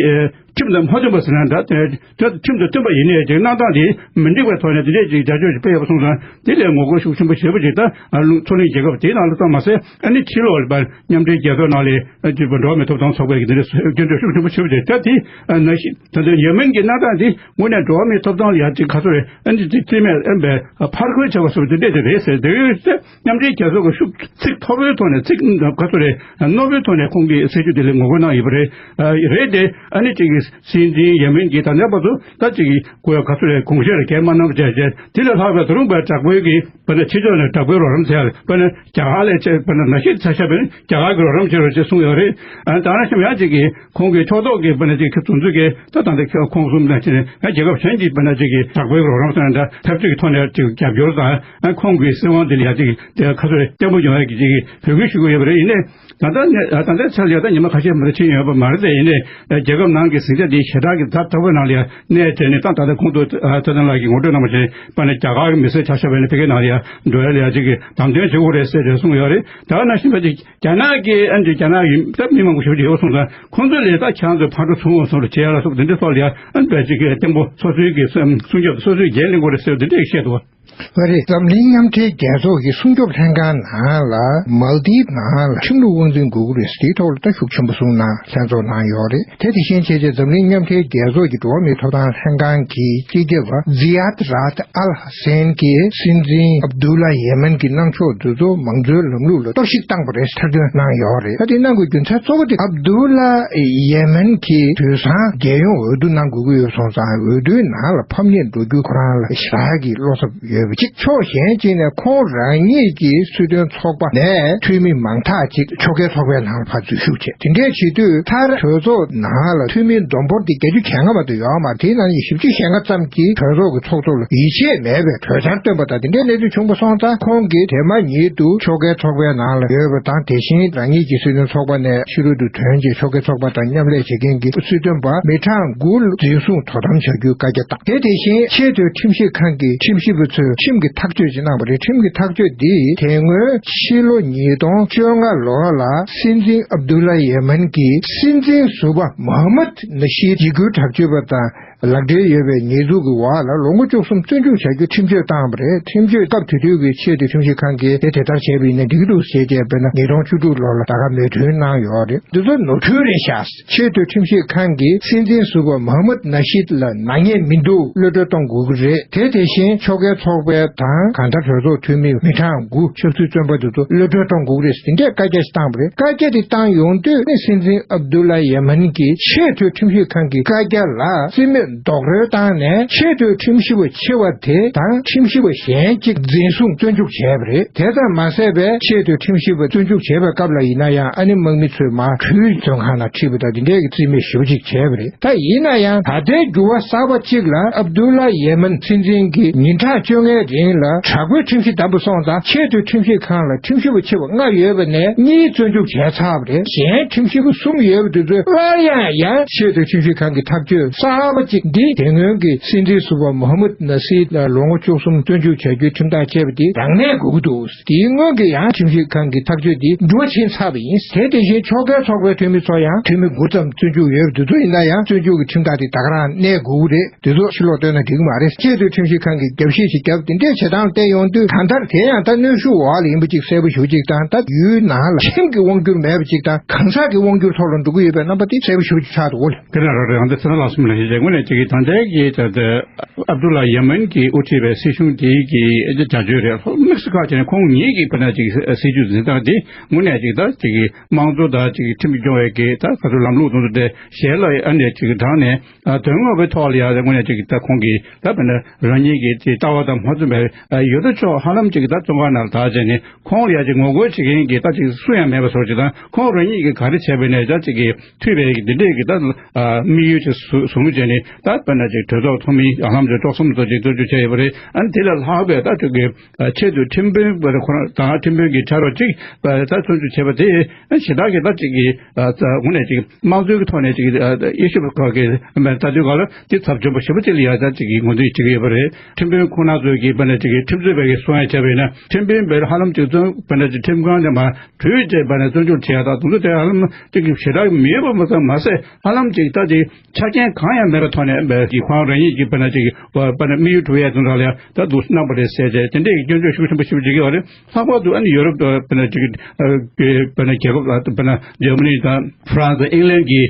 ཁྲིམས་དང་མ་མཐུན་པ་ཟེར་ན་འདྲ། དེ་ཁྲིམས་དང་མཐུན་པ་ཡིན་ནའི་ཅིག་གནང་སྟངས་དེ་མི་འགྲིག་པའི་ཐོག་ནས་དེ་འདྲས་ཅིག་བྱ་སྤྱོད་ཅིག་སྤེལ་ཡོད་པ་སོང་ཙང་། དེ་ལས་ངོ་རྒོལ་ཤུགས་ཆེན་པོ་ཞེ་པོ་ཅིག་ད་ལུང་མཚོ་གླིང་རྒྱལ་ཁབ་དེའི་ནང་ལ་ཙམ་མ་ཟད། ཨ་ནི་ཕྱི་ལོགས་ལ་མཉམ་འབྲེལ་རྒྱལ་ཚོགས་ནང་ལ་ཅིག་འགྲོ་བ་མིའི་ཐོབ་ཐང་ཚོགས་པའི་གི་དེ་འདྲས་སྐྱོན་བརྗོད་ཤུགས་ཆེན་པོ་ཞེ་པོ་ཅིག་ད་དེ་ནང་བཞིན་ད་ལྟ་ཡེ་མེན་གྱི་གནས་སྟངས་དེ་དངོས་གནས་འགྲོ་བ་མིའི་ཐོབ་ཐང་ལ་ཡ་ཅིག་ག་ཚོད་རེད། ཨ་ནི་ཅིག་རྩིས་མེད་ཨེ་འབའ་ཕར་རྒོལ་བྱས་པ་སོགས་དེ་འདྲས་ཅིག་རེད་ཟེར། དེ་ཡོད་ཚེ། མཉམ་འབྲེལ་རྒྱལ་ཚོགས་ཀྱི་ཤུགས་ཚིག་མཐོ་པོའི་ཐོག་ནས་ཚིག་ག་ཚོད་རེད། རྣོ་པོའི་ཐོག་ནས་ཁོང་གིས་སྲིད་ཇུས་དེ་ལ་ངོ་རྒོལ་གནང་ཡོད་པ་རེད། རེད་དེ། ཨ་ནི་ཅིག་གི་སྲིད་འཛིན་ཡེ་མེན་གྱིས་ད་ལྟའི་བར་དུ་ད་ཅིག་གི་གོ་ཡ་ག་ཚོད་རེད། དགོངས་བཞེས་རེ་གས་མ་གནང་བ་བྱས་བྱས། དེ་ལས་ལྷག་པའི་ད་རུང་བའི་དྲག་པོའི་གི་བ་ན་ཕྱི་ཕྱོགས་ནས་དྲག་པོའི་རོགས་རམ་བྱས། བ་ན་རྒྱ་གར་ལས་བྱས་བ་ན་ནཱ་ཤིད་ཆ་བཞག་པ་ཡིན་ན་རྒྱ་གར་གྱི་རོགས་རམ་བྱས་རོགས་ཅེས་གསུངས་ཡོད་རེད། ཨ་ནི་ད་ནང་བཞིན་ཡང་ཅིག་གི་ཁོང་གི་ཕྱོགས་གཏོགས་ཀྱི་བ་ན་ཅིག་གི་དུམ་ཚུད་ཀྱི་ད་ད་ལྟ་ཁོང་གསུམ་ནང་བཞིན་ཡང་རྒྱལ་ཁབ་གཞན་གྱི་བ་ན་ཅིག་གི་དྲག་པོའི་རོགས་རམ་ཟེར་ན་འདྲ། ཐབས་ཇུས་ཀྱི་ཐོག་ནས་ཅིག་རྒྱབ་སྐྱོར་དང་། ཨ་ཁོང་གི་སྲིད་དབང་དེ་ལ་ཡ་ཅིག་དེ་ཁ་ཚོད་བརྟན་པོ་ཡོང་ཡ་གི་ཅིག་འབོད་སྐུལ་ཞུ་གི་ཡོད་པ་རེད། ཡིན་ནའི་ད་ལྟ་ནས་ད་ལྟའི་ཆར་ལ་ཡ་ད་ཉི་མ་ཁ་ཤས་མ་གཏོགས་ཕྱིན་ཡོད་པ་མ་རེད་དེ། ཡིན་ནའི་རྒྱལ་ཁབ་ནང་གི་ཟིང་ཆ་འདི་ཞེ་དྲག་གི་ཛ་དྲག་པོའི་ནང་ལ་ཡ་གནས་བྱས་ནས། ད་ད་ལྟ་གོང་དུ་ཚེ་བརྟན་ལགས་ཀྱིས་ངོ་སྤྲོད་གནང་བ་བཞིན་བ་ནི་རྒྱ་གར་གྱི་མི་སེར་ཆ་བཞག་པ་ཡིན་ན་ཕ་གིའི་ནང་ལ་ཡ་འགྲོ་ཡ་ལ་ཡ་ཅིག་གི་དམ་དོན་བྱེད་དགོས་རེད་ཟེར་ཏེ་གསུངས་ཡོད་རེད། ད་ག་ནང་བཞིན་པ་ཅིག་རྒྱ་ནག་གི་ཨ་ནི་རྒྱ་ནག་ཡུལ་ད་མི་མང་པོ་ཞིག་ཡོད་སོང་ཙང་། ཁོང་ཚོ་ལས་ད་ཁྱེད་རང་ཚོ་ཕར་འགྲོ་ཚུར་འོང་སོང་རུ་བྱེད་ཡ་ལ་སོགས་དེ་འདྲའི་ཐོག་ལ་ཡ་ཨ་ནི་བས་ཅིག་གི་བརྟན་པོ་སོ་སོའི་གི་སྲུང་སྐྱོབ་སོ་སོའི་འགན་ལེན་དགོས་རེད་ཟེར་བ་དེ་འདྲས་བཤད་འདུག་ཨ་རེད། འཛམ་གླིང་མཉམ་འབྲེལ་རྒྱལ་ཚོགས་ཀྱི་སྲུང་སྐྱོབ་ལྷན་ཁང་ནང་ལ་མལ་དིབ་ནང་ལ་ཁྲིམས་ལུགས་དབང་འཛིན་དགོས་ཀྱི་རེད་ཟེར། དེའི་ཐོག་ལ་ད་ཤུགས་ཆེན་པོ་གསུངས་གནང་ལྷན་ཚོགས་གནང་ཡོད་རེད། དེ་དེ་བཞིན་བྱས་ཏེ་འཛམ་གླིང་མཉམ་འབྲེལ་རྒྱལ་ཚོགས་ཀྱི་འགྲོ་བ་མིའི་ཐོབ་ཐང་ལྷན་ཁང་གི་སྤྱི་ཁྱབ་པ་ཛི་ཡཱད་རཱད་ཨལ་ཧ་སན་གྱིས་སྲིད་འཛིན་ཨབ་དུ་ལ་ཡེ་མན་གྱི་གནང་ཕྱོགས་འདི་ཚོ་མང་གཙོའི་ལམ་ལུགས་ལ་གཏོར་བཤིག་བཏང་པ་རེད་ཟེར་ཐེར་འདོན་གནང་ཡོད་རེད། ད་དེ་གནང་དགོས་རྒྱུ་མཚན་གཙོ་བོ་དེ་ཨབ་དུ་ལ་ཡེ་མན་གྱིས་དུས་སང་རྒྱལ་ཡོངས་འོས་བསྡུ་གནང་དགོས་ཀྱི་ཡོད་སོང་ཙང་འོས་བསྡུའི་ནང་ལ་ཕམ་ཉེས་འགྲོ་རྒྱུ་ཁོ་རང་ལ་ཞེ་དྲག་གི་བློ་འཚབ་ཡོད་པ་གཅིག་ཕྱོགས་གཞན་གཅིག་ནས་ཁོང་རང་ཉིད་ཀྱི་སྲིད་དོན་ཚོགས་པ་ནས་འཐུས་མི་མང་དག་ཅིག་ཕྱོགས་འགལ་ཚོགས་པའི་ནང་ལ་ཕར་འཛུལ་ཞུགས་བྱས། དེ་འདྲས་བྱེད་དུས་མཐར་གྲོས་ཚོགས་ནང་ལ་འཐུས་མི་བསྡོམས་འབོར་དེ་བརྒྱད་ཅུ་གྱ་ལྔ་བར་དུ་ཡོད་མ་རེད། དེའི་ནང་ནས་བཞི་བཅུ་ཞེ་ལྔ་ཙམ་གྱིས་གྲོས་ཚོགས་ཀྱི་ཚོགས་གཙོ་ལ་ཡིད་ཆེས་མེད་པའི་གྲོས་འཆར་བཏོན་པ་དང་། དེ་འདྲའི་གནས་ཚུལ་བྱུང་པ་སོང་ཙང་ཁོང་གིས་དེ་མ་ཉིད་དུ་ཕྱོགས་འགལ་ཚོགས་པའི་ནང་ལ་ཡོད་པ་དང་། དེ་བཞིན་རང་ཉིད་ཀྱི་སྲིད་དོན་ཚོགས་པ་ནས་ཕྱི་རོལ་དུ་ཐོན་རྗེས་ཕྱོགས་འགལ་ཚོགས་པ་དང་མཉམ་ལས་བྱེད་མཁན་གྱི་སྲིད་དོན་པ་མི་གྲངས་དགུ་འཛིན་བཟུང་དོ་དམ་བྱ་རྒྱུའི་བཀའ་རྒྱ་བཏང་། དེ་དེ་བཞིན་ཆེས་མཐོའི་ཁྲིམས་ཞིབ་ཁང་གི་ཁྲིམས་ཞིབ་པ་ཚོས་ཁྲིམས་ཀྱི་ཐག་གཅོད་ཅིག་གནང་བ་རེད། ཁྲིམས་ཀྱི་ཐག་གཅོད་འདིས་དེ་སྔོན་ཕྱི་ལོ་ཉིས་སྟོང་བཅོ་ལྔ་ལོ་ལ་སྲིད་འཛིན་ཨབ་དུ་ལ་ཡེ་མན་གྱིས་སྲིད་འཛིན་ཟུར་པ་མོ་ཧམ་མད་ནཱ་ཤིད་འཇིགས་སྐུལ་དྲག་སྤྱོད་པ་དང་ལག་འབྲེལ་ཡོད་པའི་ཉེས་འཛུགས་ཀྱི་འོག་ལ་ལོ་ངོ་བཅུ་གསུམ་བཙོན་འཇུག་བྱ་རྒྱུ་ཁྲིམས་གཅོད་བཏང་བ་རེད། ཁྲིམས་གཅོད་སྐབས་དེ་དུས་ཀྱི་ཆེས་མཐོའི་ཁྲིམས་ཞིབ་ཁང་གིས་དེ་དེ་ལྟར་བྱས་པ་ཡིན་ན་འགྲིག་གི་འདུག་ཟེར་བྱས་དཔེར་ན་ཉིས་སྟོང་བཅུ་དྲུག་ལོ་ལ་ད་ག་མོས་མཐུན་གནང་ཡོད་རེད། འདི་ཚོ་ནོར་འཁྲུལ་རེད་ཤག་ཆེས་མཐོའི་ཁྲིམས་ཞིབ་ཁང་གིས་སྲིད་འཛིན་ཟུར་པ་མོ་ཧམ་མད་ནཱ་ཤིད་ལ་ནག་ཉེས་མི་འདུག་གློད་གྲོལ་གཏོང་དགོས་ཀྱི་རེད། དེ་དེ་བཞིན་ཕྱོགས་འགལ་ཚོགས་པའི་དང་གང་ལྟར་གྲོས་ཚོགས་འཐུས་མི་མི་གྲངས་དགུ་ཆབ་སྲིད་བཙོན་པ་འདི་ཚོ་གློད་གྲོལ་གཏོང་དགོས་ཀྱི་རེད་ཟེར་དེ་འདྲའི་བཀའ་རྒྱ་ཞིག་བཏང་བ་རེད། བཀའ་རྒྱ་དེ་བཏང་ཡོང་དུས་ནི་སྲིད་འཛིན་ཨབ་དུ་ལ་ཡེ་མན་གྱིས་ཆེས་མཐོའི་ཁྲིམས་ཞིབ་ཁང་གི་བཀའ་རྒྱ་ལ་རྩིས་མེད་རྡོག་རོལ་བཏང་ནས་ཆེས་མཐོའི་ཁྲིམས་ཞིབ་པ་ཆེ་བ་དེ་དང་ཁྲིམས་ཞིབ་པ་གཞན་གཅིག་འཛིན་བཟུང་བཙོན་འཇུག་བྱས་པ་རེད། དེ་ཙམ་མ་ཟད་པའི་ཆེས་མཐོའི་ཁྲིམས་ཞིབ་པ་བཙོན་འཇུག་བྱས་པའི་སྐབས་ལ་ཡིན་ན་ཡང་ཨ་ནི་དམག་མི་ཚོས་མར་གྲོས་བཙོན་ཁང་ནང་ཁྲིད་པ་དང་དེ་འདྲའི་གི་རྩིས་མེད་ཞེ་པོ་ཅིག་བྱས་པ་རེད། ད་ཡིན་ན་ཡང་ད་ལྟའི་འགྱུར་བ་གསར་པ་གཅིག་ལ་ཨབ་དུ་ལ་ཡེ་མན་སྲིད་འཛིན་གྱིས་ཉིན་གྲངས་བཅོ་ལྔའི་རིང་ལ་དྲག་པོའི་ཁྲིམས་གཞི་བསྡམས་པ་སོང་ཙང་ཆེས་མཐོའི་ཁྲིམས་ཞིབ་ཁང་ལ་ཁྲིམས་ཞིབ་པ་ཆེ་བ་ལྔ་ཡོད་པ་ནས་གཉིས་བཙོན་འཇུག་བྱས་ཚར་བ་རེད། གཞན་ཁྲིམས་ཞིབ་པ་གསུམ་ཡོད་པ་དེ་ཚོས་སླར་ཡང་ཡང་ཆེས་མཐོའི་ཁྲིམས་ཞིབ་ཁང་གི་ཐག་གཅོད་གསར་པ་གཅིག་འདི་དེ་སྔོན་གྱི་སྲིད་འཛིན་ཟུར་པ་མོ་ཧམ་མད་ནཱ་ཤིད་ལ་ལོ་ངོ་བཅུ་གསུམ་བཙོན་འཇུག་བྱ་རྒྱུའི་ཁྲིམས་ཐག་བཅད་པ་དེ་རང་གནས་དགོས་ཀྱི་འདུག་དེའི་སྔོན་གྱི་ཡང་ཁྲིམས་ཞིབ་ཁང་གི་ཐག་གཅོད་དེ་འགྱུར་བ་ཕྱིན་ཚར་བ་ཡིན། དེ་དེ་བཞིན་ཕྱོགས་འགལ་ཚོགས་པའི་འཐུས་མི་ཚོ་ཡང་འཐུས་མི་དགུ་ཙམ་བཙོན་འཇུག་ཡོད་པ་དེ་ཚོ་ཡིན་ན་ཡང་བཙོན་འཇུག་གི་ཁྲིམས་ཐག་དེ་ད་ག་རང་གནས་དགོས་ཀྱི་རེད། དེ་ཚོ་ཕྱིར་ལོག་བཏོན་ན་འགྲིག་གི་མ་རེད། ཆེས་མཐོའི་ཁྲིམས་ཞིབ་ཁང་གིས་རྒྱབ་བཤད་ཅིག་བརྒྱབ། དེ་འདྲའི་བྱེད་སྟངས་བལྟས་ཡོང་དུས་གང་ལྟར་དེ་ཡང་ད་གནོན་ཤུགས་འོག་ལ་ཡིན་པ་ཅིག་གསལ་པོ་ཞེ་པོ་ཅིག་དང་། ད་ཡུལ་ནང་ལ་ཁྲིམས་ཀྱི་དབང་སྒྱུར་མེད་པ་ཅིག་དང་གང་ཟག་གི་དབང་སྒྱུར་ཐོག་ལ་འགྲོ་གི་ཡོད་པའི་རྣམ་པ་དེ་གསལ་པོ་ཞེ་པོ་ཅིག་ཆགས་འདུག་གོ། དེ་ལ་རོགས་རེད། ང་ཚོ་ཚེ་རིང་ལྷག་བསམ་ལ་ཞེས་བྱས་དངོས་གནས་ཅིག་གི་ད་ལྟའི་གི་ད་ལྟ་ཨབ་དུ་ལ་ཡེ་མན་གྱིས་དབུ་ཁྲིད་པའི་སྲིད་གཞུང་དེའི་གི་བྱ་སྤྱོད་རེད། དམིགས་སུ་བཀར་བྱས་ནས་ཁོང་ཉིད་ཀྱི་དཔེར་ན་ཅིག་སྲིད་ཇུས་འཛིན་སྟངས་དེ་དངོས་གནས་ཅིག་ད་ཅིག་གི་དམངས་གཙོ་དང་ཅིག་གི་ཁྲིམས་སྐྱོང་བའི་གི་ད་ག་ཚོད་ལམ་ལུགས་དེ་ཚོ་དེ་ཞལ་ལ་ཨ་ནེ་ཅིག་དྲངས་ནས། ཨ། དོན་དངོས་པོའི་ཐོག་ལ་ཡང་དངོས་གནས་ཅིག་ད་ཁོང་གིས་ད་དཔེར་ན་རང་ཉིད་ཀྱི་ཅིག་ལྟ་བ་དང་མ་མཐུན་པའི་ཨ་ཡོད་དོ་ཅོག་ཧ་ལམ་ཅིག་ད་བཙོན་ཁང་ནང་ལ་བདག་བྱས་ནས་ཁོང་ལ་ཡང་ཅིག་ངོ་རྒོལ་བྱེད་མཁན་གྱི་ད་ཅིག་སུ་ཡང་མེད་པ་བཟོ་ཅིག་དང་། ཁོང་རང་ཉིད་ཀྱིས་ག་རེ་བྱས་པ་ཡིན་ནའི་ད་ཅིག་གི་འཐུས་པའི་འདི་འདྲས་ཀྱི་ད་ཨ་དམིགས་ཡུལ་ཅིག་བཟུང་བྱས་ནས་ད་དཔེར་ན་ཅིག་གྲོས་ཚོགས་ཚོགས་མི་ཧ་ལམ་ཅིག་བཅུ་གསུམ་ཙམ་ཅིག་བཙོན་འཇུག་བྱས་ཡོད་པ་རེད། ཨ་ནི་དེ་ལས་ལྷག་པའི་ད་ཅིག་གི་ཨ་ཆེས་མཐོའི་ཁྲིམས་དཔོན་པ་ཁོ་རང་དང་ཁྲིམས་དཔོན་གྱི་ཕྱག་རོགས་གཅིག་ད་བཙོན་འཇུག་བྱས་པ་དེ་ཞེ་དྲག་གི་ད་ཅིག་གི་ཨ་ད་དངོས་གནས་ཅིག་དམངས་གཙོའི་ཐོག་ནས་ཅིག་ཨ་དབྱེ་ཞིབ་ཁག་གི་ལྟ་དུས་སྐབས་ལ་དེ་ཚབས་ཆེན་པོ་ཞེ་པོ་ཅིག་ལ་ཡང་ཅིག་གི་ངོས་འཛིན་བྱེད་ཀྱི་ཡོད་པ་རེད། ཁྲིམས་དཔོན་ཁོང་རྣམ་ཚོས་ཀྱིས་དཔེར་ན་ཅིག་གི་ཁྲིམས་རྩོད་པ་གིས་གསུང་ཡ་བྱས་པ་ཡིན་ན་ཁྲིམས་དཔོན་པས་ཧ་ལམ་ཅིག་བཙོན་དཔེར་ན་ཅིག་ཁྲིམས་ཁང་ནས་མར་བྲོས་བྱས་པ་ནས་བཙོན་འཇུག་བྱེད་ཡ་དང་དེ་ཚོ་དེ་ཧ་ལམ་ཅིག་གི་ཞེ་དྲག་མི་ཡོད་པ་མ་ཚད་མ་ཟད་ཧ་ལམ་ཅིག་ད་ཅིག་ཆ་རྐྱེན་གང་ཡང་མེད་པའི་ཐོག་ནས་ཁོང་རང་ཉིད་ཀྱིས་དཔེར་ན་ཅིག་དཔེར་ན་དམིགས་ཡུལ་གྲུབ་ཡ་དེ་འདྲ་ལ་ཡང་ད་འདུག་གནང་པ་རེད་ཟེར་བྱས་དེ་འདྲས་ཀྱི་སྐྱོན་བརྗོད་ཤུགས་ཆེན་པོ་ཞིག་བྱེད་ཀྱི་ཡོད་རེད། ལྷག་པར་དུ་ཨ་ནི་ཡོ་རོབ་དང་དཔེར་ན་ཅིག་དཔེར་ན་རྒྱལ་ཁབ་ལ་དཔེར་ན་འཇར་མ་ནི་དང་ཧྥ་རན་སི་ཨིང་ལན་གྱི་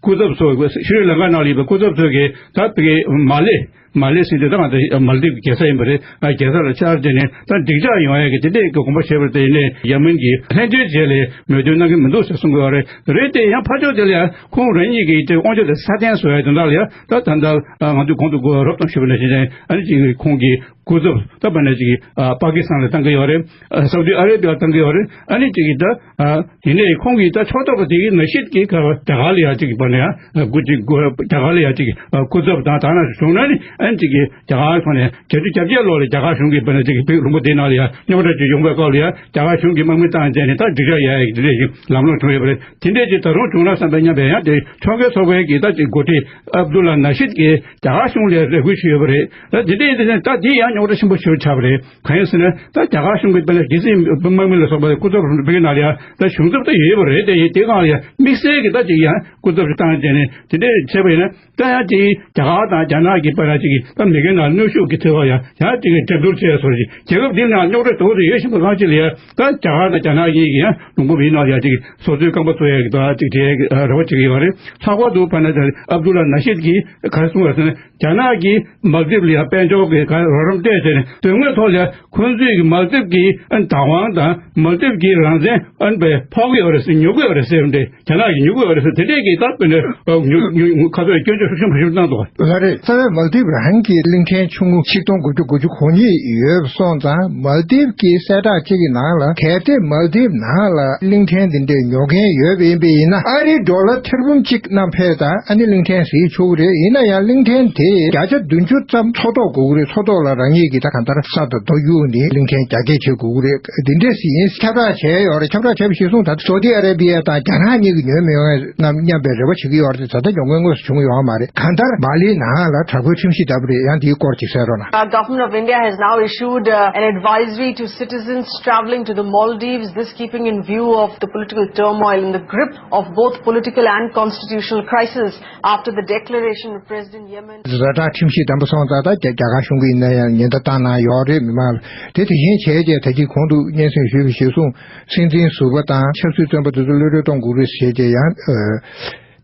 སྐུ་ཚབ་ཚོ་ཤྲི་ལང་ཀ་ནང་ལ་ཡོད་པའི་སྐུ་ཚབ་ཚོ་གིས་ད་དེ་གའི་མ་ལེ་མ་ལེ་ཟེར་དུས་ད་ང་ཚོ་མལ་དིབ་ཀྱི་རྒྱལ་ས་ཡིན་པ་རེད། རྒྱལ་ས་ལ་བཅར་བྱས་ནས་ད་འགྲིག་འཇགས་ཡོང་ཡ་གི་དེ་འདྲས་ཀྱི་དགོངས་པ་བཞེས་པ་དེ་ནས་ཡ་མིན་གྱིས་ལྷན་སྡོད་བྱས་ལས་མོས་མཐུན་གནང་གི་མི་འདུག་ཟེར་གསུང་གི་ཡོད་རེད། རེད་དེ་ཡང་ཕར་ཕྱོགས་དེ་ལ་ཡང་ཁོང་རང་ཉིད་ཀྱིས་དེ་དབང་ཆ་དེ་སྲ་བརྟན་བཟོ་ཡ་དོན་དག་ལ་ཡང་ད་ད་ལྟ་ང་ཚོས་གོང་དུ་རོབ་ཙམ་ཞུས་པ་ནང་བཞིན་ཨ་ནི་ཅིག་ཁོང་གིས་སྐུ་ཚབ་ད་དཔེར་ན་ཅིག་ཨ་པ་ཀི་སི་ཐན་ལ་བཏང་གི་ཡོད་རེད། ཨ་སའུ་ཏི་ཨ་རེ་བྷི་ཡ་ལ་བཏང་གི་ཡོད་རེད། ཨ་ནི་ཅིག་གིས་ད་ཨ་དེ་ནས་ཁོང་གིས་ད་ཕྱོགས་གཏོགས་པ་དེ་གི་ནང་བཞིན་གྱི་རྒྱ་གར་ལ་ཡ་ཅིག་དཔེར་ན་ཡ་སྐུ་ཅིག་སྐུ་རྒྱ་གར་ལ་ཡ་ཅིག་ཨ་སྐུ་ཚབ་དང་ད་ནང་བྱུང་ན་ནི་ཨ་ནི་ཅིག་གིས་རྒྱ་གར་ཁོ་ནས་བརྒྱད་ཅུ་གྱ་བརྒྱད་ལོ་ལ་རྒྱ་གར་གཞུང་གིས་དཔེར་ན་ཅིག་བོད་ལུང་པ་དེ་ནང་ལ་ཡ་རྙོག་དྲ་ཅིག་ཡོང་བའི་སྐབས་ལ་ཡ་རྒྱ་གར་གཞུང་གིས་དམག་མི་བཏང་བྱས་ནས་ད་འགྲིག་འཇགས་ཡ་ཡ་དེ་འདྲས་ཀྱི་ལམ་ལྷོང་བྱུང་ཡོད་པ་རེད། དེ་འདྲས་ཅིག་ད་རུང་བྱུང་ན་བསམ་པའི་སྙམ་པའི་ཡང་དེ་ཕྱོགས་འགལ་ཚོགས་པའི་གི་ད་ཅིག་འགོ་ཁྲིད་ཨབ་དུ་ལ་ནཱ་ཤིད་ཀྱིས་རྒྱ་གར་གཞུང་ལ་རེ་སྐུལ་ཞུས་ཡོད་པ་རེད། ད་དེ་འདྲ་ཡིན་དུས་ད་དེ་ཡང་ རྙོག་དྲ་ཆེན་པོ་ཞིག་ཆགས་པ་རེད། གང་ཡིན་ཟེར་ན། ད་རྒྱ་གར་གཞུང་གིས་དཔེར་ན་རྒྱལ་སྲིད་དམག་མི་ལ་སོགས་པ་སྐུ་ཚབ་བོད་ཀྱི་ནང་ལ་ཡང་ད་གཞུང་ཚབ་ད་ཡོད་པ་རེད། དེ་ཡིན་དེ་སྒང་ལ་ཡང་དམིགས་བསལ་གྱི་ད་ཅིག་ཡང་སྐུ་ཚབ་ཅིག་བཏང་བྱས་ནས་དེ་འདྲས་བྱས་པ་ཡིན་ན། ད་ཡང་ཅིག་རྒྱ་གར་དང་རྒྱ་ནག་གི་བར་ལ་ཅིག་ད་མི་སྒེར་ནང་གནོན་ཤུགས་ཀྱི་ཐོག་ཡང་ཡང་ཅིག་འགྲན་བསྡུར་བྱས་སོང་ཞིག་རྒྱལ་ཁབ་འདིའི་ནང་རྙོག་དྲ་དོག་ཏུ་ཡོད་བཞིན་པ་གང་ཅི་ལ་ཡང་ད་རྒྱ་གར་དང་རྒྱ་ནག་གཉིས་ཀྱི་ཡང་ལུང་པ་བོའི་ནང་ཡང་ཅིག་སོ་སོའི་རྐང་པ་འཚོ་ཡ་གི་ད་ཅིག་བྱེད་ཡ་གི་རེ་བ་བྱེད་ཀྱི་ཡོད་རེད། ལྷག་པར་དུ་ཕ་ན་ད་ཨབ་དུ་ལ་ན་ཤིད་ཀྱིས་ག་རེ་གསུངས་པ་ཟེར་ན། རྒྱ་ནག་གིས་མལ་དིབ་ལ་ཡང་དཔལ་འབྱོར་གྱི་ག་རོགས་རམ་སྤྲད་བྱས་ནས་དོན་དངོས་ཐོག་ལ་ཁོང་ཚོས་ཀྱི་མལ་དིབ་ཀྱི་བདག་དབང་དང་མལ་དིབ་ཀྱི་རང་བཙན་ཨན་པའི་ཕོག་གི་ཡོད་རེད་ཟེར། ཉོ་གི་ཡོད་རེད་ཟེར་ཏེ། རྒྱ་ནག་གིས་ཉོ་གི་ཡོད་རེད་ཟེར། དེ་འདྲས་ཀྱི་ད་དཔེར་ན་ཉོ་ཉོ་ཁ་ཐོག་སྐྱོན་བརྗོད་ཤུགས་ཆེན་པོ་ཞིག་བཏང་འདུག་ལགས་རེད། རྩ་བའི་མལ་དིབ་རང་གི་གླིང་ཕྲན་ཆུང་ངུ་ཆིག་སྟོང་དགུ་བརྒྱ་དགུ་བཅུ་གོ་གཉིས་ཡོད་སོང་ཙང་། མལ་དིབ་ཀྱི་གསལ་བསྒྲགས་གཅིག་གི་ནང་ལ། གལ་ཏེ་མལ་དིབ་ནང་ལ་གླིང་ཕྲན་འདི་འདྲས་ཉོ་མཁན་ཡོད་པ་ཡིན་པ་ཡིན་ན། ཨ་རིའི་ཌོ་ལར་ཐེར་འབུམ་གཅིག་བསྣམས་ཕེབས་དང་། ཨ་ནི་གླིང་ཕྲན་གཟིགས་ཆོག་གི་རེད། ཡིན་ན་ཡང་གླིང་ཕྲན་དེ་བརྒྱ་ཆ་བདུན་ཅུ་ཙམ་མཚོ་ཐོག་དགོས་ཀྱི་རེད། མཚོ་ཐོག་ལ་རང་ཉིད་ཀྱིས་ད་གང་ལྟར་ས་དང་རྡོ་གཡུགས་ནས་གླིང་ཕྲན་རྒྱ་སྐྱེད་བྱེད་དགོས་ཀྱི་རེད། འདི་འདྲས་ཡིན། ཁྱབ་བསྒྲགས་བྱས་ཡོད་རེད། ཁྱབ་བསྒྲགས་བྱས་པ་གཞིར་བཟུང་ད་སོ་ཏི་ཨ་རེ་བི་ཡ་དང་རྒྱ་ནག་གཉིས་ཀྱིས་ཉོས་མི་ཡོང་ངམ་སྙམ་པའི་རེ་བ་བྱེད་ཀྱི་ཡོད་རེད། ད་ལྟ་ཉོ་མཁན་དངོས་སུ་བྱུང་ཡོད་མ་རེད། གང་ལྟར་མ་ལིའི་ནང་ལ་དྲག་པོའི་ཁྲིམས་གཞི་བཏབ་པ་རེད། ཡང་འདིའི་སྐོར་ཅིག་གསལ་རོགས་གནང་། Uh, Government of India has now issued uh, an advisory to citizens travelling to the Maldives, this keeping in view of the political turmoil in the grip of both political and constitutional crisis after the declaration of President Yemin. བཟོ་གྲྭ་ཁྲིམས་གཞི་བདམས་པ་སོང་ཙང་། ད་རྒྱ་རྒྱ་གར་གཞུང་གིས་ཡིན་ན་ཡང་ཉེན་བརྡ་བཏང་གནང་ཡོད་རེད་མི་མང་ལ། དེ་དེ་བཞིན་བྱས་རྗེས་ད་གིན་གོང་དུ་སྙན་སེང་ཞུས་པ་གཞིར་བཟུང་། སྲིད་འཛིན་ཟུར་པ་དང་ཆབ་སྲིད་བཙོན་པ་དེ་ཚོ་གློད་གྲོལ་གཏོང་དགོས་རེད་ཟེར་བྱས་ཀྱི་ཡང་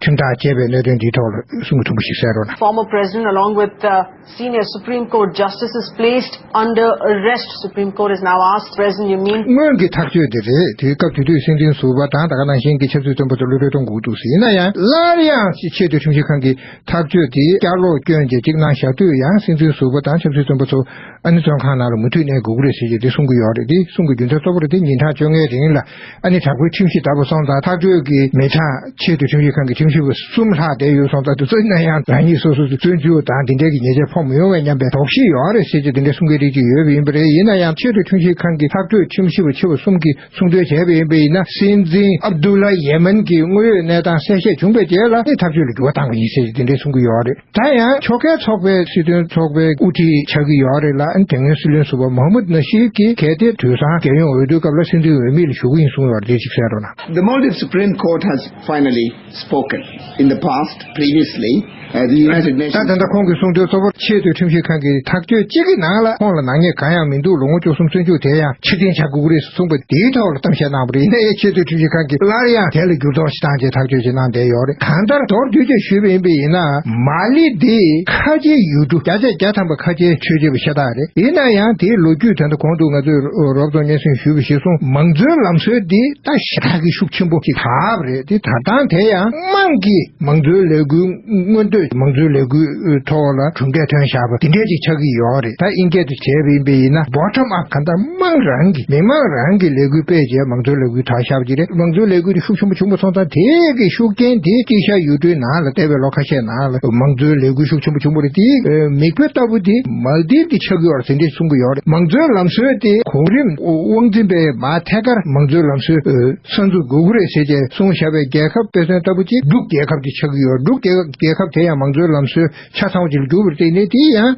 ཁྲིམས་ཐག་བཅད་པའི་གནད་དོན་འདིའི་ཐོག་ལ་གསུང་གི་ཐུང་པོ་ཞིག་གསན་རོགས་གནང་། Former president along with uh, senior Supreme Court justices placed under arrest. Supreme Court has now asked President Yamin. སྔོན་གྱི་ཐག་གཅོད་དེ་རེད། དེའི་སྐབས་དེ་དུས་སྲིད་འཛིན་ཟུར་པ་དང་ད་ག་ནང་བཞིན་གྱི་ཆབ་སྲིད་བཙོན་པ་ཚོ་གློད་གྲོལ་གཏོང་དགོས་འདུག་ཟེར། ཡིན་ན་ཡང་སླར་ཡང་ཆེས་མཐོའི་ཁྲིམས་ཞིབ་ཁང་གི་ཐག་གཅོད་དེ་བསྐྱར་ལོག་བསྐྱོན་རྗེས་གཅིག་གནང་བཞག་དུས། ཡང་སྲིད་འཛིན་ཟུར་པ་དང་ཆབ་སྲིད་བཙོན་པ་ཚོ་ཨ་ནི་བཙོན་ཁང་ནང་ལ་མུ་མཐུད་གནས་དགོས་ཀྱི་རེད་ཟེར་གྱི་དེ་གསུང་གི་ཡོད་རེད། དེ་གསུང་གི་རྒྱུ་མཚན་གཙོ་བོ་རེད། དེ་ཉིན་གྲངས་བཅོ་ལྔའི་རིང་ལ་ཨ་ནི་དྲག་པོའི་ཁྲིམས་གཞི་བཏབ་པ་སོང་ཙང་། ཐག་གཅོད་ཀྱི་མི་གྲངས་ཆེས་མཐོའི་ཁྲིམས་ཞིབ་ཁང་གི་ཁྲིམས་ཞིབ་པ་གསུམ་ལྷག་བསྡད་ཡོད་སོང་ཙང་། དེ་ཚོ་ཡིན་ན་ཡང་རང་ཉིད་སོ་སོ་བཙོན་འཇུག་དང་དེ་འདྲའི་གི་ཉེས་ཆད་ཕོག་མི་ཡོང་བའི་སྙམ་པའི་དོགས་གཞི་ཡོད་རེད་ཟེར་གྱི་དེ་འདྲའི་གསུང་གི་རིགས་ཅིག་ཡོད་པ་ཡིན་པ་རེད། ཡིན་ན་ཡང་ཆེས་མཐོའི་ཁྲིམས་ཞིབ་ཁང་གི་ཐག་གཅོད་ཁྲིམས་ཞིབ་པ་ཆེ་བ་གསུམ་གྱིས་གསུང་གྲོས་བྱས་པ་ཡིན་པ་ཡིན་ན། སྲིད་འཛིན་ཨབ་དུ་ལ་ཡེ་མན་གྱི་དངོས་ཡོད་གནས་སྟངས་གསལ་བཤད་བྱུང་བའི་རྗེས་ལ་ནི་ཐག་གཅོད་ལ་འགྱུར་བ་བཏང་བ་ཡིན་ཟེར་གྱི་དེ་འདྲའི་གསུང་གི་ཡོད་རེད། ད་ཡང་ཕྱོགས་འགལ་ཚོགས་པའི་སྲིད་དོན་ཚོགས་པའི་དབུ་ཁྲིད་ཆགས་ཀྱི་ཡོད་རེད་ལ། དེ་སྔོན་སྲིད་བློན་ཟུར་པ་མོ་ཧམ་མད་ན་ཤིད་ཀྱིས་གལ་ཏེ་དུས་སང་རྒྱལ་ཡོངས་འོས་བསྡུའི་སྐབས་ལ་སྲིད་འཛིན་འོས་མི་ལ་ཞུགས་ཀྱི་ཡིན་གསུངས་ཡོད་རེད། དེ་ཅིག་གསན་རོགས་གནང་། The Maldives Supreme Court has finally spoken. In the past, previously, uh, the United Nations. ད་ད་ལྟ་ཁོང་གིས་གསུངས་དོན་གཙོ་བོ་ཆེས་མཐོའི་ཁྲིམས་ཞིབ་ཁང་གི་ཐག་གཅོད་གཅིག་གི་ནང་ལ་ཁོང་ལ་ནག་ཉེས་གང་ཡང་མི་འདུག་ལོ་ངོ་བཅུ་གསུམ་བཙོན་འཇུག་དེ་ཡང་ཕྱིར་འཐེན་བྱ་དགོས་ཀྱི་རེད་གསུངས་པ་དེའི་ཐོག་ལ་གཏམ་བཤད་གནང་བ་རེད། ཡིན་ན་ཡང་ཆེས་མཐོའི་ཁྲིམས་ཞིབ་ཁང་གིས་སླར་ཡང་དེ་ལ་འགྱུར་ལྡོག་ཞིག་བཏང་རྗེས་ཐག་གཅོད་ཅིག་གནང་བསྡད་ཡོད་རེད། གང་ལྟར་མདོར་བསྡུས་བྱས་ཞུས་པ་ཡིན་པ་ཡིན་ན། མ་ལི་འདི་ཁ་ཆེ་ཡུལ་གྲུ་བརྒྱ་ཆ་བརྒྱ་ཐམ་པ་ཁ་ཆེའི་ཆོས་བྱེད་པ་ཤ་སྟག་རེད། ཡིན་ན་ཡང་དེའི་ལོ་རྒྱུས་དེ་འདྲ་གོང་དུ་ང་ཚོས་རོབ་ཙམ་སྙན་སེང་ཞུས་པ་གཞིར་བཟུང་། མང་གཙོའི་ལམ་སྲོལ་འདི་ད་ཞེ་དྲག་གི་ཤུགས་ཆེན་པོ་ཅིག་དར་བ་རེད། དེ་ད་ལྟ་དེ་ཡང་དམངས་ཀྱི་མང་གཙོའི་ལས་འགུལ་མངོན་འདོད་མང་གཙོའི་ལས་འགུལ་ཐོག་ལ་གྲུབ་འབྲས་ཐོན་བཞག་པ་དེ་འདྲས་ཅིག་ཆགས་ཀྱི་ཡོད་རེད། ད་དབྱིན་སྐད་དུ་བྱས་པ་ཡིན་པ་ཡིན་ན། Bottom up། གང་ལྟར་དམངས་རང་གི་མི་མང་རང་གི་ལས་འགུལ་སྤེལ་རྗེས་མང་གཙོའི་ལས་འགུལ་དར་བཞག་པ་ཅིག་རེད། མང་གཙོའི་ལས་འགུལ་དེ་ཤུགས་ཆེན་པོ་བྱུང་པ་སོང་ཙང་། དེ་གི་ཤུགས་རྐྱེན་དེ་དཀྱིལ་ཤར་ཡུལ་གྲུའི་ནང་ལ་འདས་པའི་ལོ་ཁ་ཤས་ནང་ལ་མང་གཙོའི་ལས་འགུལ་ཤུགས་ཆེན་པོ་བྱུང་བ་རེད། དེའི་མིག་དཔེ་ལྟ་བུ་དེ་མལ་དིབ་དེ་ཆགས་ཀྱི་ཡོད་རེད་ཟེར་འདྲས་གསུང་གི་ཡོད་རེད། མང་གཙོའི་ལམ་སྲོལ་དེ་གོང་རིམ་དབང་འཛིན་པས་མར་ཐད་ཀར་མང་གཙོའི་ལམ་སྲོལ་གསར་འཛུགས་དགོས་ཀྱི་རེད་ཟེར་བྱས་གསུངས་བཞག་པའི་རྒྱལ་ཁབ་དཔེ་མཚོན་ལྟ་བུ་ཅིག་འབྲུག་རྒྱལ་ཁབ་དེ་ཆགས་ཀྱི་ཡོད། འབྲུག་རྒྱལ་རྒྱལ་ཁབ་དེ་ཡང་མང་གཙོའི་ལམ་སྲོལ་ཆ་ཚང་བ་ཅིག་ལ་གྱུར་པར་བརྟེན་ནས། དེ་ཡང་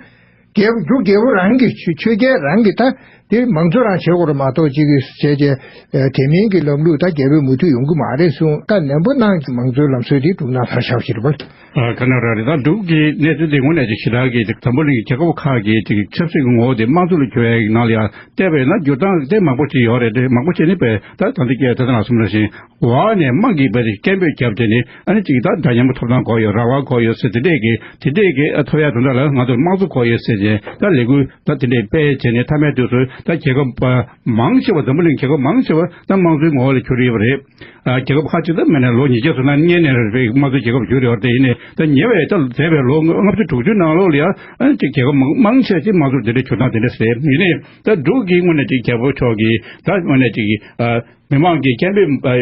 རྒྱལ་པོ་འབྲུག་རྒྱལ་པོ་རང་གི་ཆོས་ཆོས་རྒྱལ་རང་གི་ད་དེ་མང་གཙོ་རང་བྱེད་དགོས་རེད་མ་གཏོགས། ཅིག་གི་བྱས་རྗེས་དེ་མིན་གྱི་ལམ་ལུགས་ད་རྒྱལ་པོའི་མུ་མཐུད་ཡོང་གི་མ་རེད་གསུངས། བཀའ་ནན་པོ་གནང་། མང་གཙོའི་ལམ་སྲོལ་དེ་འབྲུག་ནང་གསར་ཤོག་ཞིག་རེད་པ། ཨ། ག་ན་ར་རེད། ད་འབྲུག་གི་གནས་ཚུལ་དེ་དངོས་གནས་ཀྱི་ཞེ་དྲག་གི་འཛམ་བུ་གླིང་གི་རྒྱལ་ཁབ་ཁག་གི་ཅིག་ཆབ་སྲིད་ཀྱི་ངོ་བོ་དེ་དམངས་གཙོ་ལ་བསྒྱུར་ཡ་གི་ནང་ལ་ཡང་བལྟས་པ་ཡིན་ན་འགྱུར་སྟངས་དེ་མང་པོ་ཅིག་ཡོད་རེད། དེ་མང་པོ་བྱས་ནས་པས་ད་ད་ལྟ་སྐད་ད་ལྟ་ནང་གསུངས་པ་ནང་བཞིན། འོག་ནས་དམངས་ཀྱིས་བས་སྐད་འབོད་བརྒྱབ་བྱས་ནས། ཨ་ནི་ཅིག་ད་འདྲ་མཉམ་པོ་ཐོབ་ཐང་དགོས་ཡོད། རང་དབང་དགོས་ཡོད་ཟེར། དེ་འདྲས་ཀྱི་དེ་འདྲས་ཀྱི་ཨ་ཐོབ་ཡ་དོན་དག་ལ་ང་ཚོར་དམངས་གཙོ་དགོས་ཡོད་ཟེར་བྱས་ད་ལས་འགུལ་ད་དེ་འདྲས་སྤེལ་བྱས་ནས། མཐའ་མའི་དུས་སུ་ད་རྒྱལ་ཁབ་མང་ཆེ་བ། འཛམ་བུ་གླིང་རྒྱལ་ཁབ་མང་ཆེ་བ་ད་དམངས་གཙོའི་ངོ་བོ་ལ་གྱུར་ཡོད་པ་རེད། ཨ། རྒྱལ་ཁབ་ཁག་ཅིག་ད་མེད་ན་ལོ་ཉིས་བརྒྱ་ཙམ་ནང་སྔོན་ནས་རེད་པས་དམངས་གཙོའི་རྒྱལ་ཁབ་གྱུར་ཡོད་རེད། དེ་ཡིན་ནའི་ད་ཉེ་བའི་ད་འདས་པའི་ལོ་ལྔ་བཅུ་དྲུག་ཅུ་ནང་ལོགས་ལ་ཡང་ཨ་ནི་ཅིག་རྒྱལ་ཁབ་མང་མང་ཆེ་ཅིག་དམངས་གཙོ་དེ་འདྲས་གྱུར་སྟངས་དེ་འདྲས་རེད། ཡིན་ནའི་ད་འབྲུག་གི་དངོས་གནས་ཅིག་རྒྱལ་པོ་མཆོག་གིས་ད་དངོས་གནས་ཅིག་ཨ། མི་མང་གི་སྐད་འབོད་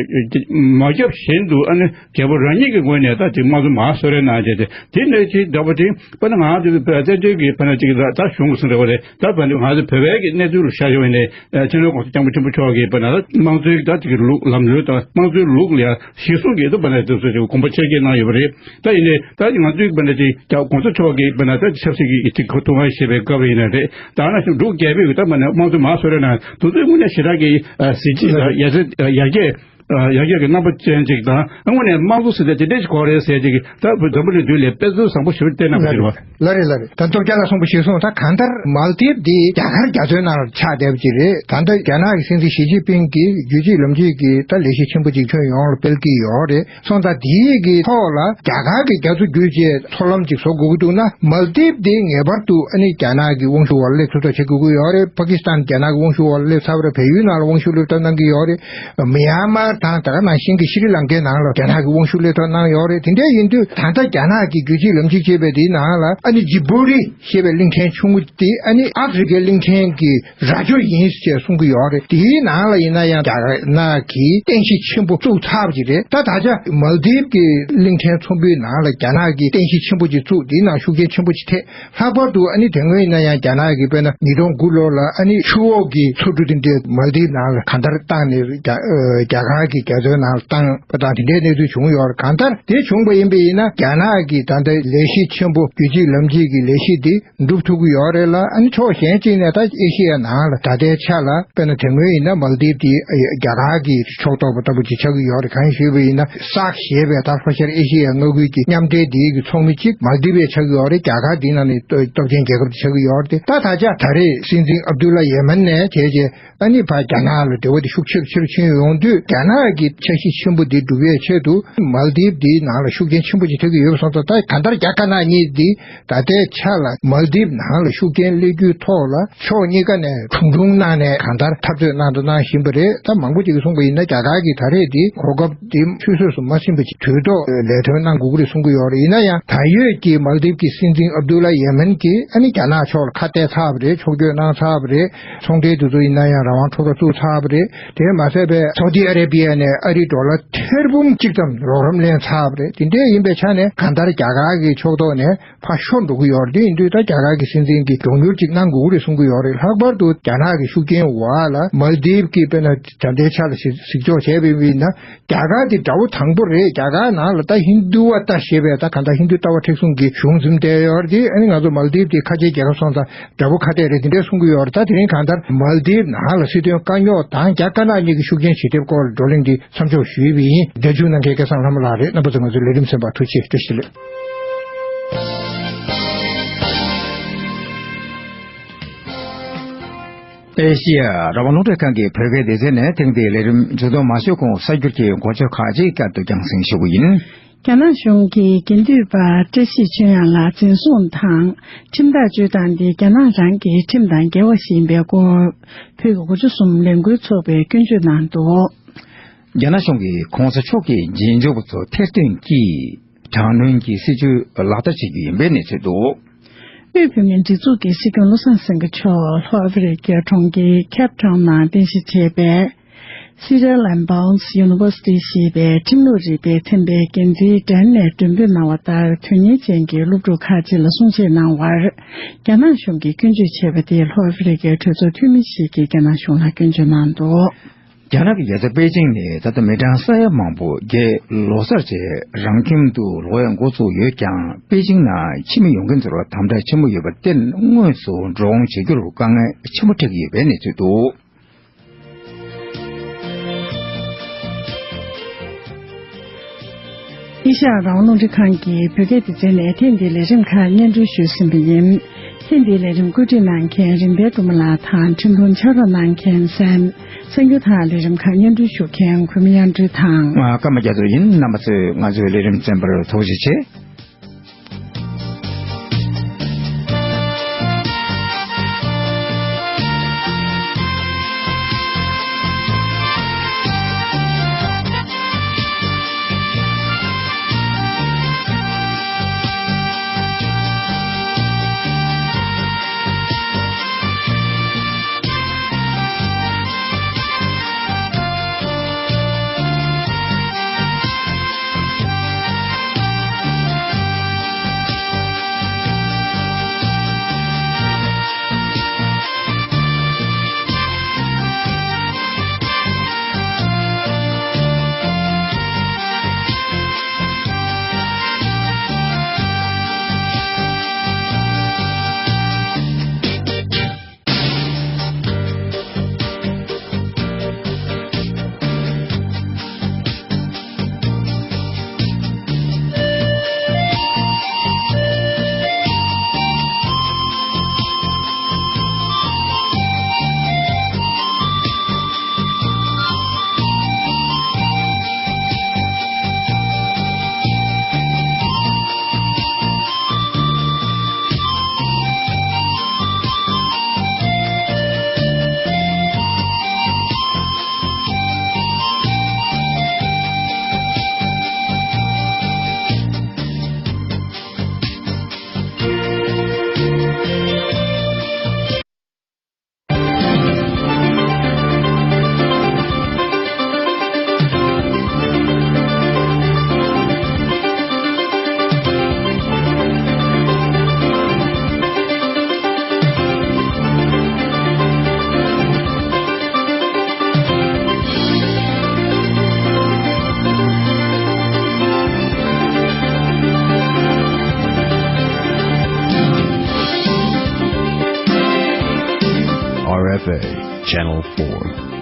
མ་བརྒྱབ་བཞིན་དུ། ཨ་ནི་རྒྱལ་པོ་རང་ཉིད་ཀྱི་ངོས་ནས་ད་ཅིག་དམངས་གཙོ་མར་གསོལ་རས་གནང་བྱས་ཏེ། དེ་ནས་ཅིག་འདྲ་པོ་ཅིག་དཔེར་ན་ང་ཚོའི་བཙན་བྱོལ་གྱི་དཔེར་ན་ཅིག་ད་གཞུང་གི་སྲིད་འབྲེལ་བ་རེད། ད་དཔེར་ན་ང་ཚོའི་བོད་པའི་གི་གནས་ཚུལ་ལ་ཤར་ཡོང་ནས། སྤྱི་ནོར་གོང་ས་སྐྱབས་མགོན་ཆེན་པོ་མཆོག་གིས་དཔེར་ན་དམངས་གཙོའི་ད་ཅིག་ལུགས་ལམ་ལུགས་དང་དམངས་གཙོའི་ལུགས་ལ་གཞི་བཟུང་གིས་ད་དཔེར་ན་དེ་ཚོ་ཅིག་དགོངས་པ་ཆེར་བསྐྱེད་གནང་ཡོད་པ་རེད། ད་ཡིན་ནའི་ད་ང་ཚོའི་དཔེར་ན་ཅིག་ཀྱང་གོང་ས་མཆོག་གིས་དཔེར་ན་ད་ཆབ་སྲིད་ཀྱི་ཅིག་གོ་ཐུག་ང་བཞེས་པའི་སྐབས་ཡིན་ན་རེད། ད་ན་ཞིག་འབྲུག་རྒྱལ་པོས་ད་དཔེར་ན་དམངས་གཙོ་མར་གསོལ་རས་གནང་། དེ་ཚོའི་དངོས་གནས་ཞེ་དྲག་གི་གཟི་བརྗིད་དང་ཡ་ཡ་རྒྱས། ཡ་རྒྱས་ཀྱི་རྣམ་པ་ཅན་ཅིག་དང་། དངོས་གནས་དམངས་གཙོ་ཟེར་ཏེ་དེ་འདྲས་ཞིག་གོ་རེད་ཟེར་ཅིག་ད་བོད་འཛམ་བུ་གླིང་མདུན་ལ་དཔེ་མཚོན་བཟང་པོ་ཞིག་བསྟན་གནང་བ་ཞིག་རེད་པ། ལགས་རེད། ལགས་རེད། ད་སྟོབས་རྒྱལ་ལགས་གསུངས་པ་གཞིར་བཟུང་། ད་གང་ལྟར་མལ་དིབ་འདི་རྒྱ་གར་རྒྱ་མཚོའི་ནང་ལ་ཆགས་བསྡད་པ་ཅིག་རེད། ད་ལྟ་རྒྱ་ནག་གི་སྲིད་འཛིན་ཞི་ཅིན་ཕིང་གིས་རྒྱུད་གཅིག་ལམ་གཅིག་གི་ད་ལས་གཞི་ཆེན་པོ་ཅིག་ཁྱོན་ཡོངས་ལ་སྤེལ་གྱི་ཡོད་རེད། སོང་ཙང་དེའི་གི་ཐོག་ལ་རྒྱ་གར་གྱི་རྒྱ་མཚོ་བརྒྱུད་བྱས་མཐོ་ལམ་ཅིག་བཟོ་དགོས་ཀྱི་འདུག་ན། མལ་དིབ་འདི་ངེས་པར་དུ་ཨ་ནི་རྒྱ་ནག་གི་དབང་ཤུགས་འོག་ལ་སླེབས་ཐུབ་ཐབས་བྱེད་དགོས་ཀྱི་ཡོད་རེད། པ་ཀི་སི་ཐན་རྒྱ་ནག་གི་དབང་ཤུགས་འོག་ལ་སླེབས་ཚར་བ་རེད། བལ་ཡུལ་ནང་ལ་དབང་ཤུགས་སླེབས་ཐབས་གནང་གི་ཡོད་རེད། མི་ཡན་མར་དང་དེ་ག་ནང་བཞིན་གྱི་ཤི་རི་ལང་ཀའི་ནང་ལ་རྒྱ་ནག་གི་དབང་ཤུགས་སླེབས་ཐབས་གནང་ཡོད་རེད། དེ་འདྲ་ཡིན་དུས་ད་ལྟ་རྒྱ་ནག་གི་རྒྱུད་གཅིག་ལམ་གཅིག་ཅེས་པའི་དེའི་ནང་ལ་ཨ་ནི་ཇི་བྷུ་ཏི་ཞེས་པའི་གླིང་ཕྲན་ཆུང་ངུ་དེ་ཨ་ནི་ཨ་ཧྥེ་རི་ཁའི་གླིང་ཕྲན་གྱི་རྭ་ཅོ་ཡིན་ཞེས་གསུང་གི་ཡོད་རེད། དེའི་ནང་ལ་ཡིན་ན་ཡང་རྒྱ་ནག་གིས་རྟེན་གཞི་ཆེན་པོ་བཙུགས་ཚར་བ་ཅིག་རེད། ད་ད་ཆ་མལ་དིབ་ཀྱི་གླིང་ཕྲན་ཚོམ་བུའི་ནང་ལ་རྒྱ་ནག་གིས་རྟེན་གཞི་ཆེན་པོ་ཅིག་བཙུགས། དེའི་ནང་ཤུགས་རྐྱེན་ཆེན་པོ་ཅིག་ཐེབས། ལྷག་པར་དུ་ཨ་ནི་དེ་སྔོན་ཡིན་ན་ཡང་རྒྱ་ནག་གིས་དཔེར་ན་ཉིས་སྟོང་དགུ་ལོ་ལ་ཨ་ནི་ཆུ་འོག་གི་མཚོ་གྲུ་དེ་འདྲའི་མལ་དིབ་ནང་ལ་གང་ལྟར་བཏང་ནས་རྒྱ་ཨ་རྒྱ་གར་གྱི་རྒྱ་མཚོའི་ནང་ལ་བཏང་པ་དང་དེ་འདྲའི་གནས་ཚུལ་བྱུང་ཡོད་རེད། གང་ལྟར་དེ་བྱུང་པ་ཡིན་པ་ཡིན་ན་རྒྱ་ནག་གི་ད་ལྟ་ལས་གཞི་ཆེན་པོ་རྒྱུད་གཅིག་ལམ་གཅིག་གི་ལས་གཞི་དེ་འགྲུབ་ཐུབ་ཀྱི་ཡོད་རེད་ལ། ཨ་ནི་ཕྱོགས་གཞན་གཅིག་ནས་ད་ཨེ་ཤེ་ཡ་ནང་ལ་ད་ལྟའི་ཆ་ལ་དཔེར་ན་དེ་སྔོན་ཡིན་ན་མལ་དིབ་དེ་རྒྱ་གར་གྱི་ཕྱོགས་གཏོགས་པ་ལྟ་བུ་ཅིག་ཆགས་ཀྱི་ཡོད་རེད། གང་ཞུས་པ་ཡིན་ན་སཱག་ཞེས་པའི་ད་ལྷོ་ཤར་ཨེ་ཤེ་ཡ་མངའ་ཁུལ་གྱི་མཉམ་འབྲེལ་དེའི་གི་ཚོགས་མི་གཅིག་མལ་དིབ་ཡང་ཆགས་ཀྱི་ཡོད་རེད། རྒྱ་གར་དེའི་ནང་ནས་སྟོབས་ཆེན་རྒྱལ་ཁབ་ཅིག་ཆགས་ཀྱི་ཡོད་རེད། ད་ད་ཆ་ད་རེས་སྲིད་འཛིན་ཨབ་དུ་ལ་ཡེ་མན་ནས་བྱས་རྗེས་ཨ་ནི་ཕར་རྒྱ་ནག་ལ་འབྲེལ་བ་དེ་ཤུགས་ཆེ་རུ་ཆེ་རུ་ཕྱིན་ཡོང་དུས་རྒྱ་ནག་གི་འཆར་གཞི་ཆེན་པོ་འདི་འགྲུབ་ཡས་ཆེད་དུ་མལ་དིབ་འདིའི་ནང་ལ་ཤུགས་རྐྱེན་ཆེན་པོ་ཅིག་ཐེབས་ཀྱི་ཡོད་པ་སོང་ཙང་། ད་གང་ལྟར་རྒྱ་དཀར་ནག་གཉིས་འདི་ད་ལྟའི་ཆ་ལ་མལ་དིབ་ནང་ལ་ཤུགས་རྐྱེན་སླེབས་རྒྱུའི་ཐོག་ལ་ཕྱོགས་གཉིས་ཀ་ནས་གྲུང་གྲུང་གནང་ནས་གང་ལྟར་འཐབ་རྩོད་གནང་དང་གནང་བཞིན་པ་རེད། ད་མང་པོ་ཅིག་གིས་གསུངས་པ་ཡིན་ན་རྒྱ་གར་གྱིས་ད་རེས་འདི་གོ་སྐབས་འདི་ཆུད་ཟོས་སུ་མ་ཕྱིན་པ་ཅིག་དུས་ཐོག་ལས་དོན་གནང་དགོས་ཀྱི་རེད་གསུང་གི་ཡོད་རེད། ཡིན་ན་ཡང་ད་ཡོད་ཀྱི་མལ་དིབ་ཀྱི་སྲིད་འཛིན་ཨབ་དུ་ལ་ཡེ་མན་གྱིས་ཨ་ནི་རྒྱ་ནག་ཕྱོགས་ལ་ཁ་གཏད་ཚར་བ་རེད། ཕྱོགས་བསྐྱོད་གནང་ཚར་བ་རེད། ཚོང་འབྲེལ་དེ་ཚོ་ཡིན་ན་ཡང་རང་དབང་འཕྲོ་བརླག་བཙུགས་ཚར་བ་རེད། དེ་མ་ཟད་པའི་སའུ་ཏི་ཨ་རེ་བྷི་ཡ་ནས་ཨ་རིའི་ཌོ་ལར་ཐེར་འབུམ་གཅིག་ཙམ་རོགས་རམ་ལེན་ཚར་བ་རེད། དེ་འདྲ་ཡིན་པའི་ཆ་ནས་གང་ལྟར་རྒྱ་གར་གྱི་ཕྱོགས་གཏོགས་ནས་ཕར་ཤོར་འགྲོ་གི་ཡོད་རེད། དེ་ཡིན་དུས་ད་རྒྱ་གར་གྱི་སྲིད་འཛིན་གྱིས་མགྱོགས་མྱུར་ཅིག་གནང་དགོས་ཀྱི་རེད་གསུང་གི་ཡོད་རེད། ལྷག་པར་དུ་རྒྱ་ནག་གི་ཤུགས་རྐྱེན་འོག་ལ་མལ་དིབ་ཀྱི་དཔེར་ན་ད་ལྟའི་ཆ་ལ་གཟིགས་གཟིགས་ཕྱོགས་བྱས་པ་ཡིན་ན། རྒྱ་གར་འདི་དགྲ་བོ་དང་པོ་རེད། རྒྱ་གར་ནང་ལ་ད་ཧིན་དུ་བ་ད་ཞེས་པའི་ད་གང་ལྟར་ཧིན་དུ་ལྟ་བ་མཁྲེགས་བཟུང་གི་གཞུང་འཛིན་བསྡད་ཡོད་རེད། ཨ་ནི་ང་ཚོ་མལ་དིབ་དེ་ཁ་ཆེའི་རྒྱལ་ཁབ་སོང་ཙང་དགྲ་བོ་ཁ་གཏད་རེད། དེ་འདྲའི་གསུང་གི་ཡོད་རེད། ད་དེ་རིང་གང་ལྟར་མལ་དིབ་ནང་ལ་སྲིད་དོན་དཀའ་རྙོག་དང་རྒྱ་དཀར་ནག་གཉིས་ཀྱི་ཤུགས་རྐྱེན་ཇེ་ཆེར་སྐོར་བགྲོ་གླེང་འདི་མཚམས་འཇོག་ཞུས་པ་ཡིན། རྒྱ་ཇུ་ནང་མཁན་སྐལ་བཟང་ལྷ་མོ་ལགས་རེད། རྣམ་པ་ཚོ་ང་ཚོའི་ལས་རིམ་གསན་པར་ཐུགས་རྗེ་ཆེ། བཀྲ་ཤིས་བདེ་ལེགས། ཨེ་ཤི་ཡ་རང་དབང་རླུང་འཕྲིན་ཁང་གི་བོད་སྐད་སྡེ་ཚན་ནས་ཐེངས་འདིའི་ལས་རིམ་མཇུག་སྡོམ་མ་ཞུས་གོང་གསར་འགྱུར་གྱི་འགོ་བརྗོད་ཁག་ཅིག་བསྐྱར་དུ་རྒྱང་སྲིང་ཞུ་གི་ཡིན། རྒྱ་ནག་གཞུང་གིས་དགེ་འདུན་པ་བཀྲ་ཤིས་ཆོས་དབྱངས་ལགས་འཛིན་བཟུང་དང་ཁྲིམས་ཐག་གཅོད་སྟངས་དེ་རྒྱ་ནག་རང་གི་ཁྲིམས་དང་འགལ་བ་ཞིག་ཡིན་པའི་སྐོར་བོད་ཀྱི་གོ་སྒྲིག་གསུམ་ལས་འགུལ་ཚོགས་པས་སྐྱོན་བརྗོད་གནང་འདུག། རྒྱ་ནག་གཞུང་གིས་གོང་ས་མཆོག་གི་རྗེས་འཇུག་པ་ཚོ་ཐེར་འདོན་གྱིས་དྲག་གནོན་གྱི་སྲིད་བྱུས་ལག་བསྟར་བྱེད་རྒྱུ་ཡིན་པའི་གནས་ཚུལ་འདུག། དབུས་བོད་མིའི་སྒྲིག་འཛུགས་ཀྱི་སྲིད་སྐྱོང་བློ་བཟང་སེང་གེ་མཆོག་ལྷོ་ཨ་ཧྥེ་རི་ཁའི་གྲོང་ཁྱེར་ཁེབ་ཊའུན་ནང་རྟེན་གཞི་བྱས་པའི་Cyril and Bones University ཞེས་པའི་ཁྲིམས་ལུགས་རིག་པའི་ཚན་པའི་འགན་འཛིན་གྲལ་ནས་མགྲོན་འབོད་གནང་བ་ལྟར། དོན་གཉེར་ཅན་གྱི་སློབ་ཕྲུག་ཁག་ཅིག་ལ་གསུང་བཤད་གནང་བར། རྒྱ་ནག་གཞུང་གིས་སྐྱོན་བརྗོད་བྱས་པ་དེས་ལྷོ་ཨ་ཧྥེ་རི་ཁའི་གྲོས་ཚོགས་འཐུས་མི་ཞིག་གིས་རྒྱ་ནག་གཞུང་ལ་སྐྱོན་བརྗོད་གནང་འདུག། རྒྱ་ནག་གི་རྒྱལ་ས་པེ་ཅིང་ནས་ད་ལྟ་མི་གྲངས་ས་ཡ་མང་པོ་རྒྱའི་ལོ་གསར་རྗེས་རང་ཁྱིམ་དུ་ལོག་ཡག་འགོ་བཙུགས་ཡོད་ཀྱང་། པེ་ཅིང་ནང་ཕྱི་མི་ཡོང་མཁན་ཚོར་དམ་དྲག་ཆེན་པོ་ཡོད་པར་བརྟེན། དངོས་སུ་འགྲོ་འོང་བྱེད་རྒྱུར་དཀའ་ངལ་ཆེན་པོ་འཕྲད་ཀྱི་ཡོད་པའི་གནས་ཚུལ་འདུག། ཨེ་ཤ་ཡ་རང་དབང་རླུང་འཕྲིན་ཁང་གི་བོད་སྐད་སྡེ་ཚན་ནས་ཐེངས་འདིའི་ལས་རིམ་ཁག་སྙན་སྒྲོན་ཞུས་ཟིན་པ་ཡིན། ཐེངས་འདིའི་ལས་རིམ་བཀོད་སྒྲིག་གནང་མཁན་རིག་ལྡན་སྒྲོལ་མ་ལགས་དང་འཕྲིན་ཐུང་ཕྱག་རོགས་གནང་མཁན་སན། གསར་འགྱུར་དང་ལས་རིམ་ཁག་སྙན་སྒྲོན་ཞུ་མཁན་གུས་མོ་དབྱངས་སྒྲོལ་དང་། ང་ཀརྨ་རྒྱ་མཚོ་ཡིན། རྣམ་པ་ཚོས་ང་ཚོའི་ལས་རིམ་གསན་པར་ཐུགས་རྗེ་ཆེ། F A, Channel four.